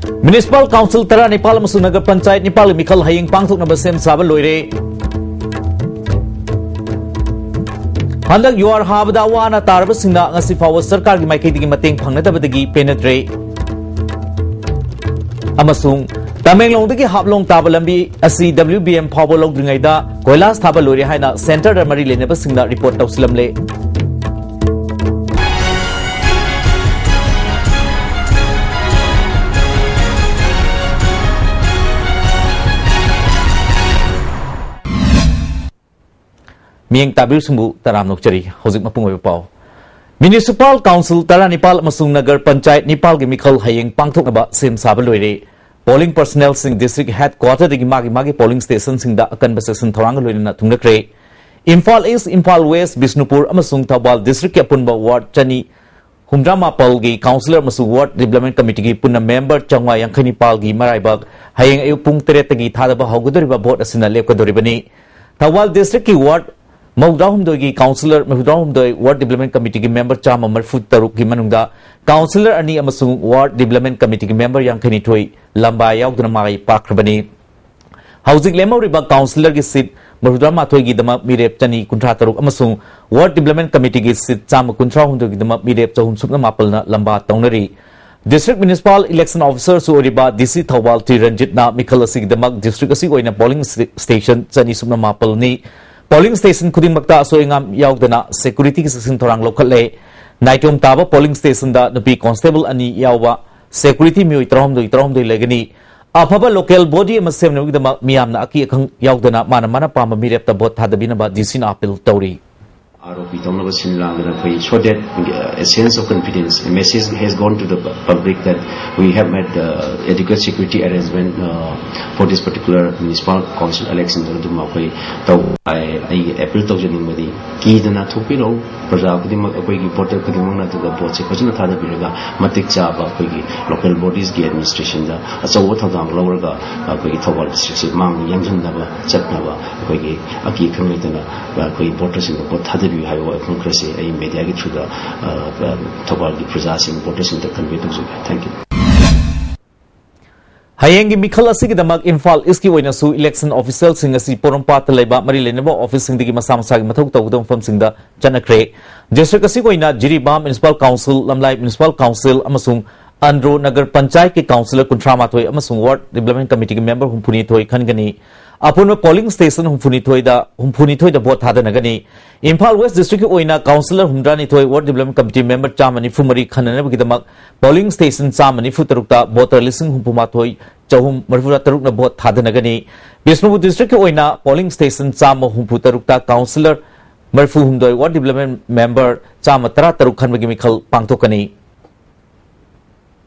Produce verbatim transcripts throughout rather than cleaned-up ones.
Municipal Council ꯇꯔꯥꯅꯤꯄꯥꯜ ꯑꯃꯁꯨꯡ ꯅꯒꯔ ꯄꯟꯆꯥꯌꯠ ꯅꯤꯄꯥꯜꯒꯤ ꯃꯤꯈꯜ ꯍꯌꯦꯡ ꯄꯥꯡꯊꯣꯛꯅꯕ ꯁꯦꯝ ꯁꯥꯕ ꯂꯣꯏꯔꯦ꯫ ꯍꯟꯗꯛ ꯌꯨꯍꯥꯔ ꯍꯥꯕꯗ ꯑꯋꯥ ꯑꯅꯥ ꯇꯥꯔꯕꯁꯤꯡꯅ ꯉꯁꯤ ꯐꯥꯎꯕ ꯁꯔꯀꯥꯔꯒꯤ ꯃꯥꯏꯀꯩꯗꯒꯤ ꯃꯇꯦꯡ ꯐꯪꯅꯗꯕꯗꯒꯤ ꯄꯦꯟꯅꯗ꯭ꯔꯦ꯫ ꯑꯃꯁꯨꯡ ꯇꯃꯦꯡꯂꯣꯡꯗꯒꯤ ꯍꯥꯞꯂꯣꯡ ꯇꯥꯕ ꯂꯝꯕꯤ ꯑꯁꯤ W B M ꯐꯥꯎꯕ ꯂꯧꯗ꯭ꯔꯤꯉꯩꯗ ꯀꯣꯏꯂꯥꯁ ꯊꯥꯕ ꯂꯣꯏꯔꯦ ꯍꯥꯏꯅ ꯁꯦꯟꯇꯔꯗ ꯃꯔꯤ ꯂꯩꯅꯕꯁꯤꯡꯅ ꯔꯤꯄꯣꯔꯠ ꯇꯧꯁꯤꯜꯂꯝꯂꯦ꯫ ꯃꯤꯠꯌꯦꯡ ꯇꯥꯕꯤꯔꯤꯕꯁꯤꯡꯕꯨ ꯇꯔꯥꯝꯅ ꯑꯣꯛꯆꯔꯤ꯫ ꯍꯧꯖꯤꯛ ꯃꯄꯨꯡ ꯑꯣꯏꯕ ꯄꯥꯎ꯫ Municipal Council ꯇꯔꯥꯅꯤꯄꯥꯜ ꯑꯃꯁꯨꯡ ꯅꯒꯔ ꯄꯟꯆꯥꯌꯠ ꯅꯤꯄꯥꯜꯒꯤ ꯃꯤꯈꯜ ꯍꯌꯦꯡ ꯄꯥꯡꯊꯣꯛꯅꯕ ꯁꯦꯝ ꯁꯥꯕ ꯂꯣꯏꯔꯦ꯫ Polling personnelꯁꯤꯡ district headquarterꯗꯒꯤ ꯃꯥꯒꯤ ꯃꯥꯒꯤ polling stationꯁꯤꯡꯗ ꯑꯀꯟꯕ ꯆꯦꯛꯁꯤꯟ ꯊꯧꯔꯥꯡꯒ ꯂꯣꯏꯅꯅ ꯊꯨꯡꯂꯈ꯭ꯔꯦ꯫ ꯏꯝꯐꯥꯜ East, ꯏꯝꯐꯥꯜ West, ꯕꯤꯁꯅꯨꯄꯨꯔ ꯑꯃꯁꯨꯡ ꯊꯧꯕꯥꯜ districtꯀꯤ ꯑꯄꯨꯟꯕ ward ꯆꯅꯤ ꯍꯨꯝꯗ꯭ꯔꯥ ꯃꯥꯄꯜꯒꯤ councillor ꯑꯃꯁꯨꯡ ward development committeeꯒꯤ ꯄꯨꯟꯅ member ꯆꯥꯝꯃꯉꯥ ꯌꯥꯡꯈꯩ ꯅꯤꯄꯥꯜꯒꯤ ꯃꯔꯥꯏꯕꯛ ꯍꯌꯦꯡ ꯑꯌꯨꯛ ꯄꯨꯡ ꯇꯔꯦꯠꯇꯒꯤ ꯊꯥꯗꯕ ꯍꯧꯒꯗꯧꯔꯤꯕ vote ꯑꯁꯤꯅ ꯂꯦꯞꯀꯗꯧꯔꯤꯕꯅꯤ꯫ Thoubal districtꯀꯤ ward ꯃꯧꯗ꯭ꯔꯥꯍꯨꯝꯗꯣꯏꯒꯤ councillor ꯃꯧꯗ꯭ꯔꯥꯍꯨꯝꯗꯣꯏ, ward development committeeꯒꯤ member ꯆꯥꯝꯃ ꯃꯔꯤꯐꯨ ꯇꯔꯨꯛꯀꯤ ꯃꯅꯨꯡꯗ councillor ꯑꯅꯤ ꯑꯃꯁꯨꯡ ward development committeeꯒꯤ member ꯌꯥꯡꯈꯩ ꯅꯤꯊꯣꯏ ꯂꯝꯕꯥ ꯌꯥꯎꯗꯨꯅ ꯃꯥꯏ ꯄꯥꯛꯈ꯭ꯔꯕꯅꯤ꯫ ꯍꯧꯖꯤꯛ ꯂꯦꯝꯍꯧꯔꯤꯕ councillorꯒꯤ seat ꯃꯧꯗ꯭ꯔꯥ ꯃꯥꯊꯣꯏꯒꯤꯗꯃꯛ ꯃꯤꯔꯦꯞ ꯆꯅꯤ ꯀꯨꯟꯊ꯭ꯔꯥ ꯇꯔꯨꯛ ꯑꯃꯁꯨꯡ ward development committeeꯒꯤ seat ꯆꯥꯝꯃ ꯀꯨꯟꯊ꯭ꯔꯥ ꯍꯨꯝꯗꯣꯏꯒꯤꯗꯃꯛ ꯃꯤꯔꯦꯞ ꯆꯍꯨꯝ ꯁꯨꯞꯅ ꯃꯥꯄꯜꯅ ꯂꯝꯕꯥ ꯇꯧꯅꯔꯤ꯫ District Municipal Election Officerꯁꯨ ꯑꯣꯏꯔꯤꯕ D C ꯊꯧꯕꯥꯜ ꯇꯤ ꯔꯟꯖꯤꯠꯅ ꯃꯤꯈꯜ ꯑꯁꯤꯒꯤꯗꯃꯛ district ꯑꯁꯤꯒꯤ ꯑꯣꯏꯅ polling sta-, station ꯆꯅꯤ ꯁꯨꯞꯅ ꯃꯥꯄꯜꯅꯤ꯫ Polling station ꯈꯨꯗꯤꯡꯃꯛꯇ ꯑꯁꯣꯏ ꯑꯉꯥꯝ ꯌꯥꯎꯗꯅ securityꯒꯤ ꯆꯦꯛꯁꯤꯟ ꯊꯧꯔꯥꯡ ꯂꯧꯈꯠꯂꯦ꯫ ꯅꯥꯏꯇꯣꯝ ꯇꯥꯕ polling stationꯗ ꯅꯨꯄꯤ constable ꯑꯅꯤ ꯌꯥꯎꯕ security ꯃꯤꯑꯣꯏ ꯇꯔꯥꯍꯨꯝꯗꯣꯏ, ꯇꯔꯥꯍꯨꯝꯗꯣꯏ ꯂꯩꯒꯅꯤ꯫ ꯑꯐꯕ local body ꯑꯃ ꯁꯦꯝꯅꯕꯒꯤꯗꯃꯛ ꯃꯤꯌꯥꯝꯅ ꯑꯀꯤ ꯑꯈꯪ ꯌꯥꯎꯗꯅ ꯃꯥꯅ ꯃꯥꯅ ꯄꯥꯝꯕ ꯃꯤꯔꯦꯞꯇ vote ꯊꯥꯗꯕꯤꯅꯕ D Cꯅ appeal ꯇꯧꯔꯤ꯫ ꯑꯥꯔ ꯑꯣ ꯄꯤ ꯇꯧꯅꯕ ꯁꯤꯟ ꯂꯥꯡꯗꯅ ꯑꯩꯈꯣꯏ, so that a sense of confidence, a message has gone to the pu-, public that we have made the adequate security arrangement, uh, for this particular municipal council election ꯑꯗꯨꯃ ꯑꯩꯈꯣꯏ ꯇꯧ꯫ ꯑꯩ, ꯑꯩꯒꯤ appeal ꯇꯧꯖꯅꯤꯡꯕꯗꯤ ꯀꯤꯗꯅ ꯊꯣꯛꯄꯤꯔꯛꯎ꯫ ꯄ꯭ꯔꯖꯥ ꯈꯨꯗꯤꯡꯃꯛ ꯑꯩꯈꯣꯏꯒꯤ voter ꯈꯨꯗꯤꯡꯃꯛꯅ ꯑꯗꯨꯒ voteꯁꯦ ꯐꯖꯅ ꯊꯥꯗꯕꯤꯔꯒ ꯃꯇꯤꯛ ꯆꯥꯕ ꯑꯩꯈꯣꯏꯒꯤ local bodiesꯀꯤ administrationꯗ ꯑꯆꯧꯕ ꯊꯧꯗꯥꯡ ꯂꯧꯔꯒ ꯑꯩꯈꯣꯏꯒꯤ ꯊꯧꯕꯥꯜ districtꯁꯦ ꯃꯥꯡ ꯌꯥꯡꯁꯤꯟꯅꯕ ꯆꯠꯅꯕ ꯑꯩꯈꯣꯏꯒꯤ ꯑꯀꯤ ꯑꯈꯪ ꯂꯩꯇꯅ ꯑꯩꯈꯣꯏ voterꯁꯤꯡꯗ vote ꯊꯥꯗꯕꯤꯌꯨ ꯍꯥꯏꯕ ꯋꯥꯐꯝ ꯈꯔꯁꯦ ꯑꯩ mediaꯒꯤ throughꯗ, ꯑ, ꯑ, ꯊꯧꯕꯥꯜꯒꯤ ꯄ꯭ꯔꯖꯥꯁꯤꯡ voterꯁꯤꯡꯗ convey ꯇꯧꯖꯒꯦ꯫ Thank you꯫ ꯍꯌꯦꯡꯒꯤ ꯃꯤꯈꯜ ꯑꯁꯤꯒꯤꯗꯃꯛ ꯏꯝꯐꯥꯜ ꯏꯁꯀꯤ ꯑꯣꯏꯅꯁꯨ ꯏꯂꯦꯛꯁꯟ ꯑꯣꯐꯤꯁꯤꯌꯦꯜꯁꯤꯡ ꯑꯁꯤ ꯄꯣꯔꯣꯝꯄꯥꯠꯇ ꯂꯩꯕ ꯃꯔꯤ ꯂꯩꯅꯕ ꯑꯣꯐꯤꯁꯁꯤꯡꯗꯒꯤ ꯃꯁꯥ ꯃꯁꯥꯒꯤ ꯃꯊꯧ ꯇꯧꯒꯗꯕ ꯃꯐꯝꯁꯤꯡꯗ ꯆꯠꯅꯈ꯭ꯔꯦ꯫ ꯗꯤꯁꯇ꯭ꯔꯤꯛ ꯑꯁꯤꯒꯤ ꯑꯣꯏꯅ ꯖꯤꯔꯤꯕꯥꯝ municipal council, Lamlai municipal council ꯑꯃꯁꯨꯡ ꯑꯟꯗ꯭ꯔꯣ ꯅꯒꯔ ꯄꯟꯆꯥꯌꯠꯀꯤ ꯀꯥꯎꯟꯁꯤꯂꯔ ꯀꯨꯟꯊ꯭ꯔꯥ ꯃꯥꯊꯣꯏ ꯑꯃꯁꯨꯡ ꯋꯥꯔꯗ ꯗꯤꯕ꯭ꯂꯞꯃꯦꯟ ꯀꯃꯤꯇꯤꯒꯤ ꯃꯦꯝꯕꯔ ꯍꯨꯝꯐꯨ ꯅꯤꯊꯣꯏ ꯈꯟꯒꯅꯤ꯫ ꯑꯄꯨꯟꯕ ꯄꯣꯂꯤꯡ ꯁ꯭ꯇꯦꯁꯟ ꯍꯨꯝꯐꯨ ꯅꯤꯊꯣꯏꯗ, ꯍꯨꯝꯐꯨ ꯅꯤꯊꯣꯏꯗ ꯚꯣꯠ ꯊꯥꯗꯅꯒꯅꯤ꯫ ꯏꯝꯐꯥꯜ ꯋꯦꯁ ꯗꯤꯁꯇ꯭ꯔꯤꯛꯀꯤ ꯑꯣꯏꯅ ꯀꯥꯎꯟꯁꯤꯂꯔ ꯍꯨꯝꯗ꯭ꯔꯥ ꯅꯤꯊꯣꯏ, ꯋꯥꯔꯗ ꯗꯤꯕ꯭ꯂꯞꯃꯦꯟ ꯀꯃꯤꯇꯤ ꯃꯦꯝꯕꯔ ꯆꯥꯝꯃ ꯅꯤꯐꯨ ꯃꯔꯤ ꯈꯟꯅꯅꯕꯒꯤꯗꯃꯛ ꯄꯣꯂꯤꯡ ꯁ꯭ꯇꯦꯁꯟ ꯆꯥꯝꯃ ꯅꯤꯐꯨ ꯇꯔꯨꯛꯇ ꯚꯣꯇꯔ ꯂꯤꯁꯤꯡ ꯍꯨꯝꯐꯨ ꯃꯥꯊꯣꯏ ꯆꯍꯨꯝ ꯃꯔꯤꯐꯨ ꯇꯔꯨꯛꯅ ꯚꯣꯠ ꯊꯥꯗꯅꯒꯅꯤ꯫ ꯕꯤꯁꯅꯨꯄꯨꯔ ꯗꯤꯁꯇ꯭ꯔꯤꯛꯀꯤ ꯑꯣꯏꯅ ꯄꯣꯂꯤꯡ ꯁ꯭ꯇꯦꯁꯟ ꯆꯥꯝꯃ ꯍꯨꯝꯐꯨ ꯇꯔꯨꯛꯇ ꯀꯥꯎꯟꯁꯤꯂꯔ ꯃꯔꯤꯐꯨ ꯍꯨꯝꯗꯣꯏ, ꯋꯥꯔꯗ ꯗꯤꯕ꯭ꯂꯞꯃꯦꯟ ꯃꯦꯝꯕꯔ ꯆꯥꯝꯃ ꯇꯔꯥ ꯇꯔꯨꯛ ꯈꯟꯕꯒꯤ ꯃꯤꯈꯜ ꯄꯥꯡꯊꯣꯛꯀꯅꯤ꯫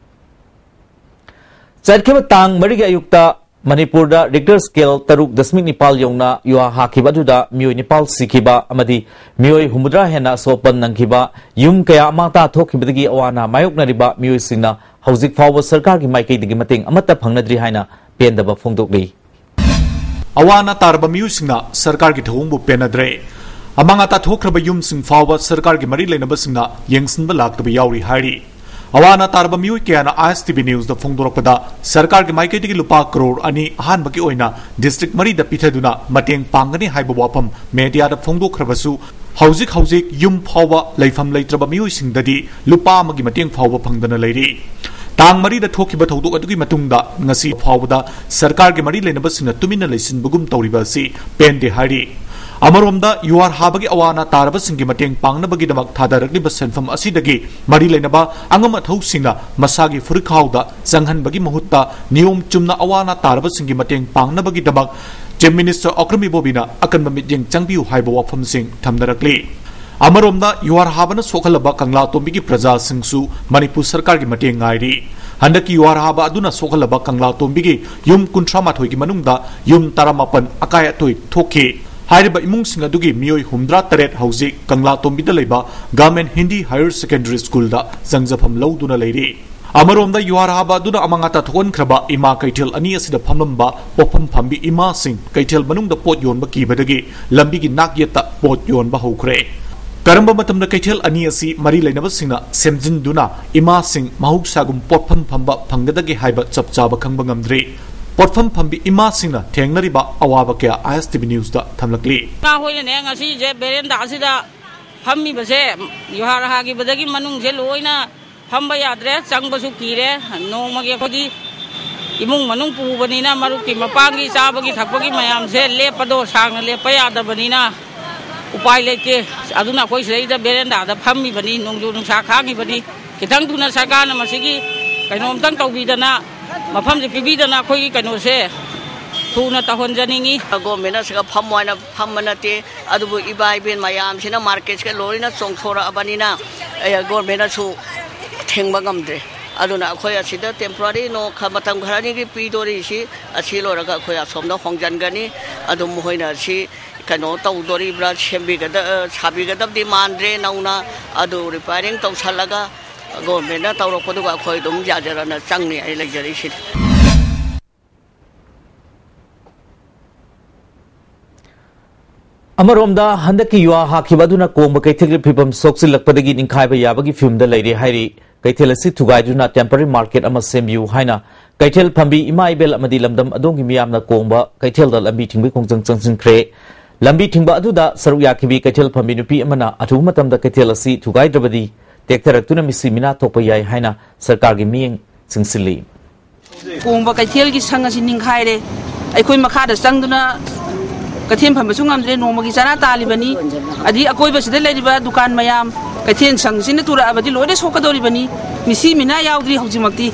ꯆꯠꯈꯤꯕ ꯇꯥꯡ ꯃꯔꯤꯒꯤ ꯑꯌꯨꯛꯇ ꯃꯅꯤꯄꯨꯔꯗ ꯔꯤꯛꯇꯔ ꯁ꯭ꯀꯦꯜ ꯇꯔꯨꯛ ꯗꯁꯃꯤꯛ ꯅꯤꯄꯥꯜ ꯌꯧꯅ ꯌꯨꯍꯥꯔ ꯍꯥꯈꯤꯕ ꯑꯗꯨꯗ ꯃꯤꯑꯣꯏ ꯅꯤꯄꯥꯜ ꯁꯤꯈꯤꯕ ꯑꯃꯗꯤ ꯃꯤꯑꯣꯏ ꯍꯨꯝꯐꯨꯇꯔꯥ ꯍꯦꯟꯅ ꯑꯁꯣꯛ ꯑꯄꯟ ꯅꯪꯈꯤꯕ, ꯌꯨꯝ ꯀꯌꯥ ꯑꯃꯥꯡ ꯑꯇꯥ ꯊꯣꯛꯈꯤꯕꯗꯒꯤ ꯑꯋꯥ ꯑꯅꯥ ꯃꯥꯌꯣꯛꯅꯔꯤꯕ ꯃꯤꯑꯣꯏꯁꯤꯡꯅ ꯍꯧꯖꯤꯛ ꯐꯥꯎꯕ ꯁꯔꯀꯥꯔꯒꯤ ꯃꯥꯏꯀꯩꯗꯒꯤ ꯃꯇꯦꯡ ꯑꯃꯠꯇ ꯐꯪꯅꯗ꯭ꯔꯤ ꯍꯥꯏꯅ ꯄꯦꯟꯗꯕ ꯐꯣꯡꯗꯣꯛꯂꯤ꯫ ꯑꯋꯥ ꯑꯅꯥ ꯇꯥꯔꯕ ꯃꯤꯑꯣꯏꯁꯤꯡꯅ ꯁꯔꯀꯥꯔꯒꯤ ꯊꯧꯑꯣꯡꯕꯨ ꯄꯦꯟꯅꯗ꯭ꯔꯦ꯫ ꯑꯃꯥꯡ ꯑꯇꯥ ꯊꯣꯛꯈ꯭ꯔꯕ ꯌꯨꯝꯁꯤꯡ ꯐꯥꯎꯕ ꯁꯔꯀꯥꯔꯒꯤ ꯃꯔꯤ ꯂꯩꯅꯕꯁꯤꯡꯅ ꯌꯦꯡꯁꯤꯟꯕ ꯂꯥꯛꯇꯕ ꯌꯥꯎꯔꯤ ꯍꯥꯏꯔꯤ꯫ ꯑꯋꯥ ꯑꯅꯥ ꯇꯥꯔꯕ ꯃꯤꯑꯣꯏ ꯀꯌꯥꯅ ꯑꯥꯏ ꯑꯦꯁ ꯇꯤ ꯚꯤ ꯅ꯭ꯌꯨꯁꯇ ꯐꯣꯡꯗꯣꯔꯛꯄꯗ, ꯁꯔꯀꯥꯔꯒꯤ ꯃꯥꯏꯀꯩꯗꯒꯤ ꯂꯨꯄꯥ ꯀꯔꯣꯔ ꯑꯅꯤ ꯑꯍꯥꯟꯕꯒꯤ ꯑꯣꯏꯅ ꯗꯤꯁꯇ꯭ꯔꯤꯛ ꯃꯔꯤꯗ ꯄꯤꯊꯗꯨꯅ ꯃꯇꯦꯡ ꯄꯥꯡꯒꯅꯤ ꯍꯥꯏꯕ ꯋꯥꯐꯝ ꯃꯦꯗꯤꯌꯥꯗ ꯐꯣꯡꯗꯣꯛꯈ꯭ꯔꯕꯁꯨ, ꯍꯧꯖꯤꯛ ꯍꯧꯖꯤꯛ ꯌꯨꯝ ꯐꯥꯎꯕ ꯂꯩꯐꯝ ꯂꯩꯇ꯭ꯔꯕ ꯃꯤꯑꯣꯏꯁꯤꯡꯗꯗꯤ ꯂꯨꯄꯥ ꯑꯃꯒꯤ ꯃꯇꯦꯡ ꯐꯥꯎꯕ ꯐꯪꯗꯅ ꯂꯩꯔꯤ꯫ ꯇꯥꯡ ꯃꯔꯤꯗ ꯊꯣꯛꯈꯤꯕ ꯊꯧꯗꯣꯛ ꯑꯗꯨꯒꯤ ꯃꯇꯨꯡꯗ ꯉꯁꯤ ꯐꯥꯎꯕꯗ ꯁꯔꯀꯥꯔꯒꯤ ꯃꯔꯤ ꯂꯩꯅꯕꯁꯤꯡꯅ ꯇꯨꯃꯤꯟꯅ ꯂꯩꯁꯤꯟꯕꯒꯨꯝ ꯇꯧꯔꯤꯕ ꯑꯁꯤ ꯄꯦꯟꯗꯦ ꯍꯥꯏꯔꯤ꯫ ꯑꯃꯔꯣꯝꯗ, ꯌꯨꯍꯥꯔ ꯍꯥꯕꯒꯤ ꯑꯋꯥ ꯑꯅꯥ ꯇꯥꯔꯕꯁꯤꯡꯒꯤ ꯃꯇꯦꯡ ꯄꯥꯡꯅꯕꯒꯤꯗꯃꯛ ꯊꯥꯗꯔꯛꯂꯤꯕ ꯁꯦꯟꯐꯝ ꯑꯁꯤꯗꯒꯤ ꯃꯔꯤ ꯂꯩꯅꯕ ꯑꯉꯝ ꯑꯊꯧꯁꯤꯡꯅ ꯃꯁꯥꯒꯤ ꯐꯨꯔꯤꯠꯈꯥꯎꯗ ꯆꯪꯍꯟꯕꯒꯤ ꯃꯍꯨꯠꯇ, ꯅꯤꯌꯣꯝ ꯆꯨꯝꯅ ꯑꯋꯥ ꯑꯅꯥ ꯇꯥꯔꯕꯁꯤꯡꯒꯤ ꯃꯇꯦꯡ ꯄꯥꯡꯅꯕꯒꯤꯗꯃꯛ Chief Minister ꯑꯣꯀ꯭ꯔꯝ ꯏꯕꯣꯕꯤꯅ ꯑꯀꯟꯕ ꯃꯤꯠꯌꯦꯡ ꯆꯪꯕꯤꯌꯨ ꯍꯥꯏꯕ ꯋꯥꯐꯝꯁꯤꯡ ꯊꯝꯅꯔꯛꯂꯤ꯫ ꯑꯃꯔꯣꯝꯗ, ꯌꯨꯍꯥꯔ ꯍꯥꯕꯅ ꯁꯣꯛꯍꯜꯂꯕ ꯀꯪꯂꯥꯇꯣꯝꯕꯤꯒꯤ ꯄ꯭ꯔꯖꯥꯁꯤꯡꯁꯨ ꯃꯅꯤꯄꯨꯔ ꯁꯔꯀꯥꯔꯒꯤ ꯃꯇꯦꯡ ꯉꯥꯏꯔꯤ꯫ ꯍꯟꯗꯛꯀꯤ ꯌꯨꯍꯥꯔ ꯍꯥꯕ ꯑꯗꯨꯅ ꯁꯣꯛꯍꯜꯂꯕ ꯀꯪꯂꯥꯇꯣꯝꯕꯤꯒꯤ ꯌꯨꯝ ꯀꯨꯟꯊ꯭ꯔꯥ ꯃꯥꯊꯣꯏꯒꯤ ꯃꯅꯨꯡꯗ ꯌꯨꯝ ꯇꯔꯥꯃꯥꯄꯟ ꯑꯀꯥꯏ ꯑꯇꯣꯏ ꯊꯣꯛꯈꯤ꯫ ꯍꯥꯏꯔꯤꯕ ꯏꯃꯨꯡꯁꯤꯡ ꯑꯗꯨꯒꯤ ꯃꯤꯑꯣꯏ ꯍꯨꯝꯐꯨꯇꯔꯥ ꯇꯔꯦꯠ ꯍꯧꯖꯤꯛ ꯀꯪꯂꯥꯇꯣꯝꯕꯤꯗ ꯂꯩꯕ Government Hindi Higher Secondary Schoolꯗ ꯆꯪꯖꯐꯝ ꯂꯧꯗꯨꯅ ꯂꯩꯔꯤ꯫ ꯑꯃꯔꯣꯝꯗ, ꯌꯨꯍꯥꯔ ꯍꯥꯕ ꯑꯗꯨꯅ ꯑꯃꯥꯡ ꯑꯇꯥ ꯊꯣꯛꯍꯟꯈ꯭ꯔꯕ ꯏꯃꯥ ꯀꯩꯊꯦꯜ ꯑꯅꯤ ꯑꯁꯤꯗ ꯐꯝꯂꯝꯕ ꯄꯣꯠꯐꯝ ꯐꯝꯕꯤ ꯏꯃꯥꯁꯤꯡ ꯀꯩꯊꯦꯜ ꯃꯅꯨꯡꯗ ꯄꯣꯠ ꯌꯣꯟꯕ ꯀꯤꯕꯗꯒꯤ ꯂꯝꯕꯤꯒꯤ ꯅꯥꯛ ꯌꯦꯠꯇ ꯄꯣꯠ ꯌꯣꯟꯕ ꯍꯧꯈ꯭ꯔꯦ꯫ ꯀꯔꯝꯕ ꯃꯇꯝꯗ ꯀꯩꯊꯦꯜ ꯑꯅꯤ ꯑꯁꯤ ꯃꯔꯤ ꯂꯩꯅꯕꯁꯤꯡꯅ ꯁꯦꯝꯖꯤꯟꯗꯨꯅ ꯏꯃꯥꯁꯤꯡ ꯃꯍꯧꯁꯥꯒꯨꯝ ꯄꯣꯠꯐꯝ ꯐꯝꯕ ꯐꯪꯒꯗꯒꯦ ꯍꯥꯏꯕ ꯆꯞ ꯆꯥꯕ ꯈꯪꯕ ꯉꯝꯗ꯭ꯔꯤ꯫ ꯄꯣꯠꯐꯝ ꯐꯝꯕꯤ ꯏꯃꯥꯁꯤꯡꯅ ꯊꯦꯡꯅꯔꯤꯕ ꯑꯋꯥꯕ ꯀꯌꯥ ISTV Newsꯇ ꯊꯝꯂꯛꯂꯤ꯫ ꯏꯃꯥ ꯍꯣꯏꯅꯅꯦ ꯉꯁꯤꯁꯦ ꯕꯦꯔꯦꯟꯗꯥꯁꯤꯗ ꯐꯝꯃꯤꯕꯁꯦ ꯌꯨꯍꯥꯔ ꯍꯥꯈꯤꯕꯗꯒꯤ ꯃꯅꯨꯡꯁꯦ ꯂꯣꯏꯅ ꯐꯝꯕ ꯌꯥꯗ꯭ꯔꯦ, ꯆꯪꯕꯁꯨ ꯀꯤꯔꯦ꯫ ꯅꯣꯡꯃꯒꯤ ꯑꯩꯈꯣꯏꯗꯤ ꯏꯃꯨꯡ ꯃꯅꯨꯡ ꯄꯨꯕꯅꯤꯅ ꯃꯔꯨꯞꯀꯤ ꯃꯄꯥꯡꯒꯤ ꯆꯥꯕꯒꯤ ꯊꯛꯄꯒꯤ ꯃꯌꯥꯝꯁꯦ ꯂꯦꯞꯄꯗꯣ ꯁꯥꯡꯅ ꯂꯦꯞꯄ ꯌꯥꯗꯕꯅꯤꯅ ꯎꯄꯥꯏ ꯂꯩꯇꯦ꯫ ꯑꯗꯨꯅ ꯑꯩꯈꯣꯏ ꯁꯤꯗꯩꯗ ꯕꯦꯔꯦꯟꯗꯥꯗ ꯐꯝꯃꯤꯕꯅꯤ, ꯅꯣꯡꯖꯨ ꯅꯨꯡꯁꯥ ꯈꯥꯡꯉꯤꯕꯅꯤ꯫ ꯈꯤꯇꯪ ꯊꯨꯅ ꯁꯔꯀꯥꯔꯅ ꯃꯁꯤꯒꯤ ꯀꯩꯅꯣꯝꯇꯪ ꯇꯧꯕꯤꯗꯅ ꯃꯐꯝꯁꯦ ꯄꯤꯕꯤꯗꯅ ꯑꯩꯈꯣꯏꯒꯤ ꯀꯩꯅꯣꯁꯦ ꯊꯨꯅ ꯇꯧꯍꯟꯖꯅꯤꯡꯉꯤ꯫ ꯒꯣꯔꯃꯦꯟꯅ ꯁꯤꯒ ꯐꯝꯃꯣ ꯍꯥꯏꯅ ꯐꯝꯕ ꯅꯠꯇꯦ, ꯑꯗꯨꯕꯨ ꯏꯕꯥ ꯏꯕꯦꯟ ꯃꯌꯥꯝꯁꯤꯅ ꯃꯥꯔꯀꯦꯠꯁꯤꯒ ꯂꯣꯏꯅ ꯆꯣꯡꯊꯣꯔꯛꯑꯕꯅꯤꯅ, ꯑꯦ, ꯒꯣꯔꯃꯦꯟꯅꯁꯨ ꯊꯤꯡꯕ ꯉꯝꯗ꯭ꯔꯦ꯫ ꯑꯗꯨꯅ ꯑꯩꯈꯣꯏ ꯑꯁꯤꯗ temporary ꯅꯣ ꯈ-, ꯃꯇꯝ ꯈꯔꯅꯤꯒꯤ ꯄꯤꯗꯣꯔꯤꯁꯤ, ꯑꯁꯤ ꯂꯣꯏꯔꯒ ꯑꯩꯈꯣꯏ ꯑꯁꯣꯝꯗ ꯍꯣꯡꯖꯤꯟꯒꯅꯤ꯫ ꯑꯗꯨ ꯃꯈꯣꯏꯅ ꯑꯁꯤ ꯀꯩꯅꯣ ꯇꯧꯗꯣꯔꯤꯕ꯭ꯔꯥ, ꯁꯦꯝꯕꯤꯒꯗ-, ꯑ, ꯁꯥꯕꯤꯒꯗꯕꯗꯤ ꯃꯥꯟꯗ꯭ꯔꯦ ꯅꯧꯅ꯫ ꯑꯗꯨ repairing ꯇꯧꯁꯜꯂꯒ ꯒꯣꯔꯃꯦꯟꯅ ꯇꯧꯔꯛꯄꯗꯨꯒ ꯑꯩꯈꯣꯏ ꯑꯗꯨꯝ ꯌꯥꯖꯔꯅ ꯆꯪꯅꯤ ꯑꯩ ꯂꯩꯖꯔꯤꯁꯤꯗꯤ꯫ ꯑꯃꯔꯣꯝꯗ, ꯍꯟꯗꯛꯀꯤ ꯌꯨꯍꯥꯔ ꯍꯥꯈꯤꯕ ꯑꯗꯨꯅ ꯀꯣꯡꯕ ꯀꯩꯊꯦꯜꯒꯤ ꯐꯤꯕꯝ ꯁꯣꯛꯆꯤꯜꯂꯛꯄꯗꯒꯤ ꯅꯤꯡꯈꯥꯏꯕ ꯌꯥꯕꯒꯤ ꯐꯤꯕꯝꯗ ꯂꯩꯔꯦ ꯍꯥꯏꯔꯤ꯫ ꯀꯩꯊꯦꯜ ꯑꯁꯤ ꯊꯨꯒꯥꯏꯗꯨꯅ temporary market ꯑꯃ ꯁꯦꯝꯕꯤꯌꯨ ꯍꯥꯏꯅ ꯀꯩꯊꯦꯜ ꯐꯝꯕꯤ ꯏꯃꯥ ꯏꯕꯦꯜ ꯑꯃꯗꯤ ꯂꯝꯗꯝ ꯑꯗꯣꯝꯒꯤ ꯃꯤꯌꯥꯝꯅ ꯀꯣꯡꯕ ꯀꯩꯊꯦꯜꯗ ꯂꯝꯕꯤ ꯊꯤꯡꯕꯒꯤ ꯈꯣꯡꯖꯪ ꯆꯪꯁꯤꯟꯈ꯭ꯔꯦ꯫ ꯂꯝꯕꯤ ꯊꯤꯡꯕ ꯑꯗꯨꯗ ꯁꯔꯨꯛ ꯌꯥꯈꯤꯕꯤ ꯀꯩꯊꯦꯜ ꯐꯝꯕꯤ ꯅꯨꯄꯤ ꯑꯃꯅ ꯑꯊꯨꯕ ꯃꯇꯝꯗ ꯀꯩꯊꯦꯜ ꯑꯁꯤ ꯊꯨꯒꯥꯏꯗ꯭ꯔꯕꯗꯤ ꯇꯦꯛꯊꯔꯛꯇꯨꯅ ꯃꯤꯁꯤ ꯃꯤꯅꯥ ꯊꯣꯛꯄ ꯌꯥꯏ ꯍꯥꯏꯅ ꯁꯔꯀꯥꯔꯒꯤ ꯃꯤꯠꯌꯦꯡ ꯆꯪꯁꯤꯜꯂꯤ꯫ ꯀꯣꯡꯕ ꯀꯩꯊꯦꯜꯒꯤ ꯁꯪ ꯑꯁꯤ ꯅꯤꯡꯈꯥꯏꯔꯦ꯫ ꯑꯩꯈꯣꯏ ꯃꯈꯥꯗ ꯆꯪꯗꯨꯅ ꯀꯩꯊꯦꯜ ꯐꯝꯕꯁꯨ ꯉꯝꯗ꯭ꯔꯦ, ꯅꯣꯡꯃꯒꯤ ꯆꯔꯥ ꯇꯥꯜꯂꯤꯕꯅꯤ꯫ ꯑꯗꯩ ꯑꯀꯣꯏꯕꯁꯤꯗ ꯂꯩꯔꯤꯕ ꯗꯨꯀꯥꯟ ꯃꯌꯥꯝ, ꯀꯩꯊꯦꯜ ꯁꯪꯁꯤꯅ ꯇꯨꯔꯛꯑꯕꯗꯤ ꯂꯣꯏꯅ ꯁꯣꯛꯀꯗꯧꯔꯤꯕꯅꯤ꯫ ꯃꯤꯁꯤ ꯃꯤꯅꯥ ꯌꯥꯎꯗ꯭ꯔꯤ ꯍꯧꯖꯤꯛꯃꯛꯇꯤ꯫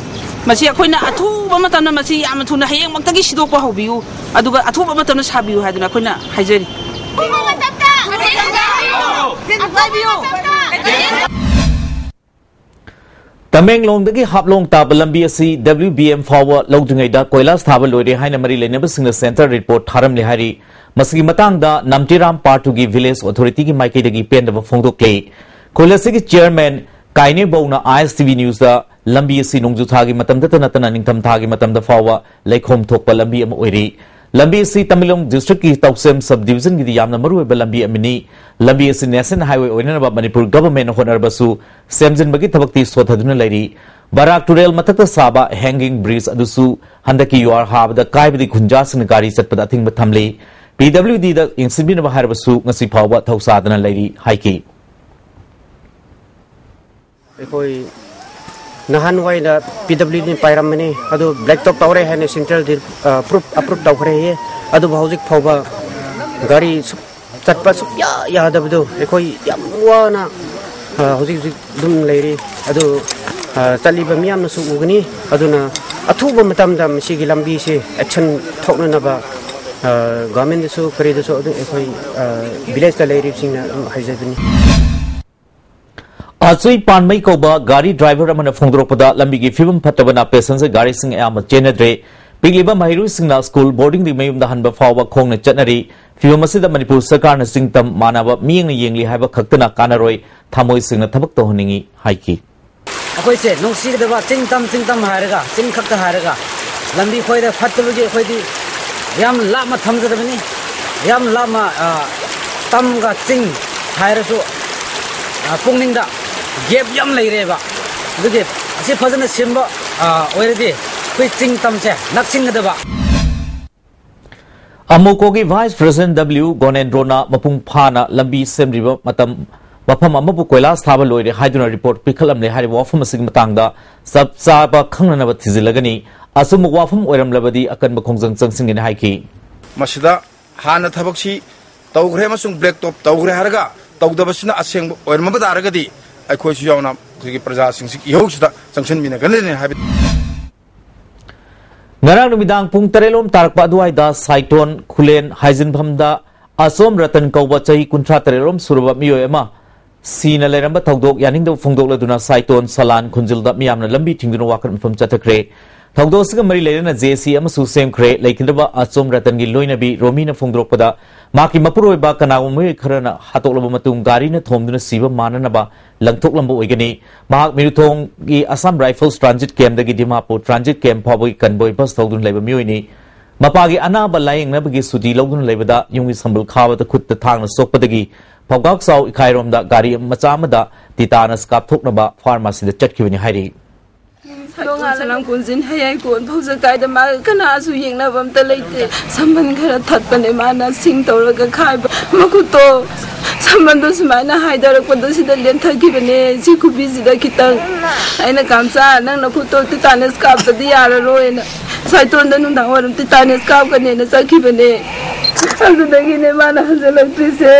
ꯃꯁꯤ ꯑꯩꯈꯣꯏꯅ ꯑꯊꯨꯕ ꯃꯇꯝꯗ ꯃꯁꯤ ꯌꯥꯝꯅ ꯊꯨꯅ ꯍꯌꯦꯡꯃꯛꯇꯒꯤ ꯁꯤꯗꯣꯛꯄ ꯍꯧꯕꯤꯌꯨ, ꯑꯗꯨꯒ ꯑꯊꯨꯕ ꯃꯇꯝꯗ ꯁꯥꯕꯤꯌꯨ ꯍꯥꯏꯗꯨꯅ ꯑꯩꯈꯣꯏꯅ ꯍꯥꯏꯖꯔꯤ꯫ ꯇꯃꯦꯡꯂꯣꯡꯗꯒꯤ ꯍꯥꯞꯂꯣꯡ ꯇꯥꯕ ꯂꯝꯕꯤ ꯑꯁꯤ WBM ꯐꯥꯎꯕ ꯂꯧꯗ꯭ꯔꯤꯉꯩꯗ ꯀꯣꯏꯂꯥꯁ ꯊꯥꯕ ꯂꯣꯏꯔꯦ ꯍꯥꯏꯅ ꯃꯔꯤ ꯂꯩꯅꯕꯁꯤꯡꯅ Centre report ꯊꯥꯔꯝꯂꯦ ꯍꯥꯏꯔꯤ꯫ ꯃꯁꯤꯒꯤ ꯃꯇꯥꯡꯗ ꯅꯝꯇꯤꯔꯥꯝ Part twoꯒꯤ Village Authorityꯒꯤ ꯃꯥꯏꯀꯩꯗꯒꯤ ꯄꯦꯟꯗꯕ ꯐꯣꯡꯗꯣꯛꯂꯦ꯫ ꯈꯨꯜ ꯑꯁꯤꯒꯤ Chairman ꯀꯥꯏꯅꯦꯕꯧꯅ ISTV Newsꯇ ꯂꯝꯕꯤ ꯑꯁꯤ ꯅꯣꯡꯖꯨ ꯊꯥꯒꯤ ꯃꯇꯝꯗꯇ ꯅꯠꯇꯅ ꯅꯤꯡꯊꯝ ꯊꯥꯒꯤ ꯃꯇꯝꯗ ꯐꯥꯎꯕ ꯂꯩꯈꯣꯝ ꯊꯣꯛꯄ ꯂꯝꯕꯤ ꯑꯃ ꯑꯣꯏꯔꯤ꯫ ꯂꯝꯕꯤ ꯑꯁꯤ ꯇꯃꯦꯡꯂꯣꯡ ꯗꯤꯁꯇ꯭ꯔꯤꯛꯀꯤ ꯇꯧꯁꯦꯝ ꯁꯕ ꯗꯤꯕꯤꯖꯟꯒꯤꯗꯤ ꯌꯥꯝꯅ ꯃꯔꯨꯑꯣꯏꯕ ꯂꯝꯕꯤ ꯑꯃꯅꯤ꯫ ꯂꯝꯕꯤ ꯑꯁꯤ ꯅꯦꯁꯅꯦꯜ ꯍꯥꯏꯋꯦ ꯑꯣꯏꯅꯅꯕ ꯃꯅꯤꯄꯨꯔ ꯒꯚꯔꯟꯃꯦꯟꯠꯅ ꯍꯣꯠꯅꯔꯕꯁꯨ ꯁꯦꯝꯖꯤꯟꯕꯒꯤ ꯊꯕꯛꯇꯤ ꯁꯣꯠꯊꯗꯨꯅ ꯂꯩꯔꯤ꯫ ꯕꯔꯥꯛ ꯇꯨꯔꯦꯜ ꯃꯊꯛꯇ ꯁꯥꯕ ꯍꯦꯡꯒꯤꯡ ꯕ꯭ꯔꯤꯖ ꯑꯗꯨꯁꯨ ꯍꯟꯗꯛꯀꯤ ꯌꯨꯍꯥꯔ ꯍꯥꯕꯗ ꯀꯥꯏꯕꯗꯒꯤ ꯈꯨꯟꯖꯥꯁꯤꯡꯅ ꯒꯥꯔꯤ ꯆꯠꯄꯗ ꯑꯊꯤꯡꯕ ꯊꯝꯂꯤ꯫ ꯄꯤ ꯗꯕ꯭ꯂꯤꯌꯨ ꯗꯤꯗ ꯌꯦꯡꯁꯤꯟꯕꯤꯅꯕ ꯍꯥꯏꯔꯕꯁꯨ ꯉꯁꯤ ꯐꯥꯎꯕ ꯊꯧꯁꯥꯗꯅ ꯂꯩꯔꯤ ꯍꯥꯏꯈꯤ꯫ ꯑꯩꯈꯣꯏ ꯅꯍꯥꯟꯋꯥꯏꯗ ꯄꯤ ꯗꯕ꯭ꯂꯤꯌꯨ ꯗꯤ ꯄꯥꯏꯔꯝꯕꯅꯤ, ꯑꯗꯨ ꯕ꯭ꯂꯦꯛ ꯇꯣꯞ ꯇꯧꯔꯦ ꯍꯥꯏꯅ ꯁꯦꯟꯇ꯭ꯔꯦꯜꯗꯤ, ꯑ, ꯑꯦꯄ꯭ꯔꯨꯞ, ꯑꯦꯄ꯭ꯔꯨꯞ ꯇꯧꯈ꯭ꯔꯦ ꯍꯥꯏꯌꯦ꯫ ꯑꯗꯨꯕꯨ ꯍꯧꯖꯤꯛ ꯐꯥꯎꯕ ꯒꯥꯔꯤ ꯁꯨꯛ-, ꯆꯠꯄ ꯁꯨꯛꯌꯥ ꯌꯥꯗꯕꯗꯨ ꯑꯩꯈꯣꯏ ꯌꯥꯝ ꯋꯥꯅ, ꯑ, ꯍꯧꯖꯤꯛ ꯍꯧꯖꯤꯛ ꯑꯗꯨꯝ ꯂꯩꯔꯤ꯫ ꯑꯗꯨ, ꯑ, ꯆꯠꯂꯤꯕ ꯃꯤꯌꯥꯝꯅꯁꯨ ꯎꯒꯅꯤ꯫ ꯑꯗꯨꯅ ꯑꯊꯨꯕ ꯃꯇꯝꯗ ꯃꯁꯤꯒꯤ ꯂꯝꯕꯤꯁꯤ ꯑꯦꯛꯁꯟ ꯊꯣꯛꯅꯅꯕ, ꯑ, ꯒꯚꯔꯟꯃꯦꯟꯠꯗꯁꯨ ꯀꯔꯤꯗꯁꯨ ꯑꯗꯨꯝ ꯑꯩꯈꯣꯏ, ꯑ, ꯚꯤꯂꯦꯖꯇ ꯂꯩꯔꯤꯕꯁꯤꯡꯅ ꯑꯗꯨꯝ ꯍꯥꯏꯖꯕꯅꯤ꯫ ꯑꯆꯨꯏ ꯄꯥꯟꯃꯩ ꯀꯧꯕ ꯒꯥꯔꯤ ꯗ꯭ꯔꯥꯏꯚꯔ ꯑꯃꯅ ꯐꯣꯡꯗꯣꯔꯛꯄꯗ, ꯂꯝꯕꯤꯒꯤ ꯐꯤꯕꯝ ꯐꯠꯇꯕꯅ ꯄꯦꯁꯦꯟꯖꯔ ꯒꯥꯔꯤꯁꯤꯡ ꯑꯌꯥꯝꯕ ꯆꯦꯟꯅꯗ꯭ꯔꯦ꯫ ꯄꯤꯛꯂꯤꯕ ꯃꯍꯩꯔꯣꯏꯁꯤꯡꯅ ꯁ꯭ꯀꯨꯜ ꯕꯣꯔꯗꯤꯡꯗꯒꯤ ꯃꯌꯨꯝꯗ ꯍꯟꯕ ꯐꯥꯎꯕ ꯈꯣꯡꯅ ꯆꯠꯅꯔꯤ꯫ ꯐꯤꯕꯝ ꯑꯁꯤꯗ ꯃꯅꯤꯄꯨꯔ ꯁꯔꯀꯥꯔꯅ ꯆꯤꯡ ꯇꯝ ꯃꯥꯟꯅꯕ ꯃꯤꯠꯌꯦꯡꯅ ꯌꯦꯡꯂꯤ ꯍꯥꯏꯕ ꯈꯛꯇꯅ ꯀꯥꯟꯅꯔꯣꯏ, ꯊꯃꯣꯏ ꯁꯦꯡꯅ ꯊꯕꯛ ꯇꯧꯍꯟꯅꯤꯡꯏ ꯍꯥꯏꯈꯤ꯫ ꯑꯩꯈꯣꯏꯁꯦ ꯅꯨꯡꯁꯤꯒꯗꯕ ꯆꯤꯡ ꯇꯝ, ꯆꯤꯡ ꯇꯝ ꯍꯥꯏꯔꯒ, ꯆꯤꯡ ꯈꯛꯇ ꯍꯥꯏꯔꯒ, ꯂꯝꯕꯤ ꯈꯣꯏꯗ ꯐꯠꯇꯕꯒꯤ ꯑꯩꯈꯣꯏꯗꯤ ꯌꯥꯝ ꯂꯥꯞꯅ ꯊꯝꯖꯗꯕꯅꯤ꯫ ꯌꯥꯝ ꯂꯥꯞꯅ, ꯑ, ꯇꯝꯒ ꯆꯤꯡ ꯍꯥꯏꯔꯁꯨ, ꯑ, ꯄꯨꯛꯅꯤꯡꯗ ꯒꯦꯞ ꯌꯥꯝ ꯂꯩꯔꯦꯕ꯫ ꯑꯗꯨꯒꯤ ꯑꯁꯤ ꯐꯖꯅ ꯁꯦꯝꯕ, ꯑ, ꯑꯣꯏꯔꯗꯤ ꯑꯩꯈꯣꯏ ꯆꯤꯡ ꯇꯝꯁꯦ ꯅꯛꯁꯤꯟꯒꯗꯕ꯫ ꯑꯃꯨꯀꯣꯒꯤ ꯚꯥꯏꯁ ꯄ꯭ꯔꯦꯁꯤꯗꯦꯟꯠ ꯗꯕ꯭ꯂꯤꯌꯨ ꯒꯣꯅꯦꯟꯗ꯭ꯔꯣꯅ ꯃꯄꯨꯡ ꯐꯥꯅ ꯂꯝꯕꯤ ꯁꯦꯝꯗ꯭ꯔꯤꯕ ꯃꯇꯝ, ꯃꯐꯝ ꯑꯃꯕꯨ ꯀꯣꯏꯂꯥꯁ ꯊꯥꯕ ꯂꯣꯏꯔꯦ ꯍꯥꯏꯗꯨꯅ ꯔꯤꯄꯣꯔꯠ ꯄꯤꯈꯠꯂꯝꯂꯦ ꯍꯥꯏꯔꯤꯕ ꯋꯥꯐꯝ ꯑꯁꯤꯒꯤ ꯃꯇꯥꯡꯗ ꯆꯞ ꯆꯥꯕ ꯈꯪꯅꯅꯕ ꯊꯤꯖꯤꯜꯂꯒꯅꯤ꯫ ꯑꯆꯨꯝꯕ ꯋꯥꯐꯝ ꯑꯣꯏꯔꯝꯂꯕꯗꯤ ꯑꯀꯟꯕ ꯈꯣꯡꯖꯪ ꯆꯪꯁꯤꯟꯒꯅꯤ ꯍꯥꯏꯈꯤ꯫ ꯃꯁꯤꯗ ꯍꯥꯟꯅ ꯊꯕꯛꯁꯤ ꯇꯧꯈ꯭ꯔꯦ ꯑꯃꯁꯨꯡ ꯕ꯭ꯂꯦꯛ ꯇꯣꯞ ꯇꯧꯈ꯭ꯔꯦ ꯍꯥꯏꯔꯒ ꯇꯧꯗꯕꯁꯤꯅ ꯑꯁꯦꯡꯕ ꯑꯣꯏꯔꯝꯃꯕ ꯇꯥꯔꯒꯗꯤ ꯑꯩꯈꯣꯏꯁꯨ ꯌꯥꯎꯅ ꯑꯩꯈꯣꯏꯒꯤ ꯄ꯭ꯔꯖꯥꯁꯤꯡꯁꯤ ꯏꯍꯧꯁꯤꯗ ꯆꯪꯁꯤꯟꯃꯤꯟꯅꯒꯅꯤ ꯍꯥꯏꯕ꯫ ꯉꯔꯥꯡ ꯅꯨꯃꯤꯗꯥꯡ ꯄꯨꯡ ꯇꯔꯦꯠ ꯂꯣꯝ ꯇꯥꯔꯛꯄ ꯑꯗꯨꯋꯥꯏꯗ ꯁꯥꯏꯇꯣꯟ ꯈꯨꯂꯦꯟ ꯍꯥꯏꯖꯤꯟꯐꯝꯗ ꯑꯆꯣꯝ ꯔꯇꯟ ꯀꯧꯕ ꯆꯍꯤ ꯀꯨꯟꯊ꯭ꯔꯥ ꯇꯔꯦꯠ ꯂꯣꯝ ꯁꯨꯔꯕ ꯃꯤꯑꯣꯏ ꯑꯃ ꯁꯤꯅ ꯂꯩꯔꯝꯕ ꯊꯧꯗꯣꯛ ꯌꯥꯅꯤꯡꯗꯕ ꯐꯣꯡꯗꯣꯛꯂꯗꯨꯅ ꯁꯥꯏꯇꯣꯟ ꯁꯂꯥꯟ ꯈꯨꯟꯖꯤꯜꯗ ꯃꯤꯌꯥꯝꯅ ꯂꯝꯕꯤ ꯊꯤꯡꯗꯨꯅ ꯋꯥꯀꯠ ꯃꯐꯝ ꯆꯠꯊꯈ꯭ꯔꯦ꯫ ꯊꯧꯗꯣꯛ ꯑꯁꯤꯒ ꯃꯔꯤ ꯂꯩꯅꯅ ꯖꯦ ꯁꯤ ꯑꯃꯁꯨ ꯁꯦꯝꯈ꯭ꯔꯦ꯫ ꯂꯩꯈꯤꯗ꯭ꯔꯕ ꯑꯆꯣꯝ ꯔꯇꯟꯒꯤ ꯂꯣꯏꯅꯕꯤ ꯔꯣꯃꯤꯅ ꯐꯣꯡꯗꯣꯔꯛꯄꯗ, ꯃꯍꯥꯛꯀꯤ ꯃꯄꯨꯔꯣꯏꯕ ꯀꯅꯥꯒꯨꯝꯕ ꯃꯤꯑꯣꯏ ꯈꯔꯅ ꯍꯥꯠꯇꯣꯛꯂꯕ ꯃꯇꯨꯡ ꯒꯥꯔꯤꯅ ꯊꯣꯝꯗꯨꯅ ꯁꯤꯕ ꯃꯥꯟꯅꯅꯕ ꯂꯪꯊꯣꯛꯂꯝꯕ ꯑꯣꯏꯒꯅꯤ꯫ ꯃꯍꯥꯛ ꯃꯤꯔꯨꯊꯣꯡꯒꯤ ꯑꯁꯥꯝ ꯔꯥꯏꯐꯜꯁ ꯇ꯭ꯔꯥꯟꯖꯤꯠ ꯀꯦꯝꯞꯇꯒꯤ ꯗꯤꯃꯥꯄꯨꯔ ꯇ꯭ꯔꯥꯟꯖꯤꯠ ꯀꯦꯝꯞ ꯐꯥꯎꯕꯒꯤ ꯀꯟꯚꯣꯏ ꯕꯁ ꯊꯧꯗꯨꯅ ꯂꯩꯕ ꯃꯤꯑꯣꯏꯅꯤ꯫ ꯃꯄꯥꯒꯤ ꯑꯅꯥꯕ ꯂꯥꯌꯦꯡꯅꯕꯒꯤ ꯁꯨꯇꯤ ꯂꯧꯗꯨꯅ ꯂꯩꯕꯗ ꯌꯨꯝꯒꯤ ꯁꯝꯕꯜ ꯈꯥꯕꯗ ꯈꯨꯠꯇ ꯊꯥꯡꯅ ꯁꯣꯛꯄꯗꯒꯤ ꯐꯧꯒꯥꯛ ꯆꯥꯎ ꯏꯈꯥꯏꯔꯣꯝꯗ ꯒꯥꯔꯤ ꯃꯆꯥ ꯑꯃꯗ ꯇꯤꯇꯥꯅꯁ ꯀꯥꯞꯊꯣꯛꯅꯕ ꯐꯥꯔꯃꯥꯁꯤꯗ ꯆꯠꯈꯤꯕꯅꯤ ꯍꯥꯏꯔꯤ꯫ ꯁꯂꯥꯝ ꯀꯣꯟꯖꯤꯟ ꯍꯌꯥꯏ ꯀꯣꯟ ꯐꯧꯖ ꯀꯥꯏꯗ ꯃꯥ ꯀꯅꯥꯁꯨ ꯌꯦꯡꯅꯕ ꯑꯝꯇ ꯂꯩꯇꯦ꯫ ꯁꯝꯕꯟ ꯈꯔ ꯊꯠꯄꯅꯦ ꯃꯥꯅ ꯁꯤꯡ ꯇꯧꯔꯒ ꯈꯥꯏꯕ꯫ ꯃꯈꯨꯠꯇꯣ ꯁꯝꯕꯟꯗꯣ ꯁꯨꯃꯥꯏꯅ ꯍꯥꯏꯗꯔꯛꯄꯗꯣ ꯁꯤꯗ ꯂꯦꯟꯊꯈꯤꯕꯅꯦ꯫ ꯁꯤ ꯈꯨꯕꯤꯁꯤꯗ ꯈꯤꯇꯪ꯫ ꯑꯩꯅ ꯀꯥꯝꯆꯥ ꯅꯪ ꯅꯈꯨꯠꯇꯣ ꯇꯤꯇꯥꯅꯁ ꯀꯥꯞꯇꯗꯤ ꯌꯥꯔꯔꯣꯏꯅ ꯁꯥꯏꯇꯣꯟꯗ ꯅꯨꯡꯗꯥꯡ ꯋꯥꯏꯔꯝ ꯇꯤꯇꯥꯅꯁ ꯀꯥꯞꯀꯅꯦꯅ ꯆꯠꯈꯤꯕꯅꯦ꯫ ꯑꯗꯨꯗꯒꯤꯅꯦ ꯃꯥꯅ ꯍꯟꯖꯤꯜꯂꯛꯇ꯭ꯔꯤꯁꯦ꯫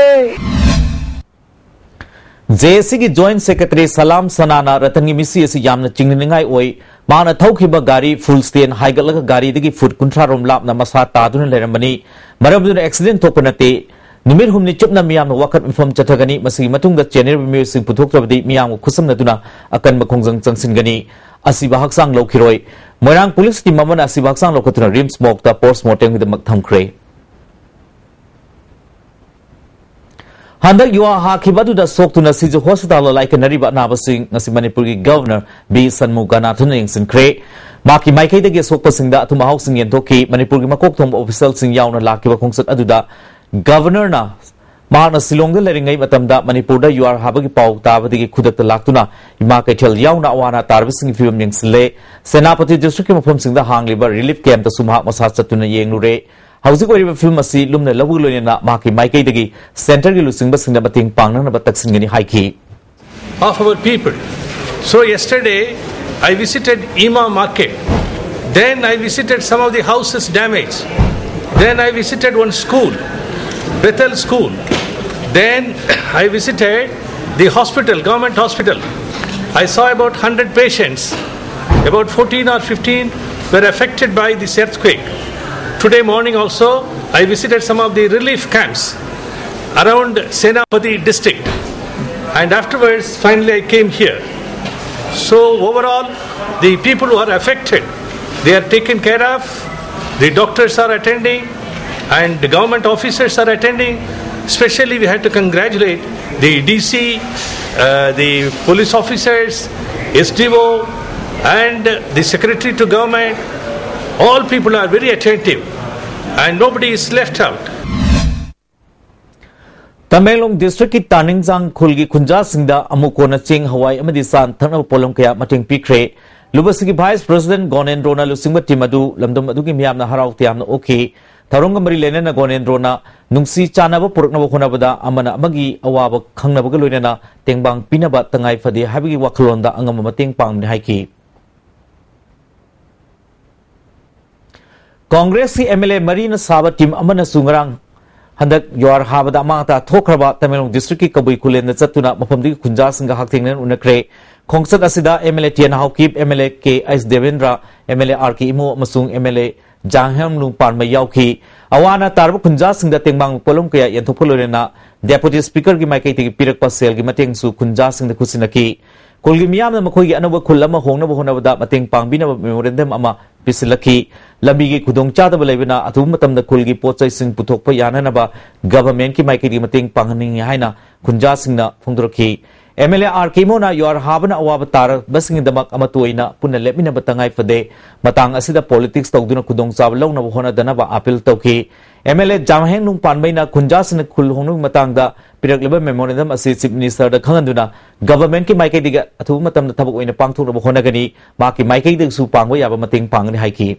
ꯖꯦ ꯑꯦ ꯁꯤꯒꯤ ꯖꯣꯏꯟꯠ ꯁꯦꯀ꯭ꯔꯦꯇꯔꯤ ꯁꯂꯥꯝ ꯁꯅꯥꯅ ꯔꯇꯟꯒꯤ ꯃꯤꯁꯤ ꯑꯁꯤ ꯌꯥꯝꯅ ꯆꯤꯡꯅꯅꯤꯡꯉꯥꯏ ꯑꯣꯏ꯫ ꯃꯍꯥꯛꯅ ꯊꯧꯈꯤꯕ ꯒꯥꯔꯤ ꯐꯨꯜ ꯁ꯭ꯇꯦꯟ ꯍꯥꯏꯒꯠꯂꯒ ꯒꯥꯔꯤꯗꯒꯤ ꯐꯨꯠ ꯀꯨꯟꯊ꯭ꯔꯥ ꯔꯣꯝ ꯂꯥꯞꯅ ꯃꯁꯥ ꯇꯥꯗꯨꯅ ꯂꯩꯔꯝꯕꯅꯤ꯫ ꯃꯔꯝ ꯑꯗꯨꯅ ꯑꯦꯛꯁꯤꯗꯦꯟꯠ ꯊꯣꯛꯄ ꯅꯠꯇꯦ꯫ ꯅꯨꯃꯤꯠ ꯍꯨꯝꯅꯤ ꯆꯨꯞꯅ ꯃꯤꯌꯥꯝꯅ ꯋꯥꯀꯠ ꯃꯤꯐꯝ ꯆꯠꯊꯒꯅꯤ꯫ ꯃꯁꯤꯒꯤ ꯃꯇꯨꯡꯗ ꯆꯦꯟꯅꯔꯤꯕ ꯃꯤꯑꯣꯏꯁꯤꯡ ꯄꯨꯊꯣꯛꯇ꯭ꯔꯕꯗꯤ ꯃꯤꯌꯥꯝꯒ ꯈꯨꯠꯁꯝꯅꯗꯨꯅ ꯑꯀꯟꯕ ꯈꯣꯡꯖꯪ ꯆꯪꯁꯤꯟꯒꯅꯤ꯫ ꯑꯁꯤꯕ ꯍꯛꯆꯥꯡ ꯂꯧꯈꯤꯔꯣꯏ꯫ ꯃꯣꯏꯔꯥꯡ ꯄꯨꯂꯤꯁ ꯇꯤꯝ ꯑꯃꯅ ꯑꯁꯤꯕ ꯍꯛꯆꯥꯡ ꯂꯧꯈꯠꯇꯨꯅ ꯔꯤꯝꯁ ꯃꯣꯔꯒꯇ ꯄꯣꯁꯠꯃꯣꯔꯇꯦꯝꯒꯤꯗꯃꯛ ꯊꯝꯈ꯭ꯔꯦ꯫ ꯍꯟꯗꯛ ꯌꯨꯍꯥꯔ ꯍꯥꯈꯤꯕ ꯑꯗꯨꯗ ꯁꯣꯛꯇꯨꯅ ꯁꯤꯖ ꯍꯣꯁꯄꯤꯇꯥꯜꯗ ꯂꯥꯏꯀꯠꯅꯔꯤꯕ ꯑꯅꯥꯕꯁꯤꯡ ꯉꯁꯤ ꯃꯅꯤꯄꯨꯔꯒꯤ ꯒꯚꯔꯅꯔ ꯕꯤ ꯁꯟꯃꯨꯒꯅꯥꯊꯟꯅ ꯌꯦꯡꯁꯤꯟꯈ꯭ꯔꯦ꯫ ꯃꯍꯥꯛꯀꯤ ꯃꯥꯏꯀꯩꯗꯒꯤ ꯑꯁꯣꯛꯄꯁꯤꯡꯗ ꯑꯊꯨꯝ ꯑꯍꯥꯎꯁꯤꯡ ꯌꯦꯟꯊꯣꯛꯈꯤ꯫ ꯃꯅꯤꯄꯨꯔꯒꯤ ꯃꯀꯣꯛ ꯊꯣꯡꯕ ꯑꯣꯐꯤꯁꯤꯌꯦꯜꯁꯤꯡ ꯌꯥꯎꯅ ꯂꯥꯛꯈꯤꯕ ꯈꯣꯡꯆꯠ ꯑꯗꯨꯗ ꯒꯚꯔꯅꯔꯅ ꯃꯍꯥꯛꯅ ꯁꯤꯂꯣꯡꯗ ꯂꯩꯔꯤꯉꯩ ꯃꯇꯝꯗ ꯃꯅꯤꯄꯨꯔꯗ ꯌꯨꯍꯥꯔ ꯍꯥꯕꯒꯤ ꯄꯥꯎ ꯇꯥꯕꯗꯒꯤ ꯈꯨꯗꯛꯇ ꯂꯥꯛꯇꯨꯅ ꯏꯃꯥ ꯀꯩꯊꯦꯜ ꯌꯥꯎꯅ ꯑꯋꯥ ꯑꯅꯥ ꯇꯥꯔꯕꯁꯤꯡꯒꯤ ꯐꯤꯕꯝ ꯌꯦꯡꯁꯤꯜꯂꯦ꯫ ꯁꯦꯅꯥꯄꯇꯤ ꯗꯤꯁꯇ꯭ꯔꯤꯛꯀꯤ ꯃꯐꯝꯁꯤꯡꯗ ꯍꯥꯡꯂꯤꯕ ꯔꯤꯂꯤꯐ ꯀꯦꯝꯞꯇꯁꯨ ꯃꯍꯥꯛ ꯃꯁꯥ ꯆꯠꯇꯨꯅ ꯌꯦꯡꯂꯨꯔꯦ꯫ ꯍꯧꯖꯤꯛ ꯑꯣꯏꯔꯤꯕ ꯐꯤꯕꯝ ꯑꯁꯤ ꯂꯨꯝꯅ ꯂꯧꯕꯒ ꯂꯣꯏꯅꯅ ꯃꯍꯥꯛꯀꯤ ꯃꯥꯏꯀꯩꯗꯒꯤ ꯁꯦꯟꯇꯔꯒꯤ ꯂꯨꯆꯤꯡꯕꯁꯤꯡꯗ ꯃꯇꯦꯡ ꯄꯥꯡꯅꯅꯕ ꯇꯛꯁꯤꯟꯒꯅꯤ ꯍꯥꯏꯈꯤ꯫ Of our people. So yesterday I visited Ema market. Then I visited some of the houses damaged. Then I visited one school, Bethel school. Then I visited the hospital, government hospital. I saw about hundred patients. About fourteen or fifteen were affected by this earthquake. Today morning also I visited some of the relief camps around Senapati district, and afterwards finally I came here. So overall, the people who are affected, they are taken care of, the doctors are attending, and the government officers are attending. Especially we had to congratulate the D C, uh, the police officers, S D O, and the secretary to government, All people are very attentive and nobody is left out. Tamenglong ꯗꯤꯁꯇ꯭ꯔꯤꯛꯀꯤ ꯇꯥꯅꯤꯡꯖꯥꯡ ꯈꯨꯜꯒꯤ ꯈꯨꯟꯖꯥꯁꯤꯡꯗ ꯑꯃꯨꯛ ꯀꯣꯟꯅ ꯆꯦꯡ, ꯍꯋꯥꯏ ꯑꯃꯗꯤ ꯆꯥ ꯊꯛꯅꯕ ꯄꯣꯠꯂꯝ ꯀꯌꯥ ꯃꯇꯦꯡ ꯄꯤꯈ꯭ꯔꯦ꯫ ꯂꯨꯕꯁꯤꯒꯤ ꯚꯥꯏꯁ ꯄ꯭ꯔꯁꯤꯗꯦꯟ ꯒꯣꯅꯦꯟꯗ꯭ꯔꯣꯅ ꯂꯨꯆꯤꯡꯕ ꯇꯤꯝ ꯑꯗꯨ ꯂꯝꯗꯝ ꯑꯗꯨꯒꯤ ꯃꯤꯌꯥꯝꯅ ꯍꯔꯥꯎ ꯇꯌꯥꯝꯅ ꯑꯣꯛꯈꯤ꯫ ꯊꯧꯔꯝꯒ ꯃꯔꯤ ꯂꯩꯅꯅ ꯒꯣꯅꯦꯟꯗ꯭ꯔꯣꯅ ꯅꯨꯡꯁꯤ ꯆꯥꯟꯅꯕ ꯄꯨꯔꯛꯅꯕ ꯍꯣꯠꯅꯕꯗ ꯑꯃꯅ ꯑꯃꯒꯤ ꯑꯋꯥꯕ ꯈꯪꯅꯕꯒ ꯂꯣꯏꯅꯅ ꯇꯦꯡꯕꯥꯡ ꯄꯤꯅꯕ ꯇꯉꯥꯏ ꯐꯗꯦ ꯍꯥꯏꯕꯒꯤ ꯋꯥꯈꯜꯂꯣꯟꯗ ꯑꯉꯝꯕ ꯃꯇꯦꯡ ꯄꯥꯡꯕꯅꯤ ꯍꯥꯏꯈꯤ꯫ ꯀꯣꯡꯒ꯭ꯔꯦꯁꯀꯤ ꯑꯦꯝ ꯑꯦꯜ ꯑꯦ ꯃꯔꯤꯅ ꯁꯥꯕ ꯇꯤꯝ ꯑꯃꯅꯁꯨ ꯉꯔꯥꯡ ꯍꯟꯗꯛ ꯌꯨꯍꯥꯔ ꯍꯥꯕꯗ ꯑꯃꯥꯡ ꯑꯇꯥ ꯊꯣꯛꯈ꯭ꯔꯕ ꯇꯃꯦꯡꯂꯣꯡ ꯗꯤꯁꯇ꯭ꯔꯤꯛꯀꯤ ꯀꯕꯨꯏ ꯈꯨꯜꯂꯦꯟꯗ ꯆꯠꯇꯨꯅ ꯃꯐꯝꯗꯨꯒꯤ ꯈꯨꯟꯖꯥꯁꯤꯡꯒ ꯍꯛꯊꯦꯡꯅꯅ ꯎꯅꯈ꯭ꯔꯦ꯫ ꯈꯣꯡꯆꯠ ꯑꯁꯤꯗ M L A T N Haokip, M L A K H Devendra, M L A R K Imo ꯑꯃꯁꯨꯡ ꯑꯦꯝ ꯑꯦꯜ ꯑꯦ ꯖꯥꯡꯍꯦꯝꯂꯨꯡ ꯄꯥꯟꯕ ꯌꯥꯎꯈꯤ꯫ ꯑꯋꯥ ꯑꯅꯥ ꯇꯥꯔꯕ ꯈꯨꯟꯖꯥꯁꯤꯡꯗ ꯇꯦꯡꯕꯥꯡ ꯄꯣꯠꯂꯝ ꯀꯌꯥ ꯌꯦꯟꯊꯣꯛꯄ ꯂꯣꯏꯅꯅ ꯗꯦꯄꯨꯇꯤ ꯁ꯭ꯄꯤꯀꯔꯒꯤ ꯃꯥꯏꯀꯩꯗꯒꯤ ꯄꯤꯔꯛꯄ ꯁꯦꯜꯒꯤ ꯃꯇꯦꯡꯁꯨ ꯈꯨꯟꯖꯥꯁꯤꯡꯗ ꯈꯨꯠꯁꯤꯟꯅꯈꯤ꯫ ꯈꯨꯜꯒꯤ ꯃꯤꯌꯥꯝꯅ ꯃꯈꯣꯏꯒꯤ ꯑꯅꯧꯕ ꯈꯨꯜ ꯑꯃ ꯍꯣꯡꯅꯕ ꯍꯣꯠꯅꯕꯗ ꯃꯇꯦꯡ ꯄꯥꯡꯕꯤꯅꯕ ꯃꯦꯃꯣꯔꯦꯟꯗꯝ ꯑꯃ ꯄꯤꯁꯤꯜꯂꯛꯈꯤ꯫ ꯂꯝꯕꯤꯒꯤ ꯈꯨꯗꯣꯡꯆꯥꯗꯕ ꯂꯩꯕꯅ ꯑꯊꯨꯕ ꯃꯇꯝꯗ ꯈꯨꯜꯒꯤ ꯄꯣꯠ ꯆꯩꯁꯤꯡ ꯄꯨꯊꯣꯛꯄ ꯌꯥꯅꯅꯕ ꯒꯚꯔꯟꯃꯦꯟꯠꯀꯤ ꯃꯥꯏꯀꯩꯗꯒꯤ ꯃꯇꯦꯡ ꯄꯥꯡꯍꯟꯅꯤꯡꯏ ꯍꯥꯏꯅ ꯈꯨꯟꯖꯥꯁꯤꯡꯅ ꯐꯣꯡꯗꯣꯔꯛꯈꯤ꯫ ꯑꯦꯝ ꯑꯦꯜ ꯑꯦ ꯑꯥꯔ ꯀꯦ ꯏꯃꯣꯅ ꯌꯨꯍꯥꯔ ꯍꯥꯕꯅ ꯑꯋꯥꯕ ꯇꯥꯔꯕꯁꯤꯡꯒꯤꯗꯃꯛ ꯑꯃꯠꯇ ꯑꯣꯏꯅ ꯄꯨꯟꯅ ꯂꯦꯞꯃꯤꯟꯅꯕ ꯇꯉꯥꯏ ꯐꯗꯦ꯫ ꯃꯇꯥꯡ ꯑꯁꯤꯗ ꯄꯣꯂꯤꯇꯤꯛꯁ ꯇꯧꯗꯨꯅ ꯈꯨꯗꯣꯡꯆꯥꯕ ꯂꯧꯅꯕ ꯍꯣꯠꯅꯗꯅꯕ ꯑꯥꯄꯤꯜ ꯇꯧꯈꯤ꯫ ꯑꯦꯝ ꯑꯦꯜ ꯑꯦ ꯖꯥꯝꯍꯦꯡꯂꯨꯡ ꯄꯥꯟꯕꯩꯅ ꯈꯨꯟꯖꯥꯁꯤꯡꯅ ꯈꯨꯜ ꯍꯣꯡꯅꯕꯒꯤ ꯃꯇꯥꯡꯗ ꯄꯤꯔꯛꯂꯤꯕ ꯃꯦꯃꯣꯔꯦꯟꯗꯝ ꯑꯁꯤ ꯆꯤꯐ ꯃꯤꯅꯤꯁꯇꯔꯗ ꯈꯪꯍꯟꯗꯨꯅ ꯒꯚꯔꯟꯃꯦꯟꯠꯀꯤ ꯃꯥꯏꯀꯩꯗꯒꯤ ꯑꯊꯨꯕ ꯃꯇꯝꯗ ꯊꯕꯛ ꯑꯣꯏꯅ ꯄꯥꯡꯊꯣꯛꯅꯕ ꯍꯣꯠꯅꯒꯅꯤ꯫ ꯃꯍꯥꯛꯀꯤ ꯃꯥꯏꯀꯩꯗꯒꯤꯁꯨ ꯄꯥꯡꯕ ꯌꯥꯕ ꯃꯇꯦꯡ ꯄꯥꯡꯒꯅꯤ ꯍꯥꯏꯈꯤ꯫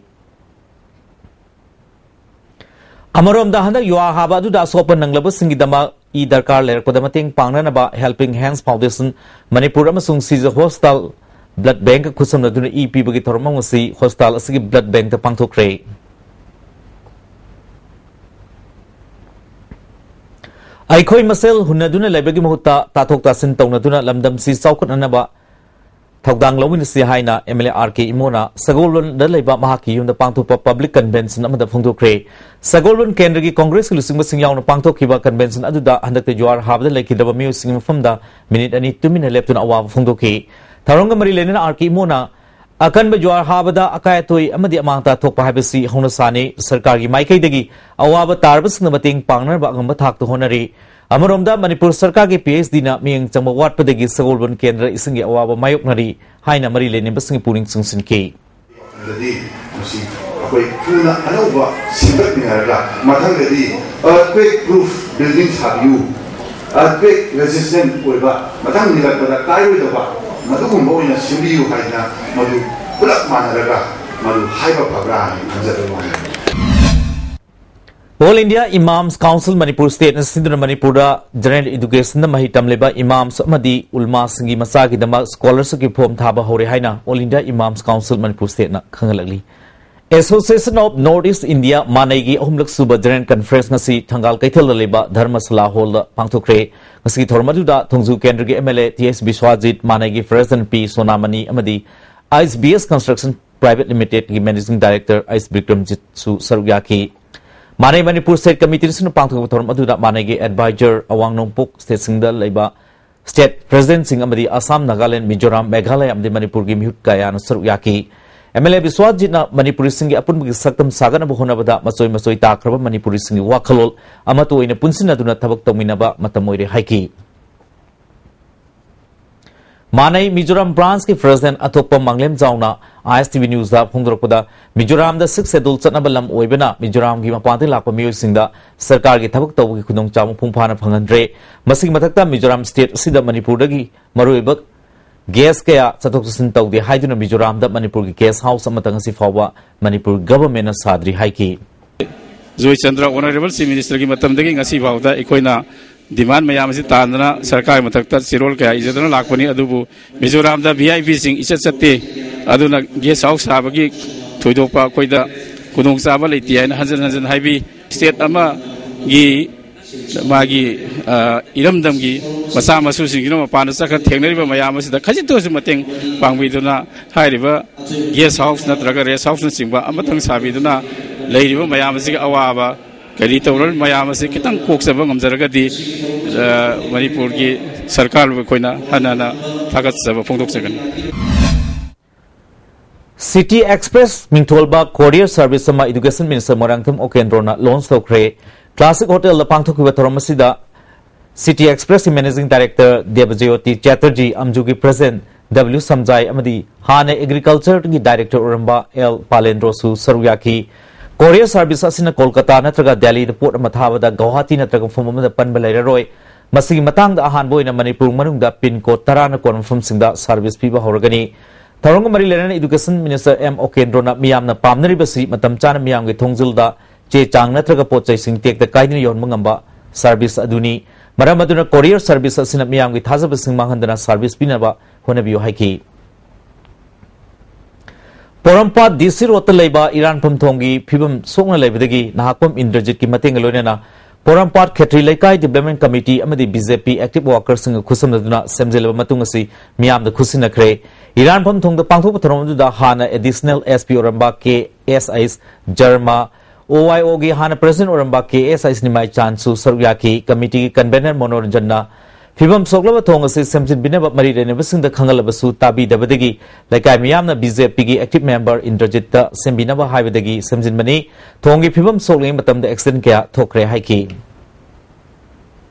ꯑꯃꯔꯣꯝꯗ ꯍꯟꯗꯛ ꯌꯨꯍꯥꯔ ꯍꯥꯕ ꯑꯗꯨꯗ ꯑꯁꯣꯛꯄ ꯅꯪꯂꯕꯁꯤꯡꯒꯤꯗꯃꯛ ꯏ ꯗꯔꯀꯥꯔ ꯂꯩꯔꯛꯄꯗ ꯃꯇꯦꯡ ꯄꯥꯡꯅꯅꯕ Helping Hands Foundation ꯃꯅꯤꯄꯨꯔ ꯑꯃꯁꯨꯡ ꯁꯤꯖ ꯍꯣꯁꯄꯤꯇꯥꯜ ꯕ꯭ꯂꯗ ꯕꯦꯡꯛꯀ ꯈꯨꯠꯁꯝꯅꯗꯨꯅ ꯏ ꯄꯤꯕꯒꯤ ꯊꯧꯔꯝ ꯑꯃꯁꯤ ꯍꯣꯁꯄꯤꯇꯥꯜ ꯑꯁꯤꯒꯤ ꯕ꯭ꯂꯗ ꯕꯦꯡꯛꯇ ꯄꯥꯡꯊꯣꯛꯈ꯭ꯔꯦ꯫ ꯑꯩꯈꯣꯏ ꯃꯁꯦꯜ ꯍꯨꯟꯅꯗꯨꯅ ꯂꯩꯕꯒꯤ ꯃꯍꯨꯠꯇ ꯇꯥꯊꯣꯛ ꯇꯥꯁꯤꯟ ꯇꯧꯅꯗꯨꯅ ꯂꯝꯗꯝꯁꯤ ꯆꯥꯎꯈꯠꯅꯅꯕ ꯊꯧꯗꯥꯡ ꯂꯧꯃꯤꯟꯅꯁꯤ ꯍꯥꯏꯅ ꯑꯦꯝ ꯑꯦꯜ ꯑꯦ ꯑꯥꯔ ꯀꯦ ꯏꯃꯣꯅ ꯁꯒꯣꯜꯕꯟꯗ ꯂꯩꯕ ꯃꯍꯥꯛꯀꯤ ꯌꯨꯝꯗ ꯄꯥꯡꯊꯣꯛꯄ ꯄꯕ꯭ꯂꯤꯛ ꯀꯟꯚꯦꯟꯁꯟ ꯑꯃꯗ ꯐꯣꯡꯗꯣꯛꯈ꯭ꯔꯦ꯫ ꯁꯒꯣꯜꯕꯟ ꯀꯦꯟꯗ꯭ꯔꯒꯤ ꯀꯣꯡꯒ꯭ꯔꯦꯁꯀꯤ ꯂꯨꯆꯤꯡꯕꯁꯤꯡ ꯌꯥꯎꯅ ꯄꯥꯡꯊꯣꯛꯈꯤꯕ ꯀꯟꯚꯦꯟꯁꯟ ꯑꯗꯨꯗ ꯍꯟꯗꯛꯇ ꯌꯨꯍꯥꯔ ꯍꯥꯕꯗ ꯂꯩꯈꯤꯗ꯭ꯔꯕ ꯃꯤꯑꯣꯏꯁꯤꯡꯒꯤ ꯃꯐꯝꯗ ꯃꯤꯅꯤꯠ ꯑꯅꯤ ꯇꯨꯃꯤꯟꯅ ꯂꯦꯞꯇꯨꯅ ꯑꯋꯥꯕ ꯐꯣꯡꯗꯣꯛꯈꯤ꯫ ꯊꯧꯔꯝꯒ ꯃꯔꯤ ꯂꯩꯅꯅ ꯑꯥꯔ ꯀꯦ ꯏꯃꯣꯅ ꯑꯀꯟꯕ ꯖꯨꯋꯥꯔ ꯍꯥꯕꯗ ꯑꯀꯥꯏ ꯑꯇꯣꯏ ꯑꯃꯗꯤ ꯑꯃꯥꯡ ꯑꯇꯥ ꯊꯣꯛꯄ ꯍꯥꯏꯕꯁꯤ ꯍꯧꯅꯁꯥꯅꯤ꯫ ꯁꯔꯀꯥꯔꯒꯤ ꯃꯥꯏꯀꯩꯗꯒꯤ ꯑꯋꯥꯕ ꯇꯥꯔꯕꯁꯤꯡꯗ ꯃꯇꯦꯡ ꯄꯥꯡꯅꯅꯕ ꯑꯉꯝꯕ ꯊꯥꯛꯇ ꯍꯣꯠꯅꯔꯤ꯫ ꯑꯃꯔꯣꯝꯗ ꯃꯅꯤꯄꯨꯔ ꯁꯔꯀꯥꯔꯒꯤ ꯄꯤ ꯑꯩꯆ ꯗꯤꯅ ꯃꯤꯠꯌꯦꯡ ꯆꯪꯕ ꯋꯥꯠꯄꯗꯒꯤ ꯁꯒꯣꯜꯕꯟ ꯀꯦꯟꯗ꯭ꯔ ꯏꯁꯤꯡꯒꯤ ꯑꯋꯥꯕ ꯃꯥꯌꯣꯛꯅꯔꯤ ꯍꯥꯏꯅ ꯃꯔꯤ ꯂꯩꯅꯕꯁꯤꯡꯒꯤ ꯄꯨꯛꯅꯤꯡ ꯆꯤꯡꯁꯤꯟꯈꯤ꯫ ꯗꯤ ꯃꯁꯤ ꯑꯩꯈꯣꯏ ꯊꯨꯅ ꯑꯅꯧꯕ ꯁꯦꯝꯒꯠꯃꯤꯟꯅꯔꯒ ꯃꯊꯪꯗꯗꯤ earthquake proof building ꯁꯥꯕꯤꯌꯨ, earthquake resistant ꯑꯣꯏꯕ, ꯃꯊꯪ ꯅꯤꯜꯂꯛꯄꯗ ꯀꯥꯏꯔꯣꯏꯗꯕ, ꯃꯗꯨꯒꯨꯝꯕ ꯑꯣꯏꯅ ꯁꯦꯝꯕꯤꯌꯨ ꯍꯥꯏꯗꯅ ꯃꯗꯨ ꯄꯨꯂꯞ ꯃꯥꯟꯅꯔꯒ ꯃꯗꯨ ꯍꯥꯏꯕ ꯐꯕ꯭ꯔꯥ ꯍꯥꯏꯅ ꯈꯟꯖꯕꯒꯤ ꯋꯥꯅꯤ꯫ All India Imams Council Manipur State ꯅ ꯁꯤꯟꯗꯨꯅ ꯃꯅꯤꯄꯨꯔꯗ General Education ꯗ ꯃꯍꯩ ꯇꯝꯂꯤꯕ Imams ꯑꯃꯗꯤ Ulamas ꯁꯤꯡꯒꯤ ꯃꯆꯥꯒꯤꯗꯃꯛ scholarship ꯀꯤ form ꯊꯥꯕ ꯍꯧꯔꯦ ꯍꯥꯏꯅ All India Imams Council Manipur State ꯅ ꯈꯪꯍꯜꯂꯛꯂꯤ꯫ Association of North East India, ꯃꯥꯅꯩꯒꯤ ꯑꯍꯨꯝꯂꯛ ꯁꯨꯕ General Conference ꯉꯁꯤ ꯊꯪꯒꯥꯜ ꯀꯩꯊꯦꯜꯗ ꯂꯩꯕ ꯙꯔꯃꯁꯥꯂꯥ ꯍꯣꯜꯗ ꯄꯥꯡꯊꯣꯛꯈ꯭ꯔꯦ꯫ ꯉꯁꯤꯒꯤ ꯊꯧꯔꯝ ꯑꯗꯨꯗ ꯊꯣꯡꯖꯨ ꯀꯦꯟꯗ꯭ꯔꯒꯤ M L A T S ꯕꯤꯁ꯭ꯋꯥꯖꯤꯠ, ꯃꯥꯅꯩꯒꯤ President ꯄꯤ ꯁꯣꯅꯥꯃꯅꯤ ꯑꯃꯗꯤ ꯑꯥꯏꯁ ꯕꯤ ꯑꯦꯁ Construction Private Limited ꯀꯤ Managing Director ꯑꯥꯏꯁ ꯕꯤꯀ꯭ꯔꯝꯖꯤꯠꯁꯨ ꯁꯔꯨꯛ ꯌꯥꯈꯤ꯫ ꯃꯥꯅꯩ ꯃꯅꯤꯄꯨꯔ State Committee ꯅ ꯄꯥꯡꯊꯣꯛꯄ ꯊꯧꯔꯝ ꯑꯗꯨꯗ ꯃꯥꯅꯩꯒꯤ advisor, ꯑꯋꯥꯡ ꯅꯣꯡꯄꯣꯛ state ꯁꯤꯡꯗ ꯂꯩꯕ state President ꯁꯤꯡ ꯑꯃꯗꯤ ꯑꯁꯥꯝ, ꯅꯥꯒꯥꯂꯦꯟ, ꯃꯤꯖꯣꯔꯥꯝ, ꯃꯦꯘꯥꯂꯌꯥ ꯑꯃꯗꯤ ꯃꯅꯤꯄꯨꯔꯒꯤ ꯃꯤꯍꯨꯠ ꯀꯌꯥꯅ ꯁꯔꯨꯛ ꯌꯥꯈꯤ꯫ M L A ꯕꯤꯁ꯭ꯋꯥꯖꯤꯠꯅ ꯃꯅꯤꯄꯨꯔꯤꯁꯤꯡꯒꯤ ꯑꯄꯨꯟꯕꯒꯤ ꯁꯛꯇꯝ ꯁꯥꯒꯠꯅꯕ ꯍꯣꯠꯅꯕꯗ ꯃꯆꯣꯏ ꯃꯆꯣꯏ ꯇꯥꯈ꯭ꯔꯕ ꯃꯅꯤꯄꯨꯔꯤꯁꯤꯡꯒꯤ ꯋꯥꯈꯜꯂꯣꯟ ꯑꯃꯠꯇ ꯑꯣꯏꯅ ꯄꯨꯟꯁꯤꯟꯅꯗꯨꯅ ꯊꯕꯛ ꯇꯧꯃꯤꯟꯅꯕ ꯃꯇꯝ ꯑꯣꯏꯔꯦ ꯍꯥꯏꯈꯤ꯫ ꯃꯥꯅꯩ ꯃꯤꯖꯣꯔꯥꯝ branch ꯀꯤ President ꯑꯊꯣꯛꯄ ꯃꯥꯡꯂꯦꯝꯖꯥꯎꯅ I S T V News ꯗ ꯐꯣꯡꯗꯣꯔꯛꯄꯗ, ꯃꯤꯖꯣꯔꯥꯝꯗ Sixth Schedule ꯆꯠꯅꯕ ꯂꯝ ꯑꯣꯏꯕꯅ ꯃꯤꯖꯣꯔꯥꯝꯒꯤ ꯃꯄꯥꯟꯗꯒꯤ ꯂꯥꯛꯄ ꯃꯤꯑꯣꯏꯁꯤꯡꯗ ꯁꯔꯀꯥꯔꯒꯤ ꯊꯕꯛ ꯇꯧꯕꯒꯤ ꯈꯨꯗꯣꯡꯆꯥꯕ ꯃꯄꯨꯡ ꯐꯥꯅ ꯐꯪꯍꯟꯗ꯭ꯔꯦ꯫ ꯃꯁꯤꯒꯤ ꯃꯊꯛꯇ ꯃꯤꯖꯣꯔꯥꯝ state ꯑꯁꯤꯗ ꯃꯅꯤꯄꯨꯔꯗꯒꯤ ꯃꯔꯨꯑꯣꯏꯕ guest ꯀꯌꯥ ꯆꯠꯊꯣꯛ ꯆꯠꯁꯤꯟ ꯇꯧꯗꯦ ꯍꯥꯏꯗꯨꯅ ꯃꯤꯖꯣꯔꯥꯝꯗ ꯃꯅꯤꯄꯨꯔꯒꯤ guest house ꯑꯃꯠꯇ ꯉꯁꯤ ꯐꯥꯎꯕ ꯃꯅꯤꯄꯨꯔ government ꯅ ꯁꯥꯗ꯭ꯔꯤ ꯍꯥꯏꯈꯤ꯫ ꯖꯣꯏꯆꯟꯗ꯭ꯔ Honourable Chief Minister ꯒꯤ ꯃꯇꯝꯗꯒꯤ ꯉꯁꯤ ꯐꯥꯎꯕꯗ ꯑꯩꯈꯣꯏꯅ demand ꯃꯌꯥꯝ ꯑꯁꯤ ꯇꯥꯟꯗꯅ ꯁꯔꯀꯥꯔꯒꯤ ꯃꯊꯛꯇ ꯆꯦꯔꯣꯜ ꯀꯌꯥ ꯏꯖꯗꯨꯅ ꯂꯥꯛꯄꯅꯤ꯫ ꯑꯗꯨꯕꯨ ꯃꯤꯖꯣꯔꯥꯝꯗ V I P ꯁꯤꯡ ꯏꯆꯠ ꯆꯠꯇꯦ, ꯑꯗꯨꯅ guest house ꯁꯥꯕꯒꯤ ꯊꯣꯏꯗꯣꯛꯄ ꯑꯩꯈꯣꯏꯗ ꯈꯨꯗꯣꯡꯆꯥꯕ ꯂꯩꯇꯦ ꯍꯥꯏꯅ ꯍꯟꯖꯤꯟ ꯍꯟꯖꯤꯟ ꯍꯥꯏꯕꯤ꯫ State ꯑꯃꯒꯤ ꯃꯥꯒꯤ, ꯑ, ꯏꯔꯝꯗꯝꯒꯤ ꯃꯆꯥ ꯃꯁꯨꯁꯤꯡꯁꯤꯅ ꯃꯄꯥꯟꯗ ꯆꯠꯈ꯭ꯔ ꯊꯦꯡꯅꯔꯤꯕ ꯃꯌꯥꯝ ꯑꯁꯤꯗ ꯈꯖꯤꯛꯇ ꯑꯣꯏꯔꯁꯨ ꯃꯇꯦꯡ ꯄꯥꯡꯕꯤꯗꯨꯅ ꯍꯥꯏꯔꯤꯕ guest house ꯅꯠꯇ꯭ꯔꯒ rest house ꯅꯆꯤꯡꯕ ꯑꯃꯇꯪ ꯁꯥꯕꯤꯗꯨꯅ ꯂꯩꯔꯤꯕ ꯃꯌꯥꯝ ꯑꯁꯤꯒꯤ ꯑꯋꯥꯕ ꯀꯔꯤ ꯇꯧꯔꯤꯕ ꯃꯌꯥꯝ ꯑꯁꯤ ꯈꯤꯇꯪ ꯀꯣꯛꯆꯕ ꯉꯝꯖꯔꯒꯗꯤ, ꯑ, ꯃꯅꯤꯄꯨꯔꯒꯤ ꯁꯔꯀꯥꯔꯕꯨ ꯑꯩꯈꯣꯏꯅ ꯍꯟꯅ ꯍꯟꯅ ꯊꯥꯒꯠꯆꯕ ꯐꯣꯡꯗꯣꯛꯆꯒꯅꯤ꯫ City Express ꯃꯤꯡꯊꯣꯜꯕ courier service ꯑꯃ Education Minister ꯃꯣꯏꯔꯥꯡꯊꯦꯝ ꯎꯀꯦꯟꯗ꯭ꯔꯣꯅ launch ꯇꯧꯈ꯭ꯔꯦ꯫ Classic Hotel ꯗ ꯄꯥꯡꯊꯣꯛꯈꯤꯕ ꯊꯧꯔꯝ ꯑꯁꯤꯗ City Express ꯀꯤ Managing Director ꯗꯦꯕꯖꯌꯣꯇꯤ ꯆꯦꯇꯔꯖꯤ, ꯑꯝꯖꯨꯒꯤ President ꯗꯕ꯭ꯂꯤꯎ ꯁꯝꯖꯥꯏ ꯑꯃꯗꯤ ꯍꯥꯟꯅ ꯑꯦꯒ꯭ꯔꯤꯀꯜꯆꯔꯒꯤ ꯗꯥꯏꯔꯦꯛꯇꯔ ꯑꯣꯏꯔꯝꯕ ꯑꯦꯜ ꯄꯥꯂꯦꯟꯗ꯭ꯔꯣꯁꯨ ꯁꯔꯨꯛ ꯌꯥꯈꯤ꯫ ꯀꯣꯔꯤꯌꯔ ꯁꯥꯔꯚꯤꯁ ꯑꯁꯤꯅ ꯀꯣꯜꯀꯇꯥ ꯅꯠꯇ꯭ꯔꯒ ꯗꯦꯜꯂꯤꯗ ꯄꯣꯠ ꯑꯃ ꯊꯥꯕꯗ ꯒꯧꯍꯥꯇꯤ ꯅꯠꯇ꯭ꯔꯒ ꯃꯐꯝ ꯑꯃꯗ ꯄꯟꯕ ꯂꯩꯔꯔꯣꯏ꯫ ꯃꯁꯤꯒꯤ ꯃꯇꯥꯡꯗ ꯑꯍꯥꯟꯕ ꯑꯣꯏꯅ ꯃꯅꯤꯄꯨꯔ ꯃꯅꯨꯡꯗ ꯄꯤꯟ ꯀꯣꯗ ꯇꯔꯥꯅ ꯀꯣꯟꯕ ꯃꯐꯝꯁꯤꯡꯗ ꯁꯥꯔꯚꯤꯁ ꯄꯤꯕ ꯍꯧꯔꯒꯅꯤ꯫ ꯊꯧꯔꯝꯒ ꯃꯔꯤ ꯂꯩꯅꯅ ꯏꯗꯨꯀꯦꯁꯟ ꯃꯤꯅꯤꯁꯇꯔ ꯑꯦꯝ ꯑꯣꯀꯦꯟꯗ꯭ꯔꯣꯅ ꯃꯤꯌꯥꯝꯅ ꯄꯥꯝꯅꯔꯤꯕꯁꯤ ꯃꯇꯝ ꯆꯥꯅ ꯃꯤꯌꯥꯝꯒꯤ ꯊꯣꯡꯖꯤꯜꯗ ꯆꯦ ꯆꯥꯡ ꯅꯠꯇ꯭ꯔꯒ ꯄꯣꯠ ꯆꯩꯁꯤꯡ ꯇꯦꯛꯇ ꯀꯥꯏꯗꯅ ꯌꯣꯟꯕ ꯉꯝꯕ ꯁꯥꯔꯚꯤꯁ ꯑꯗꯨꯅꯤ꯫ ꯃꯔꯝ ꯑꯗꯨꯅ ꯀꯣꯔꯤꯌꯔ ꯁꯥꯔꯚꯤꯁ ꯑꯁꯤꯅ ꯃꯤꯌꯥꯝꯒꯤ ꯊꯥꯖꯕꯁꯤꯡ ꯃꯥꯡꯍꯟꯗꯅ ꯁꯥꯔꯚꯤꯁ ꯄꯤꯅꯕ ꯍꯣꯠꯅꯕꯤꯌꯨ ꯍꯥꯏꯈꯤ꯫ ꯄꯣꯔꯣꯝꯄꯥꯠ ꯗꯤ ꯁꯤ ꯔꯣꯗꯇ ꯂꯩꯕ ꯏꯔꯥꯟꯐꯝ ꯊꯣꯡꯒꯤ ꯐꯤꯕꯝ ꯁꯣꯛꯅ ꯂꯩꯕꯗꯒꯤ ꯅꯍꯥꯛꯄꯝ ꯏꯟꯗ꯭ꯔꯖꯤꯠꯀꯤ ꯃꯇꯦꯡꯒ ꯂꯣꯏꯅꯅ ꯄꯣꯔꯣꯝꯄꯥꯠ ꯈꯦꯇ꯭ꯔꯤ ꯂꯩꯀꯥꯏ ꯗꯤꯕ꯭ꯂꯞꯃꯦꯟ ꯀꯃꯤꯇꯤ ꯑꯃꯗꯤ ꯕꯤ ꯖꯦ ꯄꯤ ꯑꯦꯛꯇꯤꯚ ꯋꯥꯔꯀꯔꯁꯤꯡꯒ ꯈꯨꯠꯁꯝꯅꯗꯨꯅ ꯁꯦꯝꯖꯤꯜꯂꯕ ꯃꯇꯨꯡ ꯑꯁꯤ ꯃꯤꯌꯥꯝꯗ ꯈꯨꯠꯁꯤꯟꯅꯈ꯭ꯔꯦ꯫ ꯏꯔꯥꯟꯐꯝ ꯊꯣꯡꯗ ꯄꯥꯡꯊꯣꯛꯄ ꯊꯧꯔꯝ ꯑꯗꯨꯗ ꯍꯥꯟꯅ ꯑꯦꯗꯤꯁꯅꯦꯜ ꯑꯦꯁ ꯄꯤ ꯑꯣꯏꯔꯝꯕ ꯀꯦ ꯑꯦꯁ ꯑꯩꯁ ꯖꯔꯃ, ꯑꯣ ꯋꯥꯏ ꯑꯣꯒꯤ ꯍꯥꯟꯅ ꯄ꯭ꯔꯦꯁꯤꯗꯦꯟꯠ ꯑꯣꯏꯔꯝꯕ ꯀꯦ ꯑꯦꯁ ꯑꯩꯁ ꯅꯤꯃꯥꯏ ꯆꯥꯟꯁꯨ ꯁꯔꯨꯛ ꯌꯥꯈꯤ꯫ ꯀꯃꯤꯇꯤꯒꯤ ꯀꯟꯚꯦꯅꯔ ꯃꯅꯣꯔꯟꯖꯟꯅ ꯐꯤꯕꯝ ꯁꯣꯛꯂꯕ ꯊꯣꯡ ꯑꯁꯤ ꯁꯦꯝꯖꯤꯟꯕꯤꯅꯕ ꯃꯔꯤ ꯂꯩꯅꯕꯁꯤꯡꯗ ꯈꯪꯍꯜꯂꯕꯁꯨ ꯇꯥꯕꯤꯗꯕꯗꯒꯤ ꯂꯩꯀꯥꯏ ꯃꯤꯌꯥꯝꯅ ꯕꯤ ꯖꯦ ꯄꯤꯒꯤ ꯑꯦꯛꯇꯤꯚ ꯃꯦꯝꯕꯔ ꯏꯟꯗ꯭ꯔꯖꯤꯠꯇ ꯁꯦꯝꯕꯤꯅꯕ ꯍꯥꯏꯕꯗꯒꯤ ꯁꯦꯝꯖꯤꯟꯕꯅꯤ꯫ ꯊꯣꯡꯒꯤ ꯐꯤꯕꯝ ꯁꯣꯛꯂꯤꯉꯩ ꯃꯇꯝꯗ ꯑꯦꯛꯁꯤꯗꯦꯟꯠ ꯀꯌꯥ ꯊꯣꯛꯈ꯭ꯔꯦ ꯍꯥꯏꯈꯤ꯫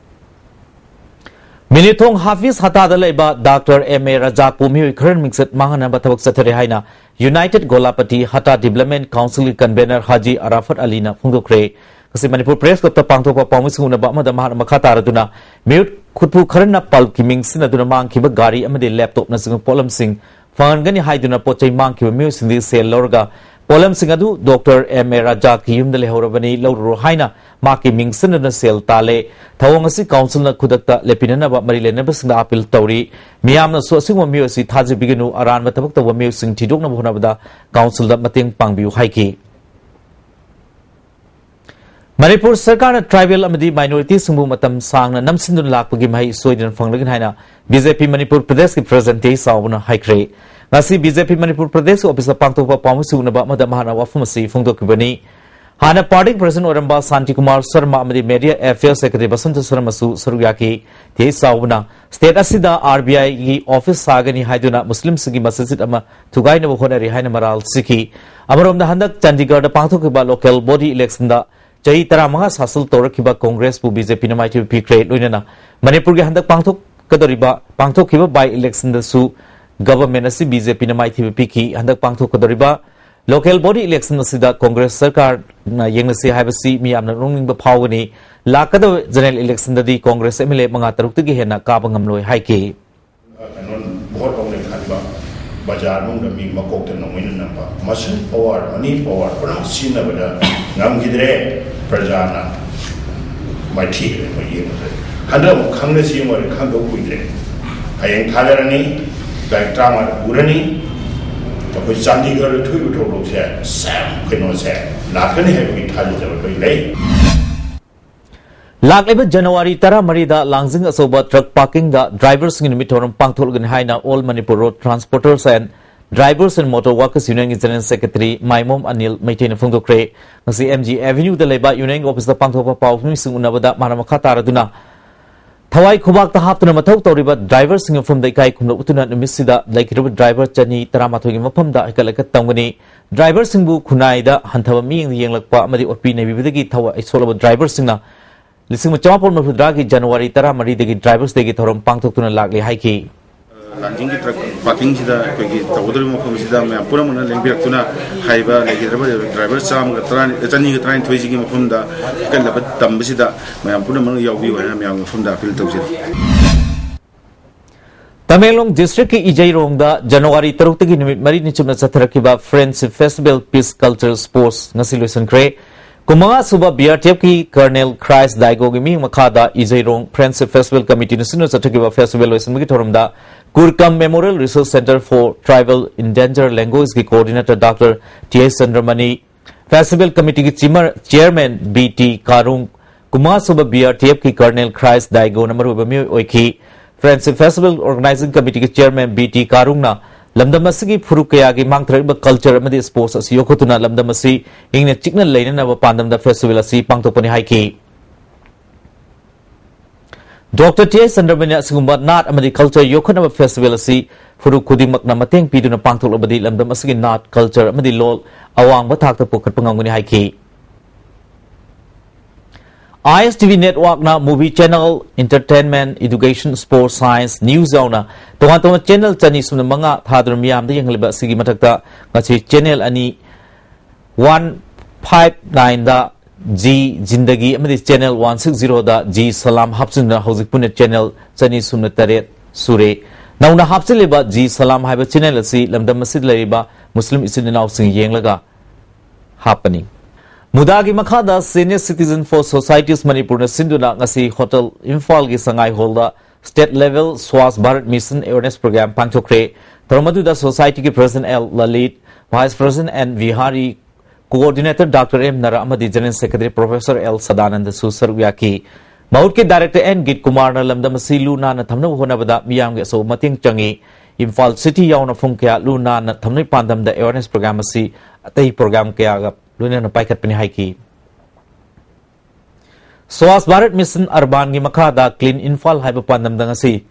ꯃꯤꯅꯤꯊꯣꯡ ꯍꯥꯐꯤꯖ ꯍꯇꯥꯗ ꯂꯩꯕ ꯗꯥꯛꯇꯔ ꯑꯦꯝ ꯑꯦ ꯔꯖꯥꯛꯄꯨ ꯃꯤꯑꯣꯏ ꯈꯔꯅ ꯃꯤꯡꯆꯠ ꯃꯥꯡꯍꯟꯅꯕ ꯊꯕꯛ ꯆꯠꯊꯔꯦ ꯍꯥꯏꯅ ꯌꯨꯅꯥꯏꯇꯦꯗ ꯒꯣꯂꯥꯄꯇꯤ ꯍꯇꯥ ꯗꯤꯕ꯭ꯂꯞꯃꯦꯟ ꯀꯥꯎꯟꯁꯤꯜꯒꯤ ꯀꯟꯚꯦꯅꯔ ꯍꯥꯖꯤ ꯑꯔꯥꯐꯠ ꯑꯂꯤꯅ ꯐꯣꯡꯗꯣꯛꯈ꯭ꯔꯦ꯫ ꯉꯁꯤ ꯃꯅꯤꯄꯨꯔ ꯄ꯭ꯔꯦꯁ ꯀ꯭ꯂꯕꯇ ꯄꯥꯡꯊꯣꯛꯄ ꯄꯥꯎꯃꯤꯁꯤꯡ ꯎꯅꯕ ꯑꯃꯗ ꯃꯍꯥꯛꯅ ꯃꯈꯥ ꯇꯥꯔꯗꯨꯅ ꯃꯤꯍꯨꯠ ꯈꯨꯠꯄꯨ ꯈꯔꯅ ꯄꯜꯞꯀꯤ ꯃꯤꯡ ꯁꯤꯖꯤꯟꯅꯗꯨꯅ ꯃꯥꯡꯈꯤꯕ ꯒꯥꯔꯤ ꯑꯃꯗꯤ ꯂꯦꯞꯇꯣꯞꯅꯆꯤꯡꯕ ꯄꯣꯠꯂꯝꯁꯤꯡ ꯐꯪꯍꯟꯒꯅꯤ ꯍꯥꯏꯗꯨꯅ ꯄꯣꯠ ꯆꯩ ꯃꯥꯡꯈꯤꯕ ꯃꯤꯑꯣꯏꯁꯤꯡꯗꯒꯤ ꯁꯦꯜ ꯂꯧꯔꯒ ꯄꯣꯠꯂꯝꯁꯤꯡ ꯑꯗꯨ ꯗꯣꯛꯇꯔ ꯑꯦꯝ ꯑꯦ ꯔꯥꯖꯥꯛꯀꯤ ꯌꯨꯝꯗ ꯂꯩꯍꯧꯔꯕꯅꯤ, ꯂꯧꯔꯨꯔꯣ ꯍꯥꯏꯅ ꯃꯍꯥꯛꯀꯤ ꯃꯤꯡ ꯁꯤꯖꯤꯟꯅꯗꯨꯅ ꯁꯦꯜ ꯇꯥꯜꯂꯦ꯫ ꯊꯧꯑꯣꯡ ꯑꯁꯤ ꯀꯥꯎꯟꯁꯤꯜꯅ ꯈꯨꯗꯛꯇ ꯂꯦꯞꯄꯤꯅꯅꯕ ꯃꯔꯤ ꯂꯩꯅꯕꯁꯤꯡꯗ ꯑꯄꯤꯜ ꯇꯧꯔꯤ꯫ ꯃꯤꯌꯥꯝꯅꯁꯨ ꯑꯁꯤꯒꯨꯝꯕ ꯃꯤꯑꯣꯏ ꯑꯁꯤ ꯊꯥꯖꯕꯤꯒꯅꯨ, ꯑꯔꯥꯟꯕ ꯊꯕꯛ ꯇꯧꯕ ꯃꯤꯑꯣꯏꯁꯤꯡ ꯊꯤꯗꯣꯛꯅꯕ ꯍꯣꯠꯅꯕꯗ ꯀꯥꯎꯟꯁꯤꯜꯗ ꯃꯇꯦꯡ ꯄꯥꯡꯕꯤꯌꯨ ꯍꯥꯏꯈꯤ꯫ ꯃꯅꯤꯄꯨꯔ ꯁꯔꯀꯥꯔꯅ ꯇ꯭ꯔꯥꯏꯕꯦꯜ ꯑꯃꯗꯤ ꯃꯥꯏꯅꯣꯔꯤꯇꯤꯁꯤꯡꯕꯨ ꯃꯇꯝ ꯁꯥꯡꯅ ꯅꯝꯁꯤꯟꯗꯨꯅ ꯂꯥꯛꯄꯒꯤ ꯃꯍꯩ ꯁꯣꯏꯗꯅ ꯐꯪꯂꯒꯅꯤ ꯍꯥꯏꯅ ꯕꯤ ꯖꯦ ꯄꯤ ꯃꯅꯤꯄꯨꯔ ꯄ꯭ꯔꯗꯦꯁꯀꯤ ꯄ꯭ꯔꯦꯁꯤꯗꯦꯟꯠ ꯇꯦ ꯆꯥꯎꯕꯅ ꯍꯥꯏꯈ꯭ꯔꯦ꯫ ꯉꯁꯤ ꯕꯤ ꯖꯦ ꯄꯤ ꯃꯅꯤꯄꯨꯔ ꯄ꯭ꯔꯗꯦꯁꯀꯤ ꯑꯣꯐꯤꯁꯇ ꯄꯥꯡꯊꯣꯛꯄ ꯄꯥꯎꯃꯤꯁꯤꯡ ꯎꯅꯕ ꯑꯃꯗ ꯃꯍꯥꯛꯅ ꯋꯥꯐꯝ ꯑꯁꯤ ꯐꯣꯡꯗꯣꯛꯈꯤꯕꯅꯤ꯫ ꯍꯥꯟꯅ ꯄꯥꯔꯇꯤꯒꯤ ꯄ꯭ꯔꯦꯁꯤꯗꯦꯟꯠ ꯑꯣꯏꯔꯝꯕ ꯁꯥꯟꯇꯤ ꯀꯨꯃꯥꯔ ꯁꯔꯃ ꯑꯃꯗꯤ ꯃꯦꯗꯤꯌꯥ ꯑꯦꯐꯤꯌꯔꯁ ꯁꯦꯀ꯭ꯔꯦꯇꯔꯤ ꯕꯁꯟꯇ ꯁꯔꯃꯁꯨ ꯁꯔꯨꯛ ꯌꯥꯈꯤ꯫ ꯇꯦ ꯆꯥꯎꯕꯅ ꯁ꯭ꯇꯦꯠ ꯑꯁꯤꯗ ꯑꯥꯔ ꯕꯤ ꯑꯥꯏꯒꯤ ꯑꯣꯐꯤꯁ ꯁꯥꯒꯅꯤ ꯍꯥꯏꯗꯨꯅ ꯃꯨꯁꯂꯤꯝꯁꯤꯡꯒꯤ ꯃꯁꯖꯤꯗ ꯑꯃ ꯊꯨꯒꯥꯏꯅꯕ ꯍꯣꯠꯅꯔꯤ ꯍꯥꯏꯅ ꯃꯔꯥꯜ ꯁꯤꯈꯤ꯫ ꯑꯃꯔꯣꯝꯗ, ꯍꯟꯗꯛ ꯆꯥꯟꯗꯤꯒꯔꯗ ꯄꯥꯡꯊꯣꯛꯈꯤꯕ ꯂꯣꯀꯦꯜ ꯕꯣꯗꯤ ꯏꯂꯦꯛꯁꯟꯗ ꯆꯍꯤ ꯇꯔꯥꯃꯉꯥ ꯁꯥꯁꯟ ꯇꯧꯔꯛꯈꯤꯕ ꯀꯣꯡꯒ꯭ꯔꯦꯁꯄꯨ ꯕꯤ ꯖꯦ ꯄꯤꯅ ꯃꯥꯏꯊꯤꯕ ꯄꯤꯈ꯭ꯔꯦ꯫ ꯂꯣꯏꯅꯅ ꯃꯅꯤꯄꯨꯔꯒꯤ ꯍꯟꯗꯛ ꯄꯥꯡꯊꯣꯛꯀꯗꯧꯔꯤꯕ, ꯄꯥꯡꯊꯣꯛꯈꯤꯕ ꯕꯥꯏ ꯏꯂꯦꯛꯁꯟꯗꯁꯨ ꯒꯚꯔꯟꯃꯦꯟꯠ ꯑꯁꯤ ꯕꯤ ꯖꯦ ꯄꯤꯅ ꯃꯥꯏꯊꯤꯕ ꯄꯤꯈꯤ꯫ ꯍꯟꯗꯛ ꯄꯥꯡꯊꯣꯛꯀꯗꯧꯔꯤꯕ ꯂꯣꯀꯦꯜ ꯕꯣꯗꯤ ꯏꯂꯦꯛꯁꯟ ꯑꯁꯤꯗ ꯀꯣꯡꯒ꯭ꯔꯦꯁ ꯁꯔꯀꯥꯔꯅ ꯌꯦꯡꯂꯁꯤ ꯍꯥꯏꯕꯁꯤ ꯃꯤꯌꯥꯝꯅ ꯅꯣꯛꯅꯤꯡꯕ ꯐꯥꯎꯒꯅꯤ꯫ ꯂꯥꯛꯀꯗꯕ ꯖꯦꯅꯔꯦꯜ ꯏꯂꯦꯛꯁꯟꯗꯗꯤ ꯀꯣꯡꯒ꯭ꯔꯦꯁ ꯑꯦꯝ ꯑꯦꯜ ꯑꯦ ꯃꯉꯥ ꯇꯔꯨꯛꯇꯒꯤ ꯍꯦꯟꯅ ꯀꯥꯕ ꯉꯝꯂꯣꯏ ꯍꯥꯏꯈꯤ꯫ ꯀꯩꯅꯣ, ꯚꯣꯠ ꯂꯧꯅꯩ ꯈꯟꯕ, ꯕꯖꯥꯔ ꯃꯅꯨꯡꯗ ꯃꯤ ꯃꯀꯣꯛꯇ ꯅꯣꯡꯃꯩꯅ ꯅꯝꯕ, ꯃꯁꯜ ꯄꯋꯥꯔ, ꯃꯅꯤ ꯄꯋꯥꯔ ꯄꯨꯝꯅꯃꯛ ꯁꯤꯖꯤꯟꯅꯕꯗ ꯉꯝꯈꯤꯗ꯭ꯔꯦ꯫ ꯄ꯭ꯔꯖꯥꯅ ꯃꯥꯏꯊꯤꯈ꯭ꯔꯦ, ꯃꯣꯏ ꯌꯦꯡꯕꯗ꯫ ꯍꯟꯗꯛ ꯑꯃꯨꯛ ꯈꯪꯅꯁꯤ ꯌꯦꯡꯉꯨꯔꯦ, ꯈꯪꯗꯧ ꯀꯨꯏꯗ꯭ꯔꯦ꯫ ꯍꯌꯦꯡ ꯊꯥꯖꯔꯅꯤ, ꯇꯥꯔꯤꯛ ꯇꯔꯥꯃꯉꯥꯗ ꯎꯔꯅꯤ꯫ ꯑꯩꯈꯣꯏ ꯆꯥꯟꯗꯤꯒꯔꯗ ꯊꯣꯛꯏꯕ ꯊꯧꯗꯣꯛꯁꯦ ꯁꯦꯝ ꯀꯩꯅꯣꯁꯦ ꯂꯥꯛꯀꯅꯤ ꯍꯥꯏꯕꯒꯤ ꯊꯥꯖꯖꯕ ꯑꯩꯈꯣꯏ ꯂꯩ꯫ ꯂꯥꯛꯂꯤꯕ ꯖꯅꯋꯥꯔꯤ ꯇꯔꯥꯃꯔꯤꯗ ꯂꯥꯡꯖꯤꯡ ꯑꯆꯧꯕ ꯇ꯭ꯔꯛ ꯄꯥꯔꯀꯤꯡꯗ ꯗ꯭ꯔꯥꯏꯚꯔꯁꯤꯡꯒꯤ ꯅꯨꯃꯤꯠ ꯊꯧꯔꯝ ꯄꯥꯡꯊꯣꯛꯂꯒꯅꯤ ꯍꯥꯏꯅ All Manipur Road Transporters and Drivers and Motor Workers Unionꯒꯤ General Secretary ꯃꯥꯏꯃꯣꯝ Anil ꯃꯩꯇꯩꯅ ꯐꯣꯡꯗꯣꯛꯈ꯭ꯔꯦ꯫ ꯉꯁꯤ ꯑꯦꯝ ꯖꯤ ꯑꯦꯚꯦꯅ꯭ꯌꯨꯗ ꯂꯩꯕ ꯌꯨꯅꯤꯌꯟꯒꯤ ꯑꯣꯐꯤꯁꯇ ꯄꯥꯡꯊꯣꯛꯄ ꯄꯥꯎ ꯃꯤꯁꯤꯡ ꯎꯅꯕꯗ ꯃꯥꯅ ꯃꯈꯥ ꯇꯥꯔꯗꯨꯅ ꯊꯋꯥꯏ ꯈꯨꯕꯥꯛꯇ ꯍꯥꯞꯇꯨꯅ ꯃꯊꯧ ꯇꯧꯔꯤꯕ ꯗ꯭ꯔꯥꯏꯚꯔꯁꯤꯡꯒꯤ ꯃꯐꯝꯗ ꯏꯀꯥꯏ ꯈꯨꯝꯅꯧ ꯎꯠꯇꯨꯅ ꯅꯨꯃꯤꯠꯁꯤꯗ ꯂꯩꯈꯤꯗ꯭ꯔꯕ ꯗ꯭ꯔꯥꯏꯚꯔ ꯆꯅꯤ ꯇꯔꯥꯃꯥꯊꯣꯏꯒꯤ ꯃꯐꯝꯗ ꯍꯦꯟꯒꯠꯂꯒ ꯇꯝꯒꯅꯤ꯫ ꯗ꯭ꯔꯥꯏꯚꯔꯁꯤꯡꯕꯨ ꯈꯨꯟꯅꯥꯏꯗ ꯍꯟꯊꯕ ꯃꯤꯠꯌꯦꯡꯗ ꯌꯦꯡꯂꯛꯄ ꯑꯃꯗꯤ ꯑꯣꯠꯄꯤ ꯅꯩꯕꯤꯕꯗꯒꯤ ꯊꯋꯥꯏ ꯁꯣꯛꯂꯕ ꯗ꯭ꯔꯥꯏꯚꯔꯁꯤꯡꯅ ꯂꯤꯁꯤꯡ ꯑꯃ ꯆꯃꯥꯄꯜ ꯃꯔꯤꯐꯨꯇꯔꯥꯒꯤ ꯖꯅꯋꯥꯔꯤ ꯇꯔꯥꯃꯔꯤꯗꯒꯤ ꯗ꯭ꯔꯥꯏꯚꯔꯁ ꯗꯦꯒꯤ ꯊꯧꯔꯝ ꯄꯥꯡꯊꯣꯛꯇꯨꯅ ꯂꯥꯛꯂꯤ ꯍꯥꯏꯈꯤ꯫ ꯂꯥꯡꯖꯤꯡꯒꯤ ꯇ꯭ꯔꯛ ꯄꯥꯔꯀꯤꯡꯁꯤꯗ ꯑꯩꯈꯣꯏꯒꯤ ꯇꯧꯒꯗꯧꯔꯤꯕ ꯃꯐꯝꯁꯤꯗ ꯃꯌꯥꯝ ꯄꯨꯝꯅꯃꯛꯅ ꯂꯦꯡꯕꯤꯔꯛꯇꯨꯅ ꯍꯥꯏꯔꯤꯕ ꯂꯩꯈꯤꯗ꯭ꯔꯕ ꯗ꯭ꯔꯥꯏꯚꯔ ꯆꯥꯝꯃꯒ ꯇꯔꯥ, ꯆꯅꯤꯒ ꯇꯔꯥꯅꯤꯊꯣꯏꯁꯤꯒꯤ ꯃꯐꯝꯗ ꯍꯦꯟꯒꯠꯂꯕ ꯇꯝꯕꯁꯤꯗ ꯃꯌꯥꯝ ꯄꯨꯝꯅꯃꯛꯅ ꯌꯥꯎꯕꯤꯌꯨ ꯍꯥꯏꯅ ꯃꯌꯥꯝꯒꯤ ꯃꯐꯝꯗ ꯑꯄꯤꯜ ꯇꯧꯖꯔꯤ꯫ ꯇꯃꯦꯡꯂꯣꯡ ꯗꯤꯁꯇ꯭ꯔꯤꯛꯀꯤ ꯏꯖꯩꯔꯣꯡꯗ ꯖꯅꯋꯥꯔꯤ ꯇꯔꯨꯛꯇꯒꯤ ꯅꯨꯃꯤꯠ ꯃꯔꯤꯅꯤ ꯆꯨꯞꯅ ꯆꯠꯊꯔꯛꯈꯤꯕ Friendship Festival Peace Cultural Sports ꯉꯁꯤ ꯂꯣꯏꯁꯤꯟꯈ꯭ꯔꯦ꯫ ꯀꯨꯟꯃꯉꯥ ꯁꯨꯕ ꯕꯤ ꯑꯥꯔ ꯇꯤ ꯑꯦꯐꯀꯤ ꯀꯔꯅꯦꯜ ꯈ꯭ꯔꯥꯏꯁ ꯗꯥꯏꯒꯣꯒꯤ ꯃꯤꯠꯌꯦꯡ ꯃꯈꯥꯗ ꯏꯖꯩꯔꯣꯡ Friendship Festival Committeeꯅ ꯁꯤꯟꯗꯨꯅ ꯆꯠꯊꯈꯤꯕ festival ꯂꯣꯏꯁꯤꯟꯕꯒꯤ ꯊꯧꯔꯝꯗ Kurkam Memorial Research Centre for Tribal Indigenous Languageꯀꯤ coordinator Doctor T H Chandramani, Festival Committeeꯒꯤ ꯆꯤꯃꯔ-, chairman ꯕꯤ ꯇꯤ ꯀꯥꯔꯨꯡ, ꯀꯨꯟꯃꯉꯥ ꯁꯨꯕ ꯕꯤ ꯑꯥꯔ ꯇꯤ ꯑꯦꯐꯀꯤ ꯀꯔꯅꯦꯜ ꯈ꯭ꯔꯥꯏꯁ ꯗꯥꯏꯒꯣꯅ ꯃꯔꯨꯑꯣꯏꯕ ꯃꯤꯑꯣꯏ ꯑꯣꯏꯈꯤ꯫ Friendship Festival Organising Committeeꯒꯤ chairman ꯕꯤ ꯇꯤ ꯀꯥꯔꯨꯡꯅ ꯂꯝꯗꯝ ꯑꯁꯤꯒꯤ ꯐꯨꯔꯨꯞ ꯀꯌꯥꯒꯤ ꯃꯥꯡꯊꯔꯛꯂꯤꯕ culture ꯑꯃꯗꯤ sports ꯑꯁꯤ ꯌꯣꯛꯈꯠꯇꯨꯅ ꯂꯝꯗꯝ ꯑꯁꯤ ꯏꯪꯅ ꯆꯤꯛꯅ ꯂꯩꯅꯅꯕ ꯄꯥꯟꯗꯝꯗ festival ꯑꯁꯤ ꯄꯥꯡꯊꯣꯛꯄꯅꯤ ꯍꯥꯏꯈꯤ꯫ ꯗꯣꯛꯇꯔ ꯇꯤ ꯑꯩꯆ ꯆꯟꯗ꯭ꯔꯃꯅꯤꯅ ꯑꯁꯤꯒꯨꯝꯕ ꯅꯥꯠ ꯑꯃꯗꯤ culture ꯌꯣꯛꯈꯠꯅꯕ festival ꯑꯁꯤ ꯐꯨꯔꯨꯞ ꯈꯨꯗꯤꯡꯃꯛꯅ ꯃꯇꯦꯡ ꯄꯤꯗꯨꯅ ꯄꯥꯡꯊꯣꯛꯂꯕꯗꯤ ꯂꯝꯗꯝ ꯑꯁꯤꯒꯤ ꯅꯥꯠ, culture ꯑꯃꯗꯤ ꯂꯣꯜ ꯑꯋꯥꯡꯕ ꯊꯥꯛꯇ ꯄꯨꯈꯠꯄ ꯉꯝꯒꯅꯤ ꯍꯥꯏꯈꯤ꯫ ꯑꯥꯏ ꯑꯦꯁ ꯇꯤ ꯚꯤ ꯅꯦꯠꯋꯥꯔꯛꯅ movie channel, entertainment, education, sports, science, news ꯌꯥꯎꯅ ꯇꯣꯉꯥꯟ ꯇꯣꯉꯥꯟꯕ channel ꯆꯅꯤ ꯁꯨꯞꯅ ꯃꯉꯥ ꯊꯥꯗꯨꯅ ꯃꯤꯌꯥꯝꯗ ꯌꯦꯡꯍꯜꯂꯤꯕ ꯑꯁꯤꯒꯤ ꯃꯊꯛꯇ ꯉꯁꯤ channel ꯑꯅꯤ, one five nine ꯗ Zee Zindagi ꯑꯃꯗꯤ channel one six zero ꯗ Zee Salaam ꯍꯥꯞꯆꯤꯟꯗꯨꯅ ꯍꯧꯖꯤꯛ ꯄꯨꯟꯅ channel ꯆꯅꯤ ꯁꯨꯞꯅ ꯇꯔꯦꯠ ꯁꯨꯔꯦ꯫ ꯅꯧꯅ ꯍꯥꯞꯆꯤꯜꯂꯤꯕ Zee Salaam ꯍꯥꯏꯕ channel ꯑꯁꯤ ꯂꯝꯗꯝ ꯑꯁꯤꯗ ꯂꯩꯔꯤꯕ ꯃꯨꯁꯂꯤꯝ ꯏꯆꯤꯟ ꯏꯅꯥꯎꯁꯤꯡ ꯌꯦꯡꯂꯒ ꯍꯥꯞꯄꯅꯤ꯫ ꯃꯨꯗꯥꯒꯤ ꯃꯈꯥꯗ Senior Citizen for Societies ꯃꯅꯤꯄꯨꯔꯅ ꯁꯤꯟꯗꯨꯅ ꯉꯁꯤ ꯍꯣꯇꯦꯜ ꯏꯝꯐꯥꯜꯒꯤ ꯁꯉꯥꯏ ꯍꯣꯜꯗ State Level Swachh Bharat Mission Awareness Program ꯄꯥꯡꯊꯣꯛꯈ꯭ꯔꯦ꯫ ꯊꯧꯔꯝ ꯑꯗꯨꯗ society ꯒꯤ President L Lalit, Vice President N Bihari, Coordinator doctor M Nara ꯑꯃꯗꯤ General Secretary Professor ꯑꯦꯜ ꯁꯗꯥꯅꯟꯗꯁꯨ ꯁꯔꯨꯛ ꯌꯥꯈꯤ꯫ ꯃꯍꯨꯠꯀꯤ Director ꯑꯦꯟ ꯒꯤꯠ ꯀꯨꯃꯥꯔꯅ ꯂꯝꯗꯝ ꯑꯁꯤ ꯂꯨ ꯅꯥꯟꯅ ꯊꯝꯅꯕ ꯍꯣꯠꯅꯕꯗ ꯃꯤꯌꯥꯝꯒꯤ ꯑꯆꯧꯕ ꯃꯇꯦꯡ ꯆꯪꯏ꯫ ꯏꯝꯐꯥꯜ City ꯌꯥꯎꯅ ꯃꯐꯝ ꯀꯌꯥ ꯂꯨ ꯅꯥꯟꯅ ꯊꯝꯅꯕꯒꯤ ꯄꯥꯟꯗꯝꯗ awareness program ꯑꯁꯤ ꯑꯇꯩ program ꯀꯌꯥꯒ ꯂꯣꯏꯅꯅ ꯄꯥꯏꯈꯠꯄꯅꯤ ꯍꯥꯏꯈꯤ꯫ Swachh Bharat Mission Urban ꯒꯤ ꯃꯈꯥꯗ Clean Imphal ꯍꯥꯏꯕ ꯄꯥꯟꯗꯝꯗ ꯉꯁꯤ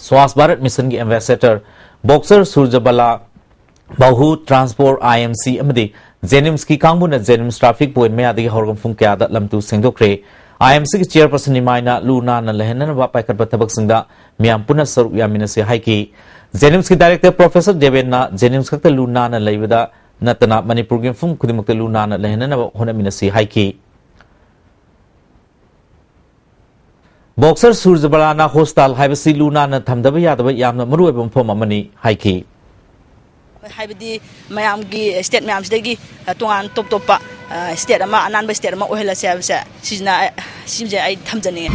Swachh Bharat Mission ꯒꯤ ambassador Boxer Surjabala ꯕꯥꯍꯨ ꯇ꯭ꯔꯥꯟꯁꯄꯣꯔꯠ ꯑꯥꯏ ꯑꯦꯝ ꯁꯤ ꯑꯃꯗꯤ ꯖꯦꯅꯤꯝꯁꯀꯤ ꯀꯥꯡꯕꯨꯅ ꯖꯦꯅꯤꯝꯁ ꯇ꯭ꯔꯥꯐꯤꯛ ꯄꯣꯏꯟꯠ ꯃꯌꯥꯗꯒꯤ ꯍꯧꯔꯒ ꯃꯐꯝ ꯀꯌꯥꯗ ꯂꯝ ꯇꯨ ꯁꯦꯡꯗꯣꯛꯈ꯭ꯔꯦ꯫ ꯑꯥꯏ ꯑꯦꯝ ꯁꯤꯒꯤ ꯆꯤꯌꯔꯄꯔꯁꯟ ꯏꯃꯥꯏꯅ ꯂꯨ ꯅꯥꯟꯅ ꯂꯩꯍꯟꯅꯅꯕ ꯄꯥꯏꯈꯠꯄ ꯊꯕꯛꯁꯤꯡꯗ ꯃꯤꯌꯥꯝ ꯄꯨꯟꯅ ꯁꯔꯨꯛ ꯌꯥꯃꯤꯟꯅꯁꯤ ꯍꯥꯏꯈꯤ꯫ ꯖꯦꯅꯤꯝꯁꯀꯤ ꯗꯥꯏꯔꯦꯛꯇꯔ ꯄ꯭ꯔꯣꯐꯦꯁꯔ ꯗꯦꯕꯦꯟꯅ ꯖꯦꯅꯤꯝꯁ ꯈꯛꯇ ꯂꯨ ꯅꯥꯟꯅ ꯂꯩꯕꯗ ꯅꯠꯇꯅ ꯃꯅꯤꯄꯨꯔꯒꯤ ꯃꯐꯝ ꯈꯨꯗꯤꯡꯃꯛꯇ ꯂꯨ ꯅꯥꯟꯅ ꯂꯩꯍꯟꯅꯅꯕ ꯍꯣꯠꯅꯃꯤꯟꯅꯁꯤ ꯍꯥꯏꯈꯤ꯫ ꯕꯣꯛꯁꯔ ꯁꯨꯔꯖꯕꯂꯥꯅ ꯍꯣꯁꯇꯥꯜ ꯍꯥꯏꯕꯁꯤ ꯂꯨ ꯅꯥꯟꯅ ꯊꯝꯗꯕ ꯌꯥꯗꯕ ꯌꯥꯝꯅ ꯃꯔꯨꯑꯣꯏꯕ ꯃꯐꯝ ꯑꯃꯅꯤ ꯍꯥꯏꯈꯤ꯫ ꯍꯥꯏꯕꯗꯤ ꯃꯌꯥꯝꯒꯤ ꯁ꯭ꯇꯦꯠ ꯃꯌꯥꯝꯁꯤꯗꯒꯤ, ꯑ, ꯇꯣꯉꯥꯟ ꯇꯣꯞ ꯇꯣꯞꯄ, ꯑ, ꯁ꯭ꯇꯦꯠ ꯑꯃ, ꯑꯅꯥꯟꯕ ꯁ꯭ꯇꯦꯠ ꯑꯃ ꯑꯣꯏꯍꯜꯂꯁꯦ ꯍꯥꯏꯕꯁꯦ ꯁꯤꯁꯤꯅ, ꯑ, ꯁꯤꯁꯦ ꯑꯩ ꯊꯝꯖꯅꯤꯡꯉꯦ꯫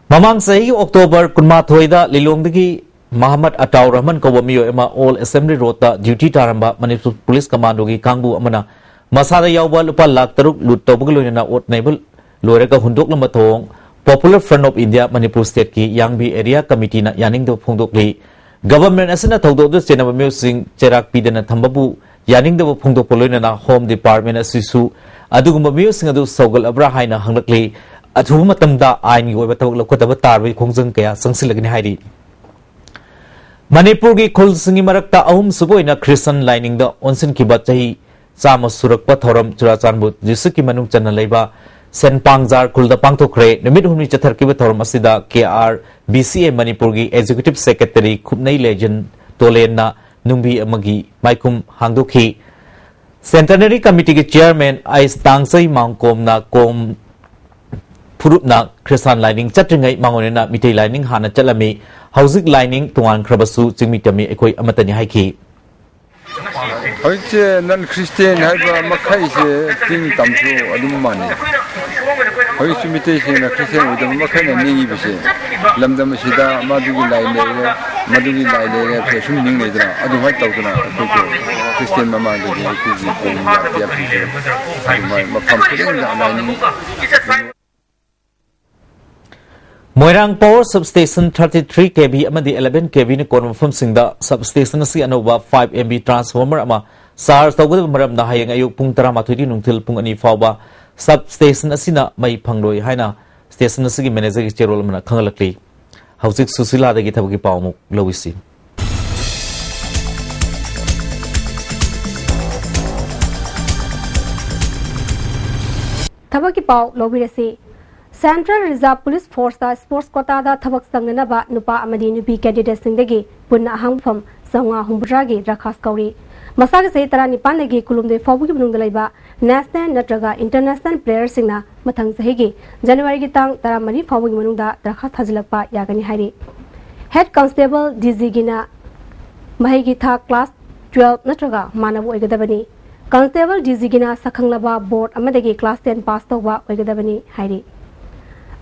ꯃꯃꯥꯡ ꯆꯍꯤꯒꯤ ꯑꯣꯛꯇꯣꯕꯔ ꯀꯨꯟꯃꯥꯊꯣꯏꯗ ꯂꯤꯂꯣꯡꯗꯒꯤ ꯃꯍꯃꯗ ꯑꯇꯥꯎ ꯔꯍꯃꯟ ꯀꯧꯕ ꯃꯤꯑꯣꯏ ꯑꯃ ꯑꯣꯜ ꯑꯦꯁꯦꯝꯕ꯭ꯂꯤ ꯔꯣꯗꯇ ꯗ꯭ꯌꯨꯇꯤ ꯇꯥꯔꯝꯕ ꯃꯅꯤꯄꯨꯔ ꯄꯨꯂꯤꯁ ꯀꯃꯥꯟꯗꯣꯒꯤ ꯀꯥꯡꯕꯨ ꯑꯃꯅ ꯃꯁꯥꯗ ꯌꯥꯎꯕ ꯂꯨꯄꯥ ꯂꯥꯈ ꯇꯔꯨꯛ ꯂꯨꯠ ꯇꯧꯕꯒ ꯂꯣꯏꯅꯅ ꯑꯣꯠ ꯅꯩꯕ ꯂꯣꯏꯔꯒ ꯍꯨꯟꯗꯣꯛꯂꯝꯕ ꯊꯧꯑꯣꯡ Popular Front of India Manipur ꯁ꯭ꯇꯦꯠꯀꯤ ꯌꯥꯡꯕꯤ ꯑꯦꯔꯤꯌꯥ ꯀꯃꯤꯇꯤꯅ ꯌꯥꯅꯤꯡꯗꯕ ꯐꯣꯡꯗꯣꯛꯂꯤ꯫ ꯒꯚꯔꯟꯃꯦꯟꯠ ꯑꯁꯤꯅ ꯊꯧꯗꯣꯛ ꯑꯗꯨ ꯆꯦꯟꯅꯕ ꯃꯤꯑꯣꯏꯁꯤꯡ ꯆꯩꯔꯥꯛ ꯄꯤꯗꯅ ꯊꯝꯕꯕꯨ ꯌꯥꯅꯤꯡꯗꯕ ꯐꯣꯡꯗꯣꯛꯄ ꯂꯣꯏꯅꯅ ꯍꯣꯝ ꯗꯤꯄꯥꯔꯠꯃꯦꯟꯠ ꯑꯁꯤꯁꯨ ꯑꯗꯨꯒꯨꯝꯕ ꯃꯤꯑꯣꯏꯁꯤꯡ ꯑꯗꯨ ꯁꯧꯒꯠꯂꯕ꯭ꯔꯥ ꯍꯥꯏꯅ ꯍꯪꯂꯛꯂꯤ꯫ ꯑꯊꯨꯕ ꯃꯇꯝꯗ ꯑꯥꯏꯟꯒꯤ ꯑꯣꯏꯕ ꯊꯕꯛ ꯂꯧꯈꯠꯇꯕ ꯇꯥꯔꯕꯗꯤ ꯈꯣꯡꯖꯪ ꯀꯌꯥ ꯆꯪꯁꯤꯜꯂꯒꯅꯤ ꯍꯥꯏꯔꯤ꯫ ꯃꯅꯤꯄꯨꯔꯒꯤ ꯈꯨꯜꯁꯤꯡꯒꯤ ꯃꯔꯛꯇ ꯑꯍꯨꯝꯁꯨꯕ ꯑꯣꯏꯅ ꯈ꯭ꯔꯤꯁꯇꯟ ꯂꯥꯏꯅꯤꯡꯗ ꯑꯣꯟꯁꯤꯟꯈꯤꯕ ꯆꯍꯤ ꯆꯥꯝꯃ ꯁꯨꯔꯛꯄ ꯊꯧꯔꯝ ꯆꯨꯔꯥꯆꯥꯟꯄꯨꯔ ꯗꯤꯁꯇ꯭ꯔꯤꯛꯀꯤ ꯃꯅꯨꯡ ꯆꯟꯅ ꯂꯩꯕ ꯁꯦꯟꯄꯥꯡꯖꯥꯔ ꯈꯨꯜꯗ ꯄꯥꯡꯊꯣꯛꯈ꯭ꯔꯦ꯫ ꯅꯨꯃꯤꯠ ꯍꯨꯝꯅꯤ ꯆꯠꯊꯔꯛꯈꯤꯕ ꯊꯧꯔꯝ ꯑꯁꯤꯗ ꯀꯦ ꯑꯥꯔ ꯕꯤ ꯁꯤ ꯑꯦ ꯃꯅꯤꯄꯨꯔꯒꯤ Executive Secretary ꯈꯨꯞꯅꯩ ꯂꯦꯖꯟ ꯇꯣꯂꯦꯟꯅ ꯅꯨꯡꯕꯤ ꯑꯃꯒꯤ ꯃꯥꯏꯈꯨꯝ ꯍꯥꯡꯗꯣꯛꯈꯤ꯫ Centenary Committeeꯒꯤ Chairman ꯑꯩꯁ ꯇꯥꯡꯖꯩ ꯃꯥꯡꯀꯣꯝꯅ ꯀꯣꯝ ꯐꯨꯔꯨꯞꯅ ꯈ꯭ꯔꯤꯁꯇꯥꯟ ꯂꯥꯏꯅꯤꯡ ꯆꯠꯇ꯭ꯔꯤꯉꯩ ꯃꯉꯣꯟꯗꯅ ꯃꯤꯇꯩ ꯂꯥꯏꯅꯤꯡ ꯍꯥꯟꯅ ꯆꯠꯂꯝꯃꯤ꯫ ꯍꯧꯖꯤꯛ ꯂꯥꯏꯅꯤꯡ ꯇꯣꯉꯥꯟꯈ꯭ꯔꯕꯁꯨ ꯆꯤꯡꯃꯤ ꯇꯝꯃꯤ ꯑꯩꯈꯣꯏ ꯑꯃꯠꯇꯅꯤ ꯍꯥꯏꯈꯤ꯫ ꯍꯧꯖꯤꯛꯁꯦ ꯅꯟ ꯈ꯭ꯔꯤꯁꯇꯦꯟ ꯍꯥꯏꯕ ꯃꯈꯩꯁꯦ ꯆꯤꯡ ꯇꯝꯁꯨ ꯑꯗꯨꯝ ꯃꯥꯟꯅꯩ꯫ ꯍꯧꯖꯤꯛꯁꯨ ꯃꯤꯇꯩꯁꯤꯡꯅ ꯈ꯭ꯔꯤꯁꯇꯦꯟ ꯑꯣꯏꯗꯕ ꯃꯈꯩꯅ ꯅꯤꯡꯉꯤꯕꯁꯦ ꯂꯝꯗꯝ ꯑꯁꯤꯗ ꯃꯗꯨꯒꯤ ꯂꯥꯏ ꯂꯩꯔꯦ, ꯃꯗꯨꯒꯤ ꯂꯥꯏ ꯂꯩꯔꯦ ꯍꯥꯏꯕꯁꯦ ꯁꯨꯝ ꯅꯤꯡꯅꯩꯗꯅ, ꯑꯗꯨꯃꯥꯏꯅ ꯇꯧꯗꯅ ꯑꯩꯈꯣꯏꯁꯨ ꯈ꯭ꯔꯤꯁꯇꯦꯟ ꯃꯃꯥꯡꯗꯗꯤ ꯑꯩꯈꯣꯏꯒꯤ ꯀꯣꯝ ꯌꯥ ꯄꯤꯌꯥ ꯄꯤꯁꯦ ꯑꯗꯨꯃꯥꯏꯅ ꯃꯐꯝ ꯈꯨꯗꯤꯡꯗ ꯂꯥꯏꯅꯤꯡ ꯃꯣꯏꯔꯥꯡ Power Substation thirty three K V ꯑꯃꯗꯤ eleven K Vꯅ ꯀꯣꯟꯕ ꯃꯐꯝꯁꯤꯡꯗ substation ꯑꯁꯤ ꯑꯅꯧꯕ five M V transformer ꯑꯃ charge ꯇꯧꯒꯗꯕ ꯃꯔꯝꯅ ꯍꯌꯦꯡ ꯑꯌꯨꯛ ꯄꯨꯡ ꯇꯔꯥꯃꯥꯊꯣꯏꯗꯒꯤ ꯅꯨꯡꯊꯤꯜ ꯄꯨꯡ ꯑꯅꯤ ꯐꯥꯎꯕ substation ꯑꯁꯤꯅ ꯃꯩ ꯐꯪꯂꯣꯏ ꯍꯥꯏꯅ station ꯑꯁꯤꯒꯤ managerꯒꯤ ꯆꯦꯔꯣꯜ ꯑꯃꯅ ꯈꯪꯍꯜꯂꯛꯂꯤ꯫ ꯍꯧꯖꯤꯛ ꯁꯨꯁꯤꯂꯥꯗꯒꯤ ꯊꯕꯛꯀꯤ ꯄꯥꯎ ꯑꯃꯨꯛ ꯂꯧꯏꯁꯤ꯫ ꯊꯕꯛꯀꯤ ꯄꯥꯎ ꯂꯧꯕꯤꯔꯁꯤ꯫ Central Reserve Police Forceꯇ sports quotaꯗ ꯊꯕꯛ ꯆꯪꯅꯅꯕ ꯅꯨꯄꯥ ꯑꯃꯗꯤ ꯅꯨꯄꯤ candidateꯁꯤꯡꯗꯒꯤ ꯄꯨꯟꯅ ꯑꯍꯥꯡꯕ ꯐꯝ ꯆꯥꯝꯃꯉꯥ ꯍꯨꯝꯐꯨꯇꯔꯥꯒꯤ ꯗꯔꯈꯥꯁ ꯀꯧꯔꯤ꯫ ꯃꯁꯥꯒꯤ ꯆꯍꯤ ꯇꯔꯥꯅꯤꯄꯥꯟꯗꯒꯤ ꯀꯨꯟꯍꯨꯝꯗꯣꯏ ꯐꯥꯎꯕꯒꯤ ꯃꯅꯨꯡꯗ ꯂꯩꯕ national ꯅꯠꯇ꯭ꯔꯒ international playerꯁꯤꯡꯅ ꯃꯊꯪ ꯆꯍꯤꯒꯤ ꯖꯅꯋꯥꯔꯤꯒꯤ ꯇꯥꯡ ꯇꯔꯥꯃꯔꯤ ꯐꯥꯎꯕꯒꯤ ꯃꯅꯨꯡꯗ ꯗꯔꯈꯥꯁ ꯊꯥꯖꯤꯜꯂꯛꯄ ꯌꯥꯒꯅꯤ ꯍꯥꯏꯔꯤ꯫ Head Constable DGꯒꯤꯅ ꯃꯍꯩꯒꯤ ꯊꯥꯛ class twelve ꯅꯠꯇ꯭ꯔꯒ ꯃꯥꯟꯅꯕ ꯑꯣꯏꯒꯗꯕꯅꯤ꯫ Constable DGꯒꯤꯅ ꯁꯛꯈꯪꯂꯕ board ꯑꯃꯗꯒꯤ class ten pass ꯇꯧꯕ ꯑꯣꯏꯒꯗꯕꯅꯤ ꯍꯥꯏꯔꯤ꯫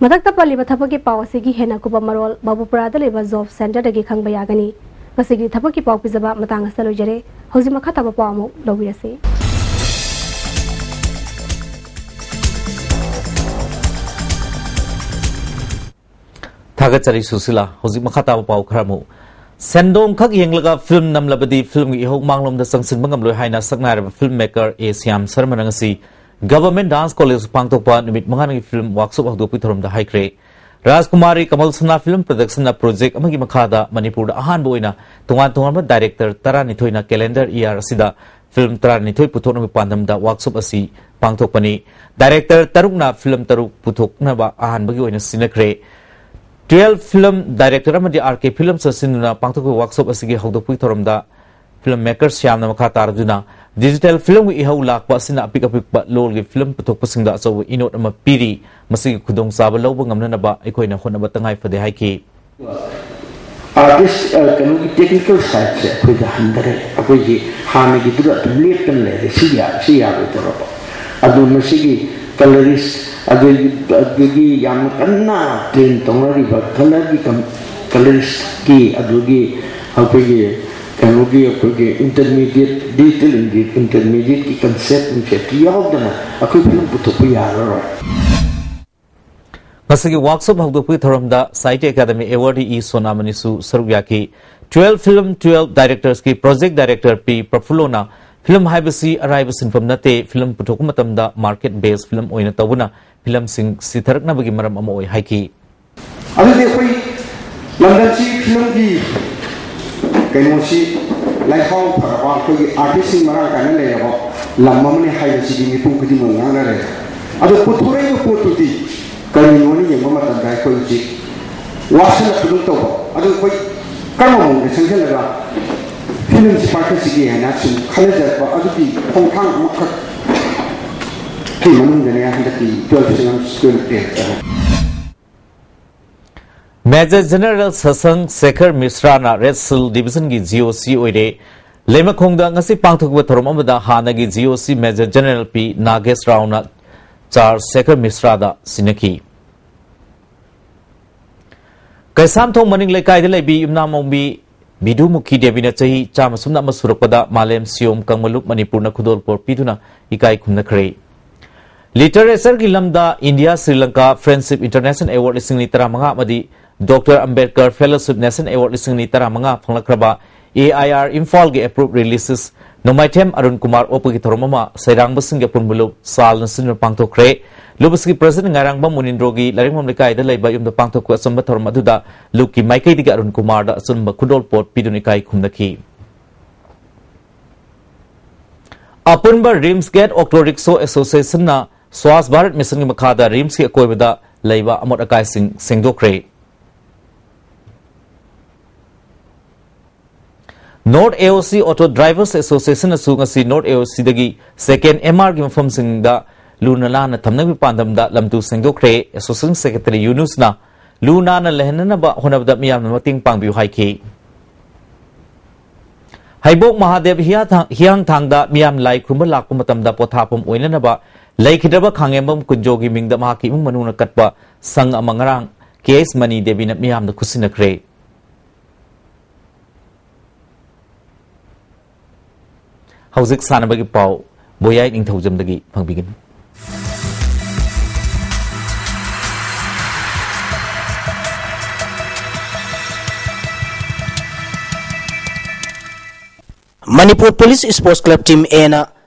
ꯃꯊꯛꯇ ꯄꯜꯂꯤꯕ ꯊꯕꯛꯀꯤ ꯄꯥꯎ ꯑꯁꯤꯒꯤ ꯍꯦꯟꯅ ꯑꯀꯨꯞꯄ ꯃꯔꯣꯜ ꯕꯥꯕꯨꯄꯨꯔꯥꯗ ꯂꯩꯕ job centreꯗꯒꯤ ꯈꯪꯕ ꯌꯥꯒꯅꯤ꯫ ꯉꯁꯤꯒꯤ ꯊꯕꯛꯀꯤ ꯄꯥꯎ ꯄꯤꯖꯕ ꯃꯇꯥꯡ ꯑꯁꯤꯗ ꯂꯣꯏꯖꯔꯦ꯫ ꯍꯧꯖꯤꯛ ꯃꯈꯥ ꯇꯥꯕ ꯄꯥꯎ ꯑꯃꯨꯛ ꯂꯧꯕꯤꯔꯁꯤ꯫ ꯊꯥꯒꯠꯆꯔꯤ ꯁꯨꯁꯤꯂꯥ꯫ ꯍꯧꯖꯤꯛ ꯃꯈꯥ ꯇꯥꯕ ꯄꯥꯎ ꯈꯔ ꯑꯃꯨꯛ꯫ ꯁꯦꯟꯗꯣꯡ ꯈꯛ ꯌꯦꯡꯂꯒ film ꯅꯝꯂꯕꯗꯤ filmꯒꯤ ꯏꯍꯧ ꯃꯥꯡꯂꯣꯝꯗ ꯆꯪꯁꯤꯟꯕ ꯉꯝꯂꯣꯏ ꯍꯥꯏꯅ ꯁꯛꯅꯥꯏꯔꯕ filmmaker ꯑꯦ ꯁ꯭ꯌꯥꯝ ꯁꯔꯃꯅ ꯉꯁꯤ Government Dance Collegeꯇ ꯄꯥꯡꯊꯣꯛꯄ ꯅꯨꯃꯤꯠ ꯃꯉꯥꯅꯤꯒꯤ film workshop ꯍꯧꯗꯣꯛꯄꯒꯤ ꯊꯧꯔꯝꯗ ꯍꯥꯏꯈ꯭ꯔꯦ꯫ ꯔꯥꯖꯀꯨꯃꯥꯔꯤ ꯀꯃꯜ ꯁꯅꯥ film productionꯅ project ꯑꯃꯒꯤ ꯃꯈꯥꯗ ꯃꯅꯤꯄꯨꯔꯗ ꯑꯍꯥꯟꯕ ꯑꯣꯏꯅ ꯇꯣꯉꯥꯟ ꯇꯣꯉꯥꯟꯕ director ꯇꯔꯥꯅꯤꯊꯣꯏꯅ calendar year ꯑꯁꯤꯗ ꯐꯤꯂꯝ ꯇꯔꯥꯅꯤꯊꯣꯏ ꯄꯨꯊꯣꯛꯅꯕ ꯄꯥꯟꯗꯝꯗ ꯋꯥꯔꯛꯁꯣꯞ ꯑꯁꯤ ꯄꯥꯡꯊꯣꯛꯄꯅꯤ꯫ ꯗꯥꯏꯔꯦꯛꯇꯔ ꯇꯔꯨꯛꯅ ꯐꯤꯂꯝ ꯇꯔꯨꯛ ꯄꯨꯊꯣꯛꯅꯕ ꯑꯍꯥꯟꯕꯒꯤ ꯑꯣꯏꯅ ꯁꯤꯟꯅꯈ꯭ꯔꯦ꯫ ꯇꯨꯋꯦꯜꯐ ꯐꯤꯂꯝ ꯗꯥꯏꯔꯦꯛꯇꯔ ꯑꯃꯗꯤ ꯑꯥꯔ ꯀꯦ ꯐꯤꯂꯝꯁꯅ ꯁꯤꯟꯗꯨꯅ ꯄꯥꯡꯊꯣꯛꯈꯤꯕ ꯋꯥꯔꯛꯁꯣꯞ ꯑꯁꯤꯒꯤ ꯍꯧꯗꯣꯛꯄꯒꯤ ꯊꯧꯔꯝꯗ ꯐꯤꯂꯝ ꯃꯦꯀꯔꯁ ꯌꯥꯝꯅ ꯃꯈꯥ ꯇꯥꯔꯗꯨꯅ ꯗꯤꯖꯤꯇꯦꯜ ꯐꯤꯂꯝꯒꯤ ꯏꯍꯧ ꯂꯥꯛꯄ ꯑꯁꯤꯅ ꯑꯄꯤꯛ ꯑꯄꯤꯛꯄ ꯂꯣꯜꯒꯤ ꯐꯤꯂꯝ ꯄꯨꯊꯣꯛꯄꯁꯤꯡꯗ ꯑꯆꯧꯕ ꯏꯅꯣꯠ ꯑꯃ ꯄꯤꯔꯤ꯫ ꯃꯁꯤꯒꯤ ꯈꯨꯗꯣꯡꯆꯥꯕ ꯂꯧꯕ ꯉꯝꯅꯅꯕ ꯑꯩꯈꯣꯏꯅ ꯍꯣꯠꯅꯕ ꯇꯉꯥꯏ ꯐꯗꯦ ꯍꯥꯏꯈꯤ꯫ ꯑꯥꯔꯇꯤꯁ ꯀꯩꯅꯣꯒꯤ ꯇꯦꯛꯅꯤꯀꯦꯜ ꯁꯥꯏꯠꯁꯦ ꯑꯩꯈꯣꯏꯗ ꯍꯟꯊꯔꯦ꯫ ꯑꯩꯈꯣꯏꯒꯤ ꯍꯥꯟꯅꯒꯤꯗꯨꯗ ꯑꯗꯨꯝ ꯂꯦꯞꯇꯅ ꯂꯩꯔꯦ꯫ ꯁꯤ ꯌꯥ- ꯁꯤ ꯌꯥꯔꯣꯏꯗꯧꯔꯕ꯫ ꯑꯗꯨ ꯃꯁꯤꯒꯤ ꯀꯂꯔꯤꯁ ꯑꯗꯨꯒꯤ ꯑꯗꯨꯒꯤ ꯌꯥꯝꯅ ꯀꯟꯅ ꯇ꯭ꯔꯦꯟ ꯇꯧꯅꯔꯤꯕ ꯀꯂꯔꯒꯤ ꯀꯝ- ꯀꯂꯔꯤꯁꯀꯤ ꯑꯗꯨꯒꯤ ꯑꯩꯈꯣꯏꯒꯤ ꯀꯩꯅꯣꯒꯤ ꯑꯩꯈꯣꯏꯒꯤ ꯏꯟꯇꯔꯃꯤꯗꯤꯌꯦꯠ ꯗꯤꯖꯤꯇꯦꯜ ꯏꯟꯇꯔꯃꯤꯗꯤꯌꯦꯠꯀꯤ ꯀꯟꯁꯦꯞꯁꯦ ꯌꯥꯎꯗꯅ ꯑꯩꯈꯣꯏ ꯐꯤꯂꯝ ꯄꯨꯊꯣꯛꯄ ꯌꯥꯔꯔꯣꯏ꯫ ꯉꯁꯤꯒꯤ ꯋꯥꯔꯛꯁꯣꯞ ꯍꯧꯗꯣꯛꯄꯒꯤ ꯊꯧꯔꯝꯗ ꯁꯥꯍꯤꯇ꯭ꯌ ꯑꯦꯀꯥꯗꯃꯤ ꯑꯦꯋꯥꯔꯗꯤ ꯏ ꯁꯣꯅꯥꯃꯅꯤꯁꯨ ꯁꯔꯨꯛ ꯌꯥꯈꯤ꯫ ꯇꯨꯋꯦꯜꯐ ꯐꯤꯂꯝ ꯇꯨꯋꯦꯜꯐ ꯗꯥꯏꯔꯦꯛꯇꯔꯁꯀꯤ ꯄ꯭ꯔꯣꯖꯦꯛ ꯗꯥꯏꯔꯦꯛꯇꯔ ꯄꯤ ꯄ꯭ꯔꯐꯨꯜꯂꯣꯅ ꯐꯤꯂꯝ ꯍꯥꯏꯕꯁꯤ ꯑꯔꯥꯏꯕ ꯁꯤꯟꯐꯝ ꯅꯠꯇꯦ, ꯐꯤꯂꯝ ꯄꯨꯊꯣꯛꯄ ꯃꯇꯝꯗ ꯃꯥꯔꯀꯦꯠ ꯕꯦꯁ ꯐꯤꯂꯝ ꯑꯣꯏꯅ ꯇꯧꯕꯅ ꯐꯤꯂꯝꯁꯤꯡ ꯁꯤꯊꯔꯛꯅꯕꯒꯤ ꯃꯔꯝ ꯑꯃ ꯑꯣꯏ ꯍꯥꯏꯈꯤ꯫ ꯑꯗꯨꯗꯤ ꯑꯩꯈꯣꯏ ꯂꯝꯗꯝꯁꯤ ꯐꯤꯂꯝꯒꯤ ꯀꯩꯅꯣꯁꯤ ꯂꯩꯍꯥꯎ ꯐꯔꯕ, ꯑꯩꯈꯣꯏꯒꯤ ꯑꯥꯔꯇꯤꯁꯁꯤꯡ ꯃꯔꯥꯡ ꯀꯥꯏꯅ ꯂꯩꯔꯕ ꯂꯝ ꯑꯃꯅꯤ ꯍꯥꯏꯕꯁꯤꯗꯤ ꯃꯤꯄꯨꯝ ꯈꯨꯗꯤꯡꯃꯛ ꯉꯥꯡꯅꯔꯦ꯫ ꯑꯗꯣ ꯄꯨꯊꯣꯔꯛꯏꯕ ꯄꯣꯠꯇꯨꯗꯤ ꯀꯔꯤꯅꯣꯅ ꯌꯦꯡꯕ ꯃꯇꯝꯗ ꯑꯩꯈꯣꯏ ꯍꯧꯖꯤꯛ ꯋꯥꯁꯤꯜꯂꯛꯄꯗꯧ ꯇꯧꯕ꯫ ꯑꯗꯨ ꯑꯩꯈꯣꯏ ꯀꯔꯝꯕ ꯃꯑꯣꯡꯗ ꯆꯪꯁꯤꯜꯂꯒ ꯐꯤꯂꯝꯁꯤ ꯄꯥꯏꯈꯠꯁꯤꯒꯦ ꯍꯥꯏꯅ ꯁꯨꯝ ꯈꯟꯅꯖꯔꯛꯄ ꯑꯗꯨꯒꯤ ꯈꯣꯡꯊꯥꯡ ꯑꯃꯈꯛꯀꯤ ꯃꯅꯨꯡꯗꯅꯦ ꯍꯟꯗꯛꯀꯤ ꯇꯨꯋꯦꯜꯐ ꯐꯤꯂꯝꯁ ꯇꯨꯋꯦꯜꯐ ꯗꯦ ꯍꯥꯏꯕ꯫ ꯃꯦꯖꯔ ꯖꯦꯅꯔꯦꯜ ꯁꯁꯪ ꯁꯦꯈꯔ ꯃꯤꯁ꯭ꯔꯥꯅ ꯔꯦꯗ ꯁꯤꯜ ꯗꯤꯕꯤꯖꯟꯒꯤ ꯖꯤ ꯑꯣ ꯁꯤ ꯑꯣꯏꯔꯦ꯫ ꯂꯩꯃꯈꯣꯡꯗ ꯉꯁꯤ ꯄꯥꯡꯊꯣꯛꯄ ꯊꯧꯔꯝ ꯑꯃꯗ ꯍꯥꯟꯅꯒꯤ ꯖꯤ ꯑꯣ ꯁꯤ ꯃꯦꯖꯔ ꯖꯦꯅꯔꯦꯜ ꯄꯤ ꯅꯥꯒꯦꯁ ꯔꯥꯎꯅ ꯆꯥꯔꯖ ꯁꯦꯈꯔ ꯃꯤꯁ꯭ꯔꯥꯗ ꯁꯤꯟꯅꯈꯤ꯫ ꯀꯩꯁꯥꯝꯊꯣꯡ ꯃꯅꯤꯡ ꯂꯩꯀꯥꯏꯗ ꯂꯩꯕꯤ ꯌꯨꯝꯅꯥꯝ ꯑꯣꯡꯕꯤ ꯕꯤꯗꯨꯃꯨꯈꯤ ꯗꯦꯕꯤꯅ ꯆꯍꯤ ꯆꯥꯝꯃ ꯁꯨꯞꯅ ꯑꯃ ꯁꯨꯔꯛꯄꯗ ꯃꯥꯂꯦꯝ ꯁꯤꯌꯣꯝ ꯀꯪꯂꯨꯞ ꯃꯅꯤꯄꯨꯔꯅ ꯈꯨꯗꯣꯜꯄꯣꯠ ꯄꯤꯗꯨꯅ ꯏꯀꯥꯏ ꯈꯨꯝꯅꯈ꯭ꯔꯦ꯫ ꯂꯤꯇꯔꯦꯆꯔꯒꯤ ꯂꯝꯗ India Sri Lanka friendship international award ꯂꯤꯁꯤꯡ ꯑꯅꯤ ꯇꯔꯥꯃꯉꯥ ꯑꯃꯗꯤ doctor Ambedkar fellowship national award ꯂꯤꯁꯤꯡ ꯑꯅꯤ ꯇꯔꯥꯃꯉꯥ ꯐꯪꯂꯛꯈ꯭ꯔꯕ ꯑꯦ ꯑꯥꯏ ꯑꯥꯔ ꯏꯝꯐꯥꯜꯒꯤ ꯑꯦꯄ꯭ꯔꯨꯞ ꯔꯤꯂꯤꯁꯤꯁ ꯅꯣꯡꯃꯥꯏꯊꯦꯝ ꯑꯔꯨꯟ ꯀꯨꯃꯥꯔ ꯑꯣꯛꯄꯒꯤ ꯊꯧꯔꯝ ꯑꯃ ꯁꯩꯔꯥꯡꯕꯁꯤꯡꯒꯤ ꯑꯄꯨꯟꯕ ꯂꯨꯞ ꯁꯥꯜꯅ ꯁꯤꯟꯗꯨꯅ ꯄꯥꯡꯊꯣꯛꯈ꯭ꯔꯦ꯫ ꯂꯨꯞꯁꯤꯒꯤ ꯄ꯭ꯔꯁꯤꯗꯦꯟ ꯉꯥꯏꯔꯥꯡꯕꯝ ꯃꯨꯅꯤꯟꯗ꯭ꯔꯣꯒꯤ ꯂꯥꯏꯔꯤꯛꯐꯝ ꯂꯩꯀꯥꯏꯗ ꯂꯩꯕ ꯌꯨꯝꯗ ꯄꯥꯡꯊꯣꯛꯄ ꯑꯆꯝꯕ ꯊꯧꯔꯝ ꯑꯗꯨꯗ ꯂꯨꯞꯀꯤ ꯃꯥꯏꯀꯩꯗꯒꯤ ꯑꯔꯨꯟ ꯀꯨꯃꯥꯔꯗ ꯑꯆꯨꯝꯕ ꯈꯨꯗꯣꯜꯄꯣꯠ ꯄꯤꯗꯨꯅ ꯏꯀꯥꯏ ꯈꯨꯝꯅꯈꯤ꯫ ꯑꯄꯨꯟꯕ ꯔꯤꯝꯁ ꯒꯦꯠ ꯑꯣꯇꯣ ꯔꯤꯛꯁꯣ ꯑꯦꯁꯣꯁꯤꯌꯦꯁꯟꯅ ꯁ꯭ꯋꯥꯁ ꯚꯥꯔꯠ ꯃꯤꯁꯟꯒꯤ ꯃꯈꯥꯗ ꯔꯤꯝꯁꯀꯤ ꯑꯀꯣꯏꯕꯗ ꯂꯩꯕ ꯑꯃꯣꯠ ꯑꯀꯥꯏꯁꯤꯡ ꯁꯦꯡꯗꯣꯛꯈ꯭ꯔꯦ꯫ ꯅꯣꯔꯠ ꯑꯦ ꯑꯣ ꯁꯤ ꯑꯣꯇꯣ ꯗ꯭ꯔꯥꯏꯚꯔꯁ ꯑꯦꯁꯣꯁꯤꯌꯦꯁꯟꯅꯁꯨ ꯉꯁꯤ ꯅꯣꯔꯠ ꯑꯦ ꯑꯣ ꯁꯤꯗꯒꯤ ꯁꯦꯀꯦꯟ ꯑꯦꯝ ꯑꯥꯔꯒꯤ ꯃꯐꯝꯁꯤꯡꯗ ꯂꯨ ꯅꯥꯟꯅ ꯊꯝꯅꯕꯒꯤ ꯄꯥꯟꯗꯝꯗ ꯂꯝꯇꯨ ꯁꯦꯡꯗꯣꯛꯈ꯭ꯔꯦ꯫ ꯑꯦꯁꯣꯁꯤꯌꯦꯁꯟ ꯁꯦꯀ꯭ꯔꯦꯇꯔꯤ ꯌꯨꯅꯨꯁꯅ ꯂꯨ ꯅꯥꯟꯅ ꯂꯩꯍꯟꯅꯅꯕ ꯍꯣꯠꯅꯕꯗ ꯃꯤꯌꯥꯝꯅ ꯃꯇꯦꯡ ꯄꯥꯡꯕꯤꯌꯨ ꯍꯥꯏꯈꯤ꯫ ꯍꯩꯕꯣꯛ ꯃꯍꯥꯗꯦꯕ ꯍꯤꯌꯥꯊꯥꯡ-, ꯍꯤꯌꯥꯡꯊꯥꯡꯗ ꯃꯤꯌꯥꯝ ꯂꯥꯏ ꯈꯨꯔꯨꯝꯕ ꯂꯥꯛꯄ ꯃꯇꯝꯗ ꯄꯣꯊꯥꯐꯝ ꯑꯣꯏꯅꯅꯕ ꯂꯩꯈꯤꯗ꯭ꯔꯕ ꯈꯥꯡꯉꯦꯝꯕꯝ ꯀꯨꯟꯖꯣꯒꯤ ꯃꯤꯡꯗ ꯃꯍꯥꯛꯀꯤ ꯏꯃꯨꯡ ꯃꯅꯨꯡꯅ ꯀꯠꯄ ꯁꯪ ꯑꯃ ꯉꯔꯥꯡ ꯀꯦ ꯑꯦꯁ ꯃꯅꯤ ꯗꯦꯕꯤꯅ ꯃꯤꯌꯥꯝꯗ ꯈꯨꯠꯁꯤꯟꯅꯈ꯭ꯔꯦ꯫ ꯍꯧꯖꯤꯛ ꯁꯥꯟꯅꯕꯒꯤ ꯄꯥꯎ ꯕꯣꯌꯥꯏ ꯅꯤꯡꯊꯧꯖꯝꯗꯒꯤ ꯐꯪꯕꯤꯒꯅꯤ꯫ Manipur police sports club team ꯑꯦꯅ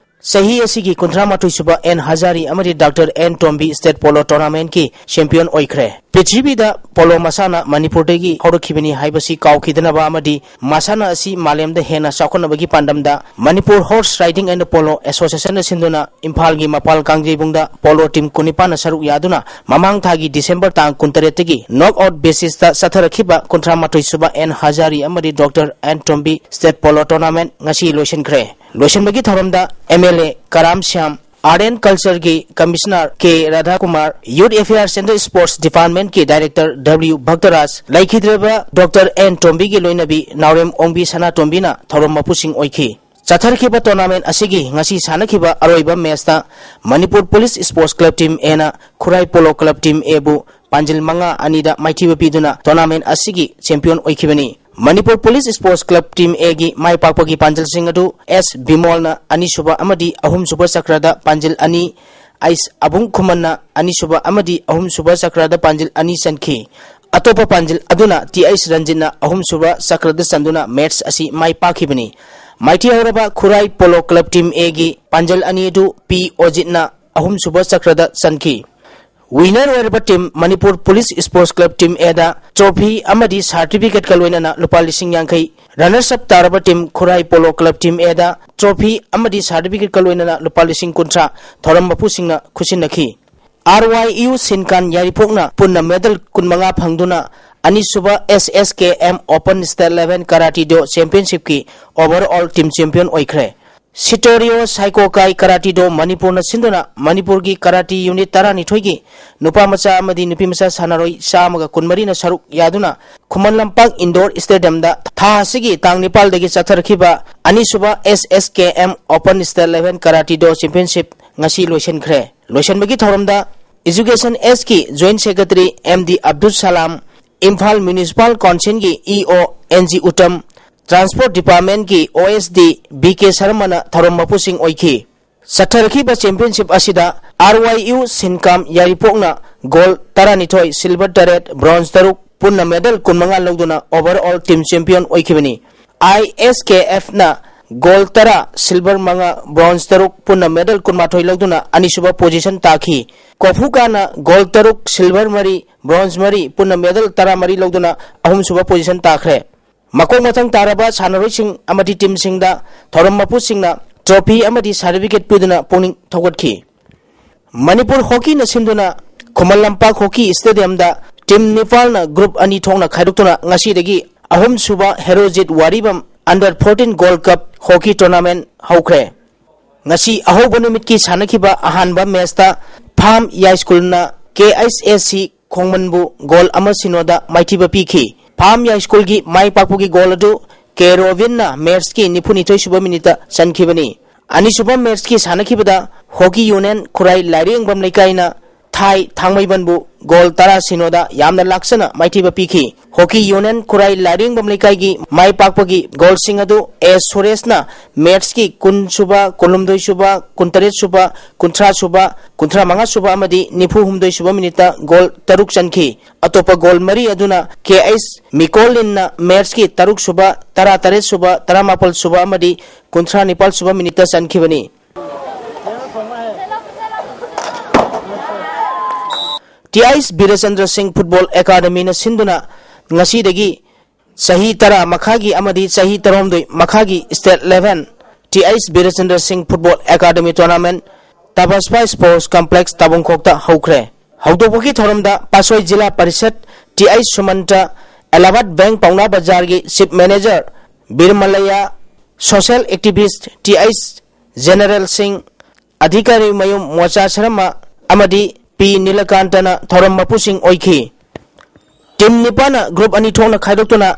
ꯆꯍꯤ ꯑꯁꯤꯒꯤ ꯀꯨꯟꯊ꯭ꯔꯥ ꯃꯥꯊꯣꯏ ꯁꯨꯕ ꯑꯦꯟ ꯍꯖꯥꯔꯤ ꯑꯃꯗꯤ doctor N Tombi state polo ꯇꯣꯔꯅꯥꯃꯦꯟꯠꯀꯤ ꯆꯦꯝꯄꯤꯌꯟ ꯑꯣꯏꯈ꯭ꯔꯦ꯫ ꯄ꯭ꯔꯤꯊꯤꯕꯤꯗ ꯄꯣꯂꯣ ꯃꯁꯥꯟꯅ ꯃꯅꯤꯄꯨꯔꯗꯒꯤ ꯍꯧꯔꯛꯈꯤꯕꯅꯤ ꯍꯥꯏꯕꯁꯤ ꯀꯥꯎꯈꯤꯗꯅꯕ ꯑꯃꯗꯤ ꯃꯁꯥꯟꯅ ꯑꯁꯤ ꯃꯥꯂꯦꯝꯗ ꯍꯦꯟꯅ ꯆꯥꯎꯈꯠꯅꯕꯒꯤ ꯄꯥꯟꯗꯝꯗ Manipur horse riding and polo ꯑꯦꯁꯣꯁꯤꯌꯦꯁꯟꯅ ꯁꯤꯟꯗꯨꯅ ꯏꯝꯐꯥꯜꯒꯤ ꯃꯄꯥꯜ ꯀꯥꯡꯖꯩꯕꯨꯡꯗ ꯄꯣꯂꯣ ꯇꯤꯝ ꯀꯨꯟꯅꯤꯄꯥꯟꯅ ꯁꯔꯨꯛ ꯌꯥꯗꯨꯅ ꯃꯃꯥꯡ ꯊꯥꯒꯤ ꯗꯤꯁꯦꯝꯕꯔ ꯇꯥꯡ ꯀꯨꯟꯇꯔꯦꯠꯇꯒꯤ ꯅꯣꯛ ꯑꯥꯎꯠ ꯕꯦꯁꯤꯁꯇ ꯆꯠꯊꯔꯛꯈꯤꯕ ꯀꯨꯟꯊ꯭ꯔꯥ ꯃꯥꯊꯣꯏ ꯁꯨꯕ ꯑꯦꯟ ꯍꯖꯥꯔꯤ ꯑꯃꯗꯤ doctor N Tombi state polo tournament ꯉꯁꯤ ꯂꯣꯏꯁꯤꯟꯈ꯭ꯔꯦ꯫ ꯂꯣꯏꯁꯤꯟꯕꯒꯤ ꯊꯧꯔꯝꯗ M L A Karam Shyam, art and ꯀꯜꯆꯔꯒꯤ commissioner K Radhakumar, youth affairs and sports ꯗꯤꯄꯥꯔꯠꯃꯦꯟꯠꯀꯤ ꯗꯥꯏꯔꯦꯛꯇꯔ ꯗꯕ꯭ꯂꯤꯎ ꯚꯛꯇꯔꯥꯖ, ꯂꯩꯈꯤꯗ꯭ꯔꯕ ꯗꯥꯛꯇꯔ ꯑꯦꯟ ꯇꯣꯝꯕꯤꯒꯤ ꯂꯣꯏꯅꯕꯤ ꯅꯥꯎꯔꯦꯝ ꯑꯣꯡꯕꯤ ꯁꯅꯥꯇꯣꯝꯕꯤꯅ ꯊꯧꯔꯝ ꯃꯄꯨꯁꯤꯡ ꯑꯣꯏꯈꯤ꯫ ꯆꯠꯊꯔꯛꯈꯤꯕ ꯇꯣꯔꯅꯥꯃꯦꯟꯠ ꯑꯁꯤꯒꯤ ꯉꯁꯤ ꯁꯥꯟꯅꯈꯤꯕ ꯑꯔꯣꯏꯕ ꯃꯦꯆꯇ Manipur police sports club team ꯑꯦꯅ ꯈꯨꯔꯥꯏ ꯄꯣꯂꯣ ꯀ꯭ꯂꯕ ꯇꯤꯝ ꯑꯦꯕꯨ ꯄꯥꯟꯖꯤꯜ ꯃꯉꯥ ꯑꯅꯤꯗ ꯃꯥꯏꯊꯤꯕ ꯄꯤꯗꯨꯅ ꯇꯣꯔꯅꯥꯃꯦꯟꯠ ꯑꯁꯤꯒꯤ ꯆꯦꯝꯄꯤꯌꯟ ꯑꯣꯏꯈꯤꯕꯅꯤ꯫ Manipur police sports club team ꯑꯦꯒꯤ ꯃꯥꯏ ꯄꯥꯛꯄꯒꯤ ꯄꯥꯟꯖꯜꯁꯤꯡ ꯑꯗꯨ ꯑꯦꯁ ꯕꯤꯃꯣꯜꯅ ꯑꯅꯤꯁꯨꯕ ꯑꯃꯗꯤ ꯑꯍꯨꯝꯁꯨꯕ ꯆꯀ꯭ꯔꯗ ꯄꯥꯟꯖꯤꯜ ꯑꯅꯤ, ꯑꯩꯁ ꯑꯕꯨꯡ ꯈꯨꯃꯟꯅ ꯑꯅꯤꯁꯨꯕ ꯑꯃꯗꯤ ꯑꯍꯨꯝꯁꯨꯕ ꯆꯀ꯭ꯔꯗ ꯄꯥꯟꯖꯤꯜ ꯑꯅꯤ ꯆꯟꯈꯤ꯫ ꯑꯇꯣꯞꯄ ꯄꯥꯟꯖꯤꯜ ꯑꯗꯨꯅ ꯇꯤ ꯑꯩꯁ ꯔꯟꯖꯤꯠꯅ ꯑꯍꯨꯝꯁꯨꯕ ꯆꯀ꯭ꯔꯗ ꯆꯟꯗꯨꯅ ꯃꯦꯆ ꯑꯁꯤ ꯃꯥꯏ ꯄꯥꯛꯈꯤꯕꯅꯤ꯫ ꯃꯥꯏꯊꯤꯍꯧꯔꯕ ꯈꯨꯔꯥꯏ ꯄꯣꯂꯣ ꯀ꯭ꯂꯕ ꯇꯤꯝ ꯑꯦꯒꯤ ꯄꯥꯟꯖꯜ ꯑꯅꯤ ꯑꯗꯨ ꯄꯤ ꯑꯣꯖꯤꯠꯅ ꯑꯍꯨꯝꯁꯨꯕ ꯆꯀ꯭ꯔꯗ ꯆꯟꯈꯤ꯫ Winner ꯑꯣꯏꯔꯕ team Manipur Police Sports Club Team Aꯗ trophy ꯑꯃꯗꯤ certificateꯀ ꯂꯣꯏꯅꯅ ꯂꯨꯄꯥ ꯂꯤꯁꯤꯡ ꯌꯥꯡꯈꯩ, runners up ꯇꯥꯔꯕ team Khurai Polo Club Team Aꯗ trophy ꯑꯃꯗꯤ certificateꯀ ꯂꯣꯏꯅꯅ ꯂꯨꯄꯥ ꯂꯤꯁꯤꯡ ꯀꯨꯟꯊ꯭ꯔꯥ ꯊꯧꯔꯝ ꯃꯄꯨꯁꯤꯡꯅ ꯈꯨꯠꯁꯤꯟꯅꯈꯤ꯫ ꯑꯥꯔ ꯋꯥꯏ ꯌꯨ ꯁꯤꯟꯀꯥꯟ ꯌꯥꯏꯔꯤꯄꯣꯛꯅ ꯄꯨꯟꯅ medal ꯀꯨꯟꯃꯉꯥ ꯐꯪꯗꯨꯅ ꯑꯅꯤꯁꯨꯕ S S K M Open State Level Karate Do Championshipꯀꯤ overall team champion ꯑꯣꯏꯈ꯭ꯔꯦ꯫ ꯁꯤꯇꯣꯔꯤꯑꯣ ꯁꯥꯏꯀꯣꯀꯥꯏ ꯀꯔꯥꯇꯤ ꯗꯣ ꯃꯅꯤꯄꯨꯔꯅ ꯁꯤꯟꯗꯨꯅ ꯃꯅꯤꯄꯨꯔꯒꯤ ꯀꯔꯥꯇꯤ unit ꯇꯔꯥꯅꯤꯊꯣꯏꯒꯤ ꯅꯨꯄꯥ ꯃꯆꯥ ꯑꯃꯗꯤ ꯅꯨꯄꯤ ꯃꯆꯥ ꯁꯥꯟꯅꯔꯣꯏ ꯆꯥꯝꯃꯒ ꯀꯨꯟꯃꯔꯤꯅ ꯁꯔꯨꯛ ꯌꯥꯗꯨꯅ ꯈꯨꯃꯟ ꯂꯝꯄꯥꯛ indoor stadiumꯗ ꯊꯥ ꯑꯁꯤꯒꯤ ꯇꯥꯡ ꯅꯤꯄꯥꯜꯗꯒꯤ ꯆꯠꯊꯔꯛꯈꯤꯕ ꯑꯅꯤꯁꯨꯕ S S K M Open State Level Karate Do Championship ꯉꯁꯤ ꯂꯣꯏꯁꯤꯟꯈ꯭ꯔꯦ꯫ ꯂꯣꯏꯁꯤꯟꯕꯒꯤ ꯊꯧꯔꯝꯗ Education Sꯀꯤ Joint Secretary M D Abdul Salam, Imphal Municipal Councilꯒꯤ E O N G Uttam, Transport Departmentꯀꯤ O S D B K ꯁꯔꯃꯅ ꯊꯧꯔꯝ ꯃꯄꯨꯁꯤꯡ ꯑꯣꯏꯈꯤ꯫ ꯆꯠꯊꯔꯛꯈꯤꯕ championship ꯑꯁꯤꯗ ꯑꯥꯔ ꯋꯥꯏ ꯌꯨ ꯁꯤꯟꯀꯥꯝ ꯌꯥꯏꯔꯤꯄꯣꯛꯅ gold ꯇꯔꯥꯅꯤꯊꯣꯏ, silver ꯇꯔꯦꯠ, bronze ꯇꯔꯨꯛ, ꯄꯨꯟꯅ medal ꯀꯨꯟꯃꯉꯥ ꯂꯧꯗꯨꯅ overall team champion ꯑꯣꯏꯈꯤꯕꯅꯤ꯫ ꯑꯥꯏ ꯑꯦꯁ ꯀꯦ ꯑꯦꯐꯅ gold ꯇꯔꯥ, silver ꯃꯉꯥ, bronze ꯇꯔꯨꯛ, ꯄꯨꯟꯅ medal ꯀꯨꯟꯃꯥꯊꯣꯏ ꯂꯧꯗꯨꯅ ꯑꯅꯤꯁꯨꯕ position ꯇꯥꯈꯤ꯫ ꯀꯣꯐꯨꯀꯥꯅ gold ꯇꯔꯨꯛ, silver ꯃꯔꯤ, bronze ꯃꯔꯤ, ꯄꯨꯟꯅ medal ꯇꯔꯥꯃꯔꯤ ꯂꯧꯗꯨꯅ ꯑꯍꯨꯝꯁꯨꯕ position ꯇꯥꯈ꯭ꯔꯦ꯫ ꯃꯀꯣꯛ ꯃꯊꯪ ꯇꯥꯔꯕ ꯁꯥꯟꯅꯔꯣꯏꯁꯤꯡ ꯑꯃꯗꯤ teamꯁꯤꯡꯗ ꯊꯧꯔꯝ ꯃꯄꯨꯁꯤꯡꯅ trophy ꯑꯃꯗꯤ certificate ꯄꯤꯗꯨꯅ ꯄꯨꯛꯅꯤꯡ ꯊꯧꯒꯠꯈꯤ꯫ ꯃꯅꯤꯄꯨꯔ ꯍꯣꯀꯤꯅ ꯁꯤꯟꯗꯨꯅ Khuman Lampak hockey stadiumꯗ team ꯅꯤꯄꯥꯜꯅ group ꯑꯅꯤ ꯊꯣꯛꯅ ꯈꯥꯏꯗꯣꯛꯇꯨꯅ ꯉꯁꯤꯗꯒꯤ ꯑꯍꯨꯝꯁꯨꯕ Herojit ꯋꯥꯔꯤꯕꯝ under fourteen Gold Cup Hockey Tournament ꯍꯧꯈ꯭ꯔꯦ꯫ ꯉꯁꯤ ꯑꯍꯧꯕ ꯅꯨꯃꯤꯠꯀꯤ ꯁꯥꯟꯅꯈꯤꯕ ꯑꯍꯥꯟꯕ matchꯇ ꯐꯥꯝ ꯌꯥꯏꯁ꯭ꯀꯨꯜꯅ ꯀꯦ ꯑꯩꯆ ꯑꯦ ꯁꯤ ꯈꯣꯡꯃꯟꯕꯨ goal ꯑꯃ ꯁꯤꯅꯣꯗ ꯃꯥꯏꯊꯤꯕ ꯄꯤꯈꯤ꯫ ꯐꯥꯝ ꯌꯥꯏꯁ꯭ꯀꯨꯜꯒꯤ ꯃꯥꯏ ꯄꯥꯛꯄꯒꯤ goal ꯑꯗꯨ ꯀꯦ ꯔꯣꯕꯤꯟꯅ matchꯀꯤ ꯅꯤꯐꯨꯅꯤꯊꯣꯏ ꯁꯨꯕ minuteꯇ ꯆꯟꯈꯤꯕꯅꯤ꯫ ꯑꯅꯤꯁꯨꯕ matchꯀꯤ ꯁꯥꯟꯅꯈꯤꯕꯗ ꯍꯣꯀꯤ ꯌꯨꯅꯤꯌꯟ ꯈꯨꯔꯥꯏ ꯂꯥꯏꯔꯦꯝꯕꯝ ꯂꯩꯀꯥꯏꯅ ꯊꯥꯏ ꯊꯥꯡꯃꯩꯕꯟꯕꯨ goal ꯇꯔꯥ ꯁꯤꯅꯣꯗ ꯌꯥꯝꯅ ꯂꯥꯛꯆꯅ ꯃꯥꯏꯊꯤꯕ ꯄꯤꯈꯤ꯫ ꯍꯣꯀꯤ ꯌꯨꯅꯤꯌꯟ ꯈꯨꯔꯥꯏ ꯂꯥꯏꯔꯦꯝꯕꯝ ꯂꯩꯀꯥꯏꯒꯤ ꯃꯥꯏ ꯄꯥꯛꯄꯒꯤ goalꯁꯤꯡ ꯑꯗꯨ ꯑꯦꯁ ꯁꯨꯔꯦꯁꯅ matchꯀꯤ ꯀꯨꯟ ꯁꯨꯕ, ꯀꯨꯟꯍꯨꯝꯗꯣꯏ ꯁꯨꯕ, ꯀꯨꯟꯇꯔꯦꯠ ꯁꯨꯕ, ꯀꯨꯟꯊ꯭ꯔꯥ ꯁꯨꯕ, ꯀꯨꯟꯊ꯭ꯔꯥ ꯃꯉꯥ ꯁꯨꯕ ꯑꯃꯗꯤ ꯅꯤꯐꯨ ꯍꯨꯝꯗꯣꯏ ꯁꯨꯕ minuteꯇ goal ꯇꯔꯨꯛ ꯆꯟꯈꯤ꯫ ꯑꯇꯣꯞꯄ goal ꯃꯔꯤ ꯑꯗꯨꯅ ꯀꯦ ꯑꯩꯆ ꯃꯤꯀꯣꯂꯤꯟꯅ matchꯀꯤ ꯇꯔꯨꯛ ꯁꯨꯕ, ꯇꯔꯥ ꯇꯔꯦꯠ ꯁꯨꯕ, ꯇꯔꯥ ꯃꯥꯄꯜ ꯁꯨꯕ ꯑꯃꯗꯤ ꯀꯨꯟꯊ꯭ꯔꯥ ꯅꯤꯄꯥꯜ ꯁꯨꯕ minuteꯇ ꯆꯟꯈꯤꯕꯅꯤ꯫ T H Birendra Singh football ꯑꯦꯀꯥꯗꯃꯤꯅ ꯁꯤꯟꯗꯨꯅ ꯉꯁꯤꯗꯒꯤ ꯆꯍꯤ ꯇꯔꯥ ꯃꯈꯥꯒꯤ ꯑꯃꯗꯤ ꯆꯍꯤ ꯇꯔꯥꯍꯨꯝꯗꯣꯏ ꯃꯈꯥꯒꯤ state level T H Birendra Singh football academy tournament ꯇꯕꯁꯄꯥ ꯁ꯭ꯄꯣꯔꯠꯁ ꯀꯝꯄ꯭ꯂꯦꯛꯁ ꯇꯥꯕꯨꯡꯈꯣꯛꯇ ꯍꯧꯈ꯭ꯔꯦ꯫ ꯍꯧꯗꯣꯛꯄꯒꯤ ꯊꯧꯔꯝꯗ Patsoi Zila Parishad, T H Sumanta, Allahabad bank Paona ꯕꯖꯥꯔꯒꯤ chief manager Biramalaya, social activist T H General Singh, ꯑꯙꯤꯀꯥꯔꯤ ꯃꯌꯨꯝ ꯃꯣꯆꯥ ꯁꯔꯃ ꯑꯃꯗꯤ ꯄꯤ ꯅꯤꯂꯀꯥꯟꯇꯅ ꯊꯧꯔꯝ ꯃꯄꯨꯁꯤꯡ ꯑꯣꯏꯈꯤ꯫ ꯇꯤꯝ ꯅꯤꯄꯥꯟꯅ ꯒ꯭ꯔꯨꯞ ꯑꯅꯤ ꯊꯣꯛꯅ ꯈꯥꯏꯗꯣꯛꯇꯨꯅ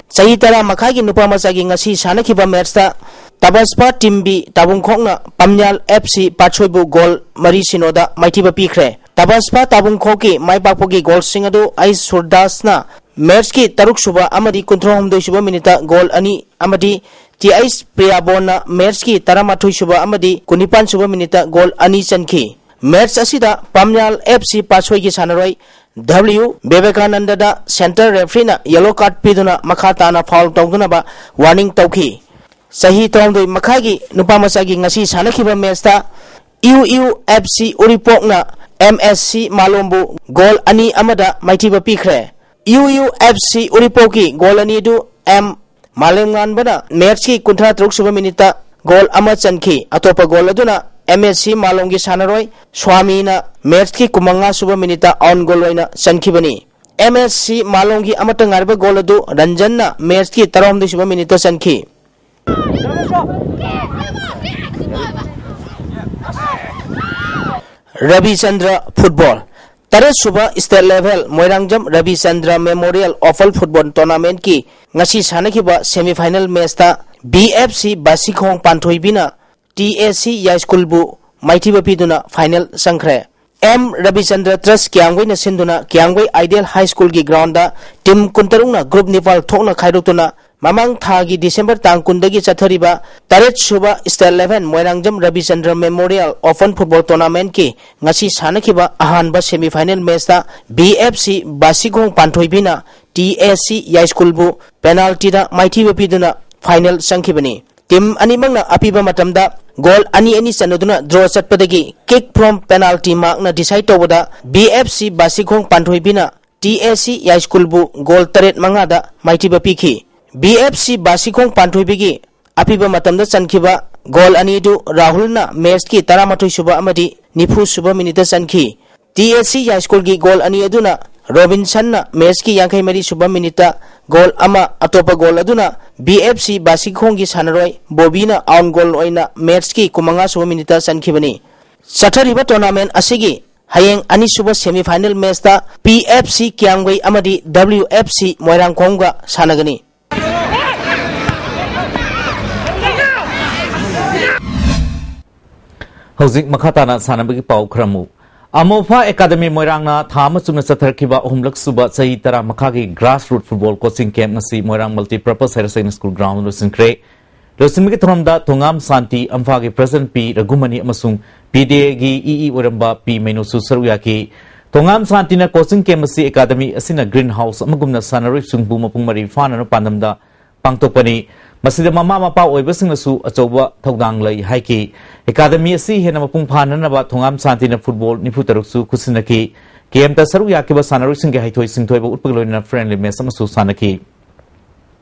ꯆꯍꯤ ꯇꯔꯥ ꯃꯈꯥꯒꯤ ꯅꯨꯄꯥ ꯃꯆꯥꯒꯤ ꯉꯁꯤ ꯁꯥꯟꯅꯈꯤꯕ ꯃꯦꯠꯁꯇ ꯇꯕꯁꯄꯥ ꯇꯤꯝ ꯕꯤ ꯇꯥꯕꯨꯡꯈꯣꯛꯅ ꯄꯝꯌꯥꯜ ꯑꯦꯐ ꯁꯤ ꯄꯥꯠꯁꯣꯏꯕꯨ ꯒꯣꯜ ꯃꯔꯤ ꯁꯤꯅꯣꯗ ꯃꯥꯏꯊꯤꯕ ꯄꯤꯈ꯭ꯔꯦ꯫ ꯇꯕꯁꯄꯥ ꯇꯥꯕꯨꯡꯈꯣꯛꯀꯤ ꯃꯥꯏ ꯄꯥꯛꯄꯒꯤ ꯒꯣꯜꯁꯤꯡ ꯑꯗꯨ ꯑꯩꯆ ꯁꯨꯔꯗꯥꯁꯅ ꯃꯦꯠꯁꯀꯤ ꯇꯔꯨꯛ ꯁꯨꯕ ꯑꯃꯗꯤ ꯀꯨꯟꯊ꯭ꯔꯥ ꯍꯨꯝꯗꯣꯏ ꯁꯨꯕ ꯃꯤꯅꯤꯠꯇ ꯒꯣꯜ ꯑꯅꯤ ꯑꯃꯗꯤ ꯇꯤ ꯑꯩꯆ ꯄ꯭ꯔꯤꯌꯥꯕꯣꯟꯅ ꯃꯦꯠꯁꯀꯤ ꯇꯔꯥꯃꯥꯊꯣꯏ ꯁꯨꯕ ꯑꯃꯗꯤ ꯀꯨꯟꯅꯤꯄꯥꯟ ꯁꯨꯕ ꯃꯤꯅꯤꯠꯇ ꯒꯣꯜ ꯑꯅꯤ ꯆꯟꯈꯤ꯫ ꯃꯦꯠꯁ ꯑꯁꯤꯗ ꯄꯝꯌꯥꯜ ꯑꯦꯐ ꯁꯤ ꯄꯥꯠꯁꯣꯏꯒꯤ ꯁꯥꯟꯅꯔꯣꯏ ꯗꯕ꯭ꯂꯤꯌꯨ ꯕꯤꯕꯦꯀꯥꯅꯟꯗꯗ ꯁꯦꯟꯇꯔ ꯔꯦꯐ꯭ꯔꯤꯅ ꯌꯦꯂꯣ ꯀꯥꯔꯗ ꯄꯤꯗꯨꯅ ꯃꯈꯥ ꯇꯥꯅ ꯐꯥꯎꯜ ꯇꯧꯗꯅꯕ ꯋꯥꯔꯅꯤꯡ ꯇꯧꯈꯤ꯫ ꯆꯍꯤ ꯇꯔꯥꯍꯨꯝꯗꯣꯏ ꯃꯈꯥꯒꯤ ꯅꯨꯄꯥ ꯃꯆꯥꯒꯤ ꯉꯁꯤ ꯁꯥꯟꯅꯈꯤꯕ ꯃꯦꯠꯁꯇ U U F C ꯎꯔꯤꯄꯣꯛꯅ M S C ꯃꯥꯂꯣꯝꯕꯨ goal ꯑꯅꯤ ꯑꯃꯗ ꯃꯥꯏꯊꯤꯕ ꯄꯤꯈ꯭ꯔꯦ꯫ U U F C ꯎꯔꯤꯄꯣꯛꯀꯤ goal ꯑꯅꯤ ꯑꯗꯨ ꯑꯦꯝ ꯃꯥꯂꯦꯝꯉꯥꯟꯕꯅ ꯃꯦꯠꯁꯀꯤ ꯀꯨꯟꯊ꯭ꯔꯥ ꯇꯔꯨꯛ ꯁꯨꯕ ꯃꯤꯅꯤꯠꯇ ꯒꯣꯜ ꯑꯃ ꯆꯟꯈꯤ꯫ ꯑꯇꯣꯞꯄ ꯒꯣꯜ ꯑꯗꯨꯅ ꯑꯦꯝ ꯑꯦꯁ ꯁꯤ ꯃꯥꯂꯣꯝꯒꯤ ꯁꯥꯟꯅꯔꯣꯏ ꯁ꯭ꯋꯥꯃꯤꯅ ꯃꯦꯠꯁꯀꯤ ꯀꯨꯟꯃꯉꯥ ꯁꯨꯕ ꯃꯤꯅꯤꯠꯇ ꯑꯣꯟ ꯒꯣꯜ ꯑꯣꯏꯅ ꯆꯟꯈꯤꯕꯅꯤ꯫ ꯑꯦꯝ ꯑꯦꯁ ꯁꯤ ꯃꯥꯂꯣꯝꯒꯤ ꯑꯃꯠꯇ ꯉꯥꯏꯔꯕ ꯒꯣꯜ ꯑꯗꯨ ꯔꯟꯖꯟꯅ ꯃꯦꯠꯁꯀꯤ ꯇꯔꯥꯍꯨꯝꯗꯣꯏ ꯁꯨꯕ ꯃꯤꯅꯤꯠꯇ ꯆꯟꯈꯤ꯫ ꯔꯕꯤꯆꯟꯗ꯭ꯔ ꯐꯨꯠꯕꯣꯜ꯫ ꯇꯔꯦꯠ ꯁꯨꯕ state level ꯃꯣꯏꯔꯥꯡꯖꯝ ꯔꯕꯤꯆꯟꯗ꯭ꯔ Memorial Open Football Tournamentꯀꯤ ꯉꯁꯤ ꯁꯥꯟꯅꯈꯤꯕ semifinal matchꯇ B F C ꯕꯥꯁꯤꯈꯣꯡ ꯄꯥꯟꯊꯣꯏꯕꯤꯅ T A ꯁꯤ ꯌꯥꯏꯁ꯭ꯀꯨꯜꯕꯨ ꯃꯥꯏꯊꯤꯕ ꯄꯤꯗꯨꯅ final ꯆꯪꯈ꯭ꯔꯦ꯫ ꯑꯦꯝ ꯔꯕꯤꯆꯟꯗ꯭ꯔ ꯇ꯭ꯔꯁ ꯀꯤꯌꯥꯝꯒꯩꯅ ꯁꯤꯟꯗꯨꯅ ꯀꯤꯌꯥꯝꯒꯩ Ideal High Schoolꯒꯤ groundꯗ team ꯀꯨꯟꯇꯔꯨꯛꯅ group ꯅꯤꯄꯥꯜ ꯊꯣꯛꯅ ꯈꯥꯏꯗꯣꯛꯇꯨꯅ ꯃꯃꯥꯡ ꯊꯥꯒꯤ December ꯇꯥꯡ ꯀꯨꯟꯗꯒꯤ ꯆꯠꯊꯔꯤꯕ ꯇꯔꯦꯠ ꯁꯨꯕ state level ꯃꯣꯏꯔꯥꯡꯖꯝ ꯔꯕꯤꯆꯟꯗ꯭ꯔ Memorial Open Football Tournamentꯀꯤ ꯉꯁꯤ ꯁꯥꯟꯅꯈꯤꯕ ꯑꯍꯥꯟꯕ semifinal matchꯇ B F C ꯕꯥꯁꯤꯈꯣꯡ ꯄꯥꯟꯊꯣꯏꯕꯤꯅ T A ꯁꯤ ꯌꯥꯏꯁ꯭ꯀꯨꯜꯕꯨ penaltyꯗ ꯃꯥꯏꯊꯤꯕ ꯄꯤꯗꯨꯅ final ꯆꯪꯈꯤꯕꯅꯤ꯫ Team ꯑꯅꯤꯃꯛꯅ ꯑꯄꯤꯕ ꯃꯇꯝꯗ ꯒꯣꯜ ꯑꯅꯤ ꯑꯅꯤ ꯆꯟꯅꯗꯨꯅ ꯗ꯭ꯔꯣ ꯆꯠꯄꯗꯒꯤ ꯀꯤꯛ ꯐ꯭ꯔꯣꯝ ꯄꯦꯅꯥꯜꯇꯤ ꯃꯥꯔꯛꯅ ꯗꯤꯁꯥꯏꯗ ꯇꯧꯕꯗ B F C ꯕꯥꯁꯤꯈꯣꯡ ꯄꯥꯟꯊꯣꯏꯕꯤꯅ T S C ꯌꯥꯏꯁ꯭ꯀꯨꯜꯕꯨ goal ꯇꯔꯦꯠ ꯃꯉꯥꯗ ꯃꯥꯏꯊꯤꯕ ꯄꯤꯈꯤ꯫ ꯕꯤ ꯑꯦꯐ ꯁꯤ ꯕꯥꯁꯤꯈꯣꯡ ꯄꯥꯟꯊꯣꯏꯕꯤꯒꯤ ꯑꯄꯤꯕ ꯃꯇꯝꯗ ꯆꯟꯈꯤꯕ ꯒꯣꯜ ꯑꯅꯤꯗꯨ ꯔꯥꯍꯨꯜꯅ ꯃꯦꯆꯀꯤ ꯇꯔꯥꯃꯥꯊꯣꯏ ꯁꯨꯕ ꯑꯃꯗꯤ ꯅꯤꯐꯨ ꯁꯨꯕ ꯃꯤꯅꯤꯠꯇ ꯆꯟꯈꯤ꯫ ꯇꯤ ꯑꯦꯁ ꯁꯤ ꯌꯥꯏꯁ꯭ꯀꯨꯜꯒꯤ ꯒꯣꯜ ꯑꯅꯤ ꯑꯗꯨꯅ ꯔꯣꯕꯤꯟꯁꯟꯅ ꯃꯦꯆꯀꯤ ꯌꯥꯡꯈꯩ ꯃꯔꯤ ꯁꯨꯕ ꯃꯤꯅꯤꯠꯇ ꯒꯣꯜ ꯑꯃ, ꯑꯇꯣꯞꯄ ꯒꯣꯜ ꯑꯗꯨꯅ ꯕꯤ ꯑꯦꯐ ꯁꯤ ꯕꯥꯁꯤꯈꯣꯡꯒꯤ ꯁꯥꯟꯅꯔꯣꯏ ꯕꯣꯕꯤꯅ ꯑꯥꯎꯟ ꯒꯣꯜ ꯑꯣꯏꯅ ꯃꯦꯆꯀꯤ ꯀꯨꯟꯃꯉꯥ ꯁꯨꯕ ꯃꯤꯅꯤꯠꯇ ꯆꯟꯈꯤꯕꯅꯤ꯫ ꯆꯠꯊꯔꯤꯕ ꯇꯣꯔꯅꯥꯃꯦꯟ ꯑꯁꯤꯒꯤ ꯍꯌꯦꯡ ꯑꯅꯤꯁꯨꯕ ꯁꯦꯃꯤꯐꯥꯏꯅꯦꯜ ꯃꯦꯆꯇ ꯄꯤ ꯑꯦꯐ ꯁꯤ ꯀꯤꯌꯥꯝꯒꯩ ꯑꯃꯗꯤ ꯗꯕ꯭ꯂꯤꯎ ꯑꯦꯐ ꯁꯤ ꯃꯣꯏꯔꯥꯡꯈꯣꯝꯒ ꯁꯥꯟꯅꯒꯅꯤ꯫ ꯍꯧꯖꯤꯛ ꯃꯈꯥ ꯇꯥꯅ ꯁꯥꯟꯅꯕꯒꯤ ꯄꯥꯎ ꯈꯔ ꯑꯃꯨꯛ꯫ ꯑꯃꯣꯐꯥ ꯑꯦꯀꯥꯗꯃꯤ ꯃꯣꯏꯔꯥꯡꯅ ꯊꯥ ꯑꯃ ꯆꯨꯞꯅ ꯆꯠꯊꯔꯛꯈꯤꯕ ꯑꯍꯨꯝꯂꯛ ꯁꯨꯕ ꯆꯍꯤ ꯇꯔꯥ ꯃꯈꯥꯒꯤ grass root football coaching camp ꯉꯁꯤ Moirang multipurpose higher secondary school ground ꯂꯣꯏꯁꯤꯟꯈ꯭ꯔꯦ꯫ ꯂꯣꯏꯁꯤꯟꯕꯒꯤ ꯊꯧꯔꯝꯗ ꯊꯣꯉꯥꯝ ꯁꯥꯟꯇꯤ, ꯑꯝꯐꯥꯒꯤ ꯄ꯭ꯔꯦꯁꯤꯗꯦꯟꯠ ꯄꯤ ꯔꯘꯨꯃꯅꯤ ꯑꯃꯁꯨꯡ ꯄꯤ ꯗꯤ ꯑꯦꯒꯤ ꯏ ꯏ ꯑꯣꯏꯔꯝꯕ ꯄꯤ ꯃꯩꯅꯨꯁꯨ ꯁꯔꯨꯛ ꯌꯥꯈꯤ꯫ ꯊꯣꯉꯥꯝ ꯁꯥꯟꯇꯤꯅ ꯀꯣꯆꯤꯡ ꯀꯦꯝꯞ ꯑꯁꯤ ꯑꯦꯀꯥꯗꯃꯤ ꯑꯁꯤꯅ ꯒ꯭ꯔꯤꯟ ꯍꯥꯎꯁ ꯑꯃꯒꯨꯝꯅ ꯁꯥꯟꯅꯔꯣꯏꯁꯤꯡꯕꯨ ꯃꯄꯨꯡ ꯃꯔꯩ ꯐꯥꯅꯅ ꯄꯥꯟꯗꯝꯗ ꯄꯥꯡꯊꯣꯛꯄꯅꯤ꯫ ꯃꯁꯤꯗ ꯃꯃꯥ ꯃꯄꯥ ꯑꯣꯏꯕꯁꯤꯡꯅꯁꯨ ꯑꯆꯧꯕ ꯊꯧꯗꯥꯡ ꯂꯩ ꯍꯥꯏꯈꯤ꯫ ꯑꯦꯀꯥꯗꯃꯤ ꯑꯁꯤ ꯍꯦꯟꯅ ꯃꯄꯨꯡ ꯐꯥꯅꯅꯕ ꯊꯣꯉꯥꯝ ꯁꯥꯟꯇꯤꯅ ꯐꯨꯠꯕꯣꯜ ꯅꯤꯐꯨ ꯇꯔꯨꯛꯁꯨ ꯈꯨꯠꯁꯤꯟꯅꯈꯤ꯫ ꯀꯦꯝꯞꯇ ꯁꯔꯨꯛ ꯌꯥꯈꯤꯕ ꯁꯥꯟꯅꯔꯣꯏꯁꯤꯡꯒꯤ ꯍꯩꯊꯣꯏ ꯁꯤꯡꯊꯣꯏꯕ ꯎꯠꯄꯒ ꯂꯣꯏꯅꯅ ꯐ꯭ꯔꯦꯟꯗꯂꯤ ꯃꯦꯆ ꯑꯃꯁꯨ ꯁꯥꯟꯅꯈꯤ꯫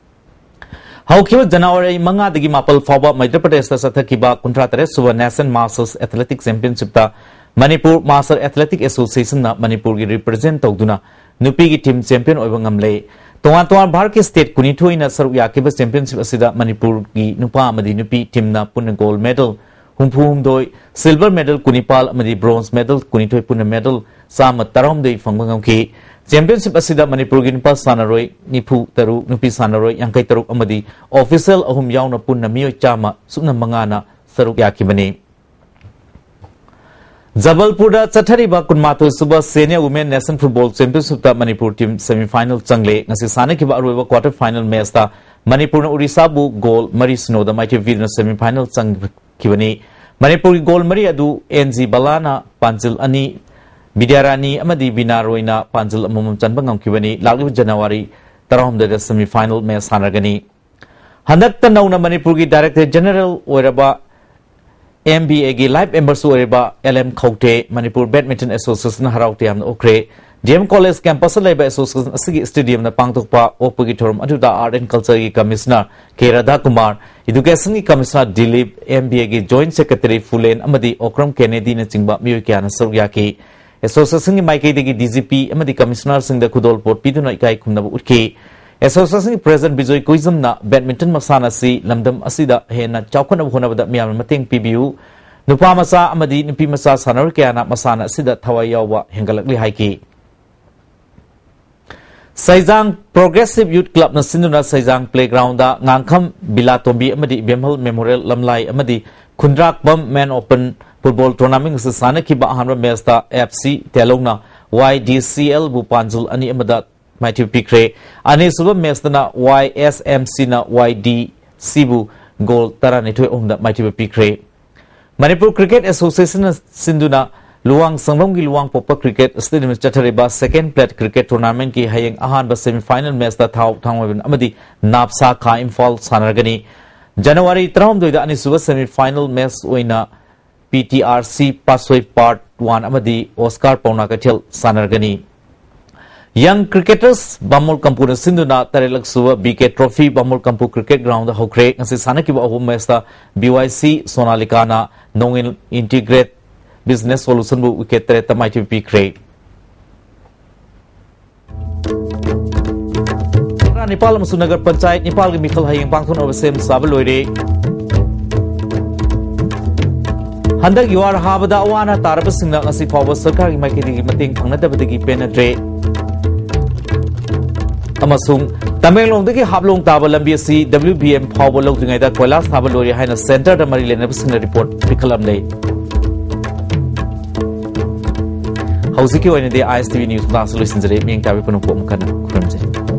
ꯍꯧꯈꯤꯕ ꯖꯅꯋꯥꯔꯤ ꯃꯉꯥꯗꯒꯤ ꯃꯥꯄꯜ ꯐꯥꯎꯕ ꯃꯩꯗ꯭ꯔ ꯄ꯭ꯔꯗꯦꯁꯇ ꯆꯠꯊꯈꯤꯕ ꯀꯨꯟꯊ꯭ꯔꯥ ꯇꯔꯦꯠ ꯁꯨꯕ national masters athletic ꯆꯦꯝꯄꯤꯌꯟꯁꯤꯞꯇ Manipur master athletic ꯑꯦꯁꯣꯁꯤꯌꯦꯁꯟꯅ ꯃꯅꯤꯄꯨꯔꯒꯤ ꯔꯤꯄ꯭ꯔꯖꯦꯟꯠ ꯇꯧꯗꯨꯅ ꯅꯨꯄꯤꯒꯤ ꯇꯤꯝ ꯆꯦꯝꯄꯤꯌꯟ ꯑꯣꯏꯕ ꯉꯝꯂꯦ꯫ ꯇꯣꯉꯥꯟ ꯇꯣꯉꯥꯟ ꯚꯥꯔꯠꯀꯤ ꯁ꯭ꯇꯦꯠ ꯀꯨꯟꯅꯤꯊꯣꯏꯅ ꯁꯔꯨꯛ ꯌꯥꯈꯤꯕ ꯆꯦꯝꯄꯤꯌꯟꯁꯤꯞ ꯑꯁꯤꯗ ꯃꯅꯤꯄꯨꯔꯒꯤ ꯅꯨꯄꯥ ꯑꯃꯗꯤ ꯅꯨꯄꯤ ꯇꯤꯝꯅ ꯄꯨꯟꯅ ꯒꯣꯜ ꯃꯦꯗꯜ ꯍꯨꯝꯐꯨ ꯍꯨꯝꯗꯣꯏ, ꯁꯤꯜꯚꯔ ꯃꯦꯗꯜ ꯀꯨꯟꯅꯤꯄꯥꯜ ꯑꯃꯗꯤ ꯕ꯭ꯔꯣꯟꯖ ꯃꯦꯗꯜ ꯀꯨꯟꯅꯤꯊꯣꯏ, ꯄꯨꯟꯅ ꯃꯦꯗꯜ ꯆꯥꯝꯃ ꯇꯔꯥꯍꯨꯝꯗꯣꯏ ꯐꯪꯕ ꯉꯝꯈꯤ꯫ ꯆꯦꯝꯄꯤꯌꯟꯁꯤꯞ ꯑꯁꯤꯗ ꯃꯅꯤꯄꯨꯔꯒꯤ ꯅꯨꯄꯥ ꯁꯥꯟꯅꯔꯣꯏ ꯅꯤꯐꯨ ꯇꯔꯨꯛ, ꯅꯨꯄꯤ ꯁꯥꯟꯅꯔꯣꯏ ꯌꯥꯡꯈꯩ ꯇꯔꯨꯛ ꯑꯃꯗꯤ ꯑꯣꯐꯤꯁꯤꯌꯦꯜ ꯑꯍꯨꯝ ꯌꯥꯎꯅ ꯄꯨꯟꯅ ꯃꯤꯑꯣꯏ ꯆꯥꯝꯃ ꯁꯨꯞꯅ ꯃꯉꯥꯅ ꯁꯔꯨꯛ ꯌꯥꯈꯤꯕꯅꯤ꯫ ꯖꯕꯜꯄꯨꯔꯗ ꯆꯠꯊꯔꯤꯕ ꯀꯨꯟꯃꯥꯊꯣꯏ ꯁꯨꯕ ꯁꯦꯅꯤꯌꯔ ꯋꯨꯃꯦꯟ ꯅꯦꯁꯅꯦꯜ ꯐꯨꯠꯕꯣꯜ ꯆꯦꯝꯄꯤꯌꯟꯁꯤꯞꯇ ꯃꯅꯤꯄꯨꯔ ꯇꯤꯝ ꯁꯦꯃꯤꯐꯥꯏꯅꯦꯜ ꯆꯪꯂꯦ꯫ ꯉꯁꯤ ꯁꯥꯟꯅꯈꯤꯕ ꯑꯔꯣꯏꯕ ꯀ꯭ꯋꯥꯇꯔ ꯐꯥꯏꯅꯦꯜ ꯃꯦꯆꯇ ꯃꯅꯤꯄꯨꯔꯅ ꯎꯔꯤꯁꯥꯕꯨ ꯒꯣꯜ ꯃꯔꯤ ꯁꯤꯅꯣꯗ ꯃꯥꯏꯊꯤꯕ ꯄꯤꯗꯨꯅ ꯁꯦꯃꯤꯐꯥꯏꯅꯦꯜ ꯆꯪꯈꯤꯕꯅꯤ꯫ ꯃꯅꯤꯄꯨꯔꯒꯤ ꯒꯣꯜ ꯃꯔꯤ ꯑꯗꯨ ꯑꯦꯟ ꯖꯤ ꯕꯂꯥꯅ ꯄꯥꯟꯖꯤꯜ ꯑꯅꯤ, ꯕꯤꯗ꯭ꯌꯥꯔꯥꯅꯤ ꯑꯃꯗꯤ ꯕꯤꯅꯥ ꯔꯣꯏꯅ ꯄꯥꯟꯖꯤꯜ ꯑꯃꯃꯝ ꯆꯟꯕ ꯉꯝꯈꯤꯕꯅꯤ꯫ ꯂꯥꯛꯂꯤꯕ ꯖꯅꯋꯥꯔꯤ ꯇꯔꯥꯍꯨꯝꯗꯣꯏꯗ ꯁꯦꯃꯤꯐꯥꯏꯅꯦꯜ ꯃꯦꯆ ꯁꯥꯟꯅꯒꯅꯤ꯫ ꯍꯟꯗꯛꯇ ꯅꯧꯅ ꯃꯅꯤꯄꯨꯔꯒꯤ ꯗꯥꯏꯔꯦꯛꯇꯔ ꯖꯦꯅꯔꯦꯜ ꯑꯣꯏꯔꯕ ꯑꯦꯝ ꯕꯤ ꯑꯦꯒꯤ ꯂꯥꯏꯐ ꯃꯦꯝꯕꯔꯁꯨ ꯑꯣꯏꯔꯤꯕ ꯑꯦꯜ ꯑꯦꯝ ꯈꯧꯇꯦ, ꯃꯅꯤꯄꯨꯔ ꯕꯦꯗꯃꯤꯟꯇꯟ ꯑꯦꯁꯣꯁꯤꯌꯦꯁꯟ ꯍꯔꯥꯎ ꯇꯌꯥꯝꯅ ꯑꯣꯛꯈ꯭ꯔꯦ꯫ ꯗꯤ ꯑꯦꯝ ꯀꯣꯂꯦꯖ ꯀꯦꯝꯄꯁꯇ ꯂꯩꯕ ꯑꯦꯁꯣꯁꯤꯌꯦꯁꯟ ꯑꯁꯤꯒꯤ ꯁ꯭ꯇꯦꯗꯤꯌꯝꯗ ꯄꯥꯡꯊꯣꯛꯄ ꯑꯣꯛꯄꯒꯤ ꯊꯧꯔꯝ ꯑꯗꯨꯗ ꯑꯥꯔꯠ ꯑꯦꯟ ꯀꯜꯆꯔꯒꯤ ꯀꯃꯤꯁꯅꯔ ꯀꯦ ꯔꯥꯙꯥꯀꯨꯃꯥꯔ, ꯏꯗꯨꯀꯦꯁꯟꯒꯤ ꯀꯃꯤꯁꯅꯔ ꯗꯤꯂꯤꯞ, ꯑꯦꯝ ꯕꯤ ꯑꯦꯒꯤ ꯖꯣꯏꯟꯠ ꯁꯦꯀ꯭ꯔꯦꯇꯔꯤ ꯐꯨꯂꯦꯟ ꯑꯃꯗꯤ ꯑꯣꯀ꯭ꯔꯝ ꯀꯦꯅꯦꯗꯤꯅꯆꯤꯡꯕ ꯃꯤꯑꯣꯏ ꯀꯌꯥꯅ ꯁꯔꯨꯛ ꯌꯥꯈꯤ꯫ ꯑꯦꯁꯣꯁꯤꯌꯦꯁꯟꯒꯤ ꯃꯥꯏꯀꯩꯗꯒꯤ ꯗꯤ ꯖꯤ ꯄꯤ ꯑꯃꯗꯤ ꯀꯃꯤꯁꯅꯔꯁꯤꯡꯗ ꯈꯨꯗꯣꯜꯄꯣꯠ ꯄꯤꯗꯨꯅ ꯏꯀꯥꯏ ꯈꯨꯝꯅꯕ ꯎꯠꯈꯤ꯫ ꯑꯦꯁꯣꯁꯤꯌꯦꯁꯟꯒꯤ ꯄ꯭ꯔꯦꯁꯤꯗꯦꯟꯠ ꯕꯤꯖꯣꯏ ꯀꯨꯏꯖꯝꯅ ꯕꯦꯗꯃꯤꯟꯇꯟ ꯃꯁꯥꯟꯅ ꯑꯁꯤ ꯂꯝꯗꯝ ꯑꯁꯤꯗ ꯍꯦꯟꯅ ꯆꯥꯎꯈꯠꯅꯕ ꯍꯣꯠꯅꯕꯗ ꯃꯤꯌꯥꯝꯅ ꯃꯇꯦꯡ ꯄꯤꯕꯤꯌꯨ, ꯅꯨꯄꯥ ꯃꯆꯥ ꯑꯃꯗꯤ ꯅꯨꯄꯤ ꯃꯆꯥ ꯁꯥꯟꯅꯔꯣꯏ ꯀꯌꯥꯅ ꯃꯁꯥꯟꯅ ꯑꯁꯤꯗ ꯊꯋꯥꯏ ꯌꯥꯎꯕ ꯍꯦꯟꯒꯠꯂꯛꯂꯤ ꯍꯥꯏꯈꯤ꯫ ꯁꯩꯖꯥꯡ ꯄ꯭ꯔꯣꯒ꯭ꯔꯦꯁꯤꯚ ꯌꯨꯠ ꯀ꯭ꯂꯕꯅ ꯁꯤꯟꯗꯨꯅ ꯁꯩꯖꯥꯡ ꯄ꯭ꯂꯦꯒ꯭ꯔꯥꯎꯟꯗ ꯉꯥꯡꯈꯝ ꯕꯤꯂꯥꯇꯣꯝꯕꯤ ꯑꯃꯗꯤ ꯏꯕꯦꯝꯍꯜ ꯃꯦꯃꯣꯔꯤꯌꯦꯜ ꯂꯝꯂꯥꯏ ꯑꯃꯗꯤ ꯈꯨꯟꯗ꯭ꯔꯥꯛꯄꯝ ꯃꯦꯟ ꯑꯣꯄꯟ ꯐꯨꯠꯕꯣꯜ ꯇꯣꯔꯅꯥꯃꯦꯟꯠ ꯑꯁꯤ ꯁꯥꯟꯅꯈꯤꯕ ꯑꯍꯥꯟꯕ ꯃꯦꯆꯇ ꯑꯦꯐ ꯁꯤ ꯇꯦꯂꯧꯅ ꯋꯥꯏ ꯗꯤ ꯁꯤ ꯑꯦꯜꯕꯨ ꯄꯥꯟꯖꯜ ꯑꯅꯤ ꯑꯃꯗ ꯃꯥꯏꯊꯤꯕ ꯄꯤꯈ꯭ꯔꯦ꯫ ꯑꯅꯤꯁꯨꯕ ꯃꯦꯆꯇꯅ ꯋꯥꯏ ꯑꯦꯁ ꯑꯦꯝ ꯁꯤꯅ ꯋꯥꯏ ꯗꯤ ꯁꯤꯕꯨ ꯒꯣꯜ ꯇꯔꯥꯅꯤꯊꯣꯏ ꯑꯍꯨꯝꯗ ꯃꯥꯏꯊꯤꯕ ꯄꯤꯈ꯭ꯔꯦ꯫ ꯃꯅꯤꯄꯨꯔ ꯀ꯭ꯔꯤꯀꯦꯠ ꯑꯦꯁꯣꯁꯤꯌꯦꯁꯟꯅ ꯁꯤꯟꯗꯨꯅ ꯂꯨꯋꯥꯡ ꯁꯪꯕꯝꯒꯤ ꯂꯨꯋꯥꯡꯄꯣꯛꯄ ꯀ꯭ꯔꯤꯀꯦꯠ ꯁ꯭ꯇꯦꯗꯤꯌꯝꯗ ꯆꯠꯊꯔꯤꯕ ꯁꯦꯀꯦꯟ ꯄ꯭ꯂꯦꯠ ꯀ꯭ꯔꯤꯀꯦꯠ ꯇꯣꯔꯅꯥꯃꯦꯟꯠꯀꯤ ꯍꯌꯦꯡ ꯑꯍꯥꯟꯕ ꯁꯦꯃꯤꯐꯥꯏꯅꯦꯜ ꯃꯦꯆꯇ ꯊꯥꯎ ꯊꯥꯡꯃꯩꯕꯟ ꯑꯃꯗꯤ ꯅꯥꯞꯁꯥ ꯈꯥ ꯏꯝꯐꯥꯜ ꯁꯥꯟꯅꯔꯒꯅꯤ꯫ ꯖꯅꯋꯥꯔꯤ ꯇꯔꯥꯍꯨꯝꯗꯣꯏꯗ ꯑꯅꯤꯁꯨꯕ ꯁꯦꯃꯤꯐꯥꯏꯅꯦꯜ ꯃꯦꯆ ꯑꯣꯏꯅ ꯄꯤ ꯇꯤ ꯑꯥꯔ ꯁꯤ ꯄꯥꯠꯁꯣꯏ ꯄꯥꯔꯠ ꯋꯥꯟ ꯑꯃꯗꯤ ꯑꯣꯁꯀꯥꯔ ꯄꯥꯎꯅꯥ ꯀꯩꯊꯦꯜ ꯁꯥꯟꯅꯔꯒꯅꯤ꯫ ꯌꯪ ꯀ꯭ꯔꯤꯀꯦꯇꯔꯁ ꯕꯥꯃꯣꯜ ꯀꯝꯄꯨꯅ ꯁꯤꯟꯗꯨꯅ ꯇꯔꯦꯠꯂꯛ ꯁꯨꯕ ꯕꯤ ꯀꯦ ꯇ꯭ꯔꯣꯐꯤ ꯕꯥꯃꯣꯜ ꯀꯝꯄꯨ ꯀ꯭ꯔꯤꯀꯦꯠ ꯒ꯭ꯔꯥꯎꯟꯗ ꯍꯧꯈ꯭ꯔꯦ꯫ ꯉꯁꯤ ꯁꯥꯟꯅꯈꯤꯕ ꯑꯍꯨꯝ ꯃꯦꯆꯇ ꯕꯤ ꯋꯥꯏ ꯁꯤ ꯁꯣꯅꯥꯂꯤꯀꯥꯅ ꯅꯣꯡꯏꯟ ꯏꯟꯇꯤꯒ꯭ꯔꯦꯠ ꯕꯤꯖꯤꯅꯦꯁ ꯁꯣꯂꯨꯁꯟꯕꯨ ꯋꯤꯀꯦꯠ ꯇꯔꯦꯠꯇ ꯃꯥꯏꯊꯤꯕ ꯄꯤꯈ꯭ꯔꯦ꯫ ꯅꯤꯄꯥꯜ ꯑꯃꯁꯨꯡ ꯅꯒꯔ ꯄꯟꯆꯥꯌꯠ ꯅꯤꯄꯥꯜꯒꯤ ꯃꯤꯈꯜ ꯍꯌꯦꯡ ꯄꯥꯡꯊꯣꯛꯅꯕ ꯁꯦꯝ ꯁꯥꯕ ꯂꯣꯏꯔꯦ꯫ ꯍꯟꯗꯛ ꯌꯨꯍꯥꯔ ꯍꯥꯕꯗ ꯑꯋꯥ ꯑꯅꯥ ꯇꯥꯔꯕꯁꯤꯡꯅ ꯉꯁꯤ ꯐꯥꯎꯕ ꯁꯔꯀꯥꯔꯒꯤ ꯃꯥꯏꯀꯩꯗꯒꯤ ꯃꯇꯦꯡ ꯐꯪꯅꯗꯕꯗꯒꯤ ꯄꯦꯟꯅꯗ꯭ꯔꯦ꯫ ꯑꯃꯁꯨꯡ ꯇꯃꯦꯡꯂꯣꯡꯗꯒꯤ ꯍꯥꯞꯂꯣꯡ ꯇꯥꯕ ꯂꯝꯕꯤ ꯑꯁꯤ ꯗꯕ꯭ꯂꯤꯎ ꯕꯤ ꯑꯦꯝ ꯐꯥꯎꯕ ꯂꯧꯗ꯭ꯔꯤꯉꯩꯗ ꯀꯣꯏꯂꯥꯁ ꯊꯥꯕ ꯂꯣꯏꯔꯦ ꯍꯥꯏꯅ ꯁꯦꯟꯇꯔꯗ ꯃꯔꯤ ꯂꯩꯅꯕꯁꯤꯡꯅ ꯔꯤꯄꯣꯔꯠ ꯄꯤꯈꯠꯂꯝꯂꯦ꯫ ꯍꯧꯖꯤꯛꯀꯤ ꯑꯣꯏꯅꯗꯤ ꯑꯥꯏ ꯑꯦꯁ ꯇꯤ ꯚꯤ ꯅ꯭ꯌꯨꯁ ꯃꯇꯥꯡꯁꯨ ꯂꯣꯏꯁꯤꯟꯖꯔꯦ꯫ ꯃꯤꯠꯌꯦꯡ ꯇꯥꯕꯤ ꯄꯨꯝꯅꯃꯛꯄꯨ ꯑꯃꯨꯛ ꯍꯟꯅ ꯈꯨꯔꯨꯝꯖꯔꯤ꯫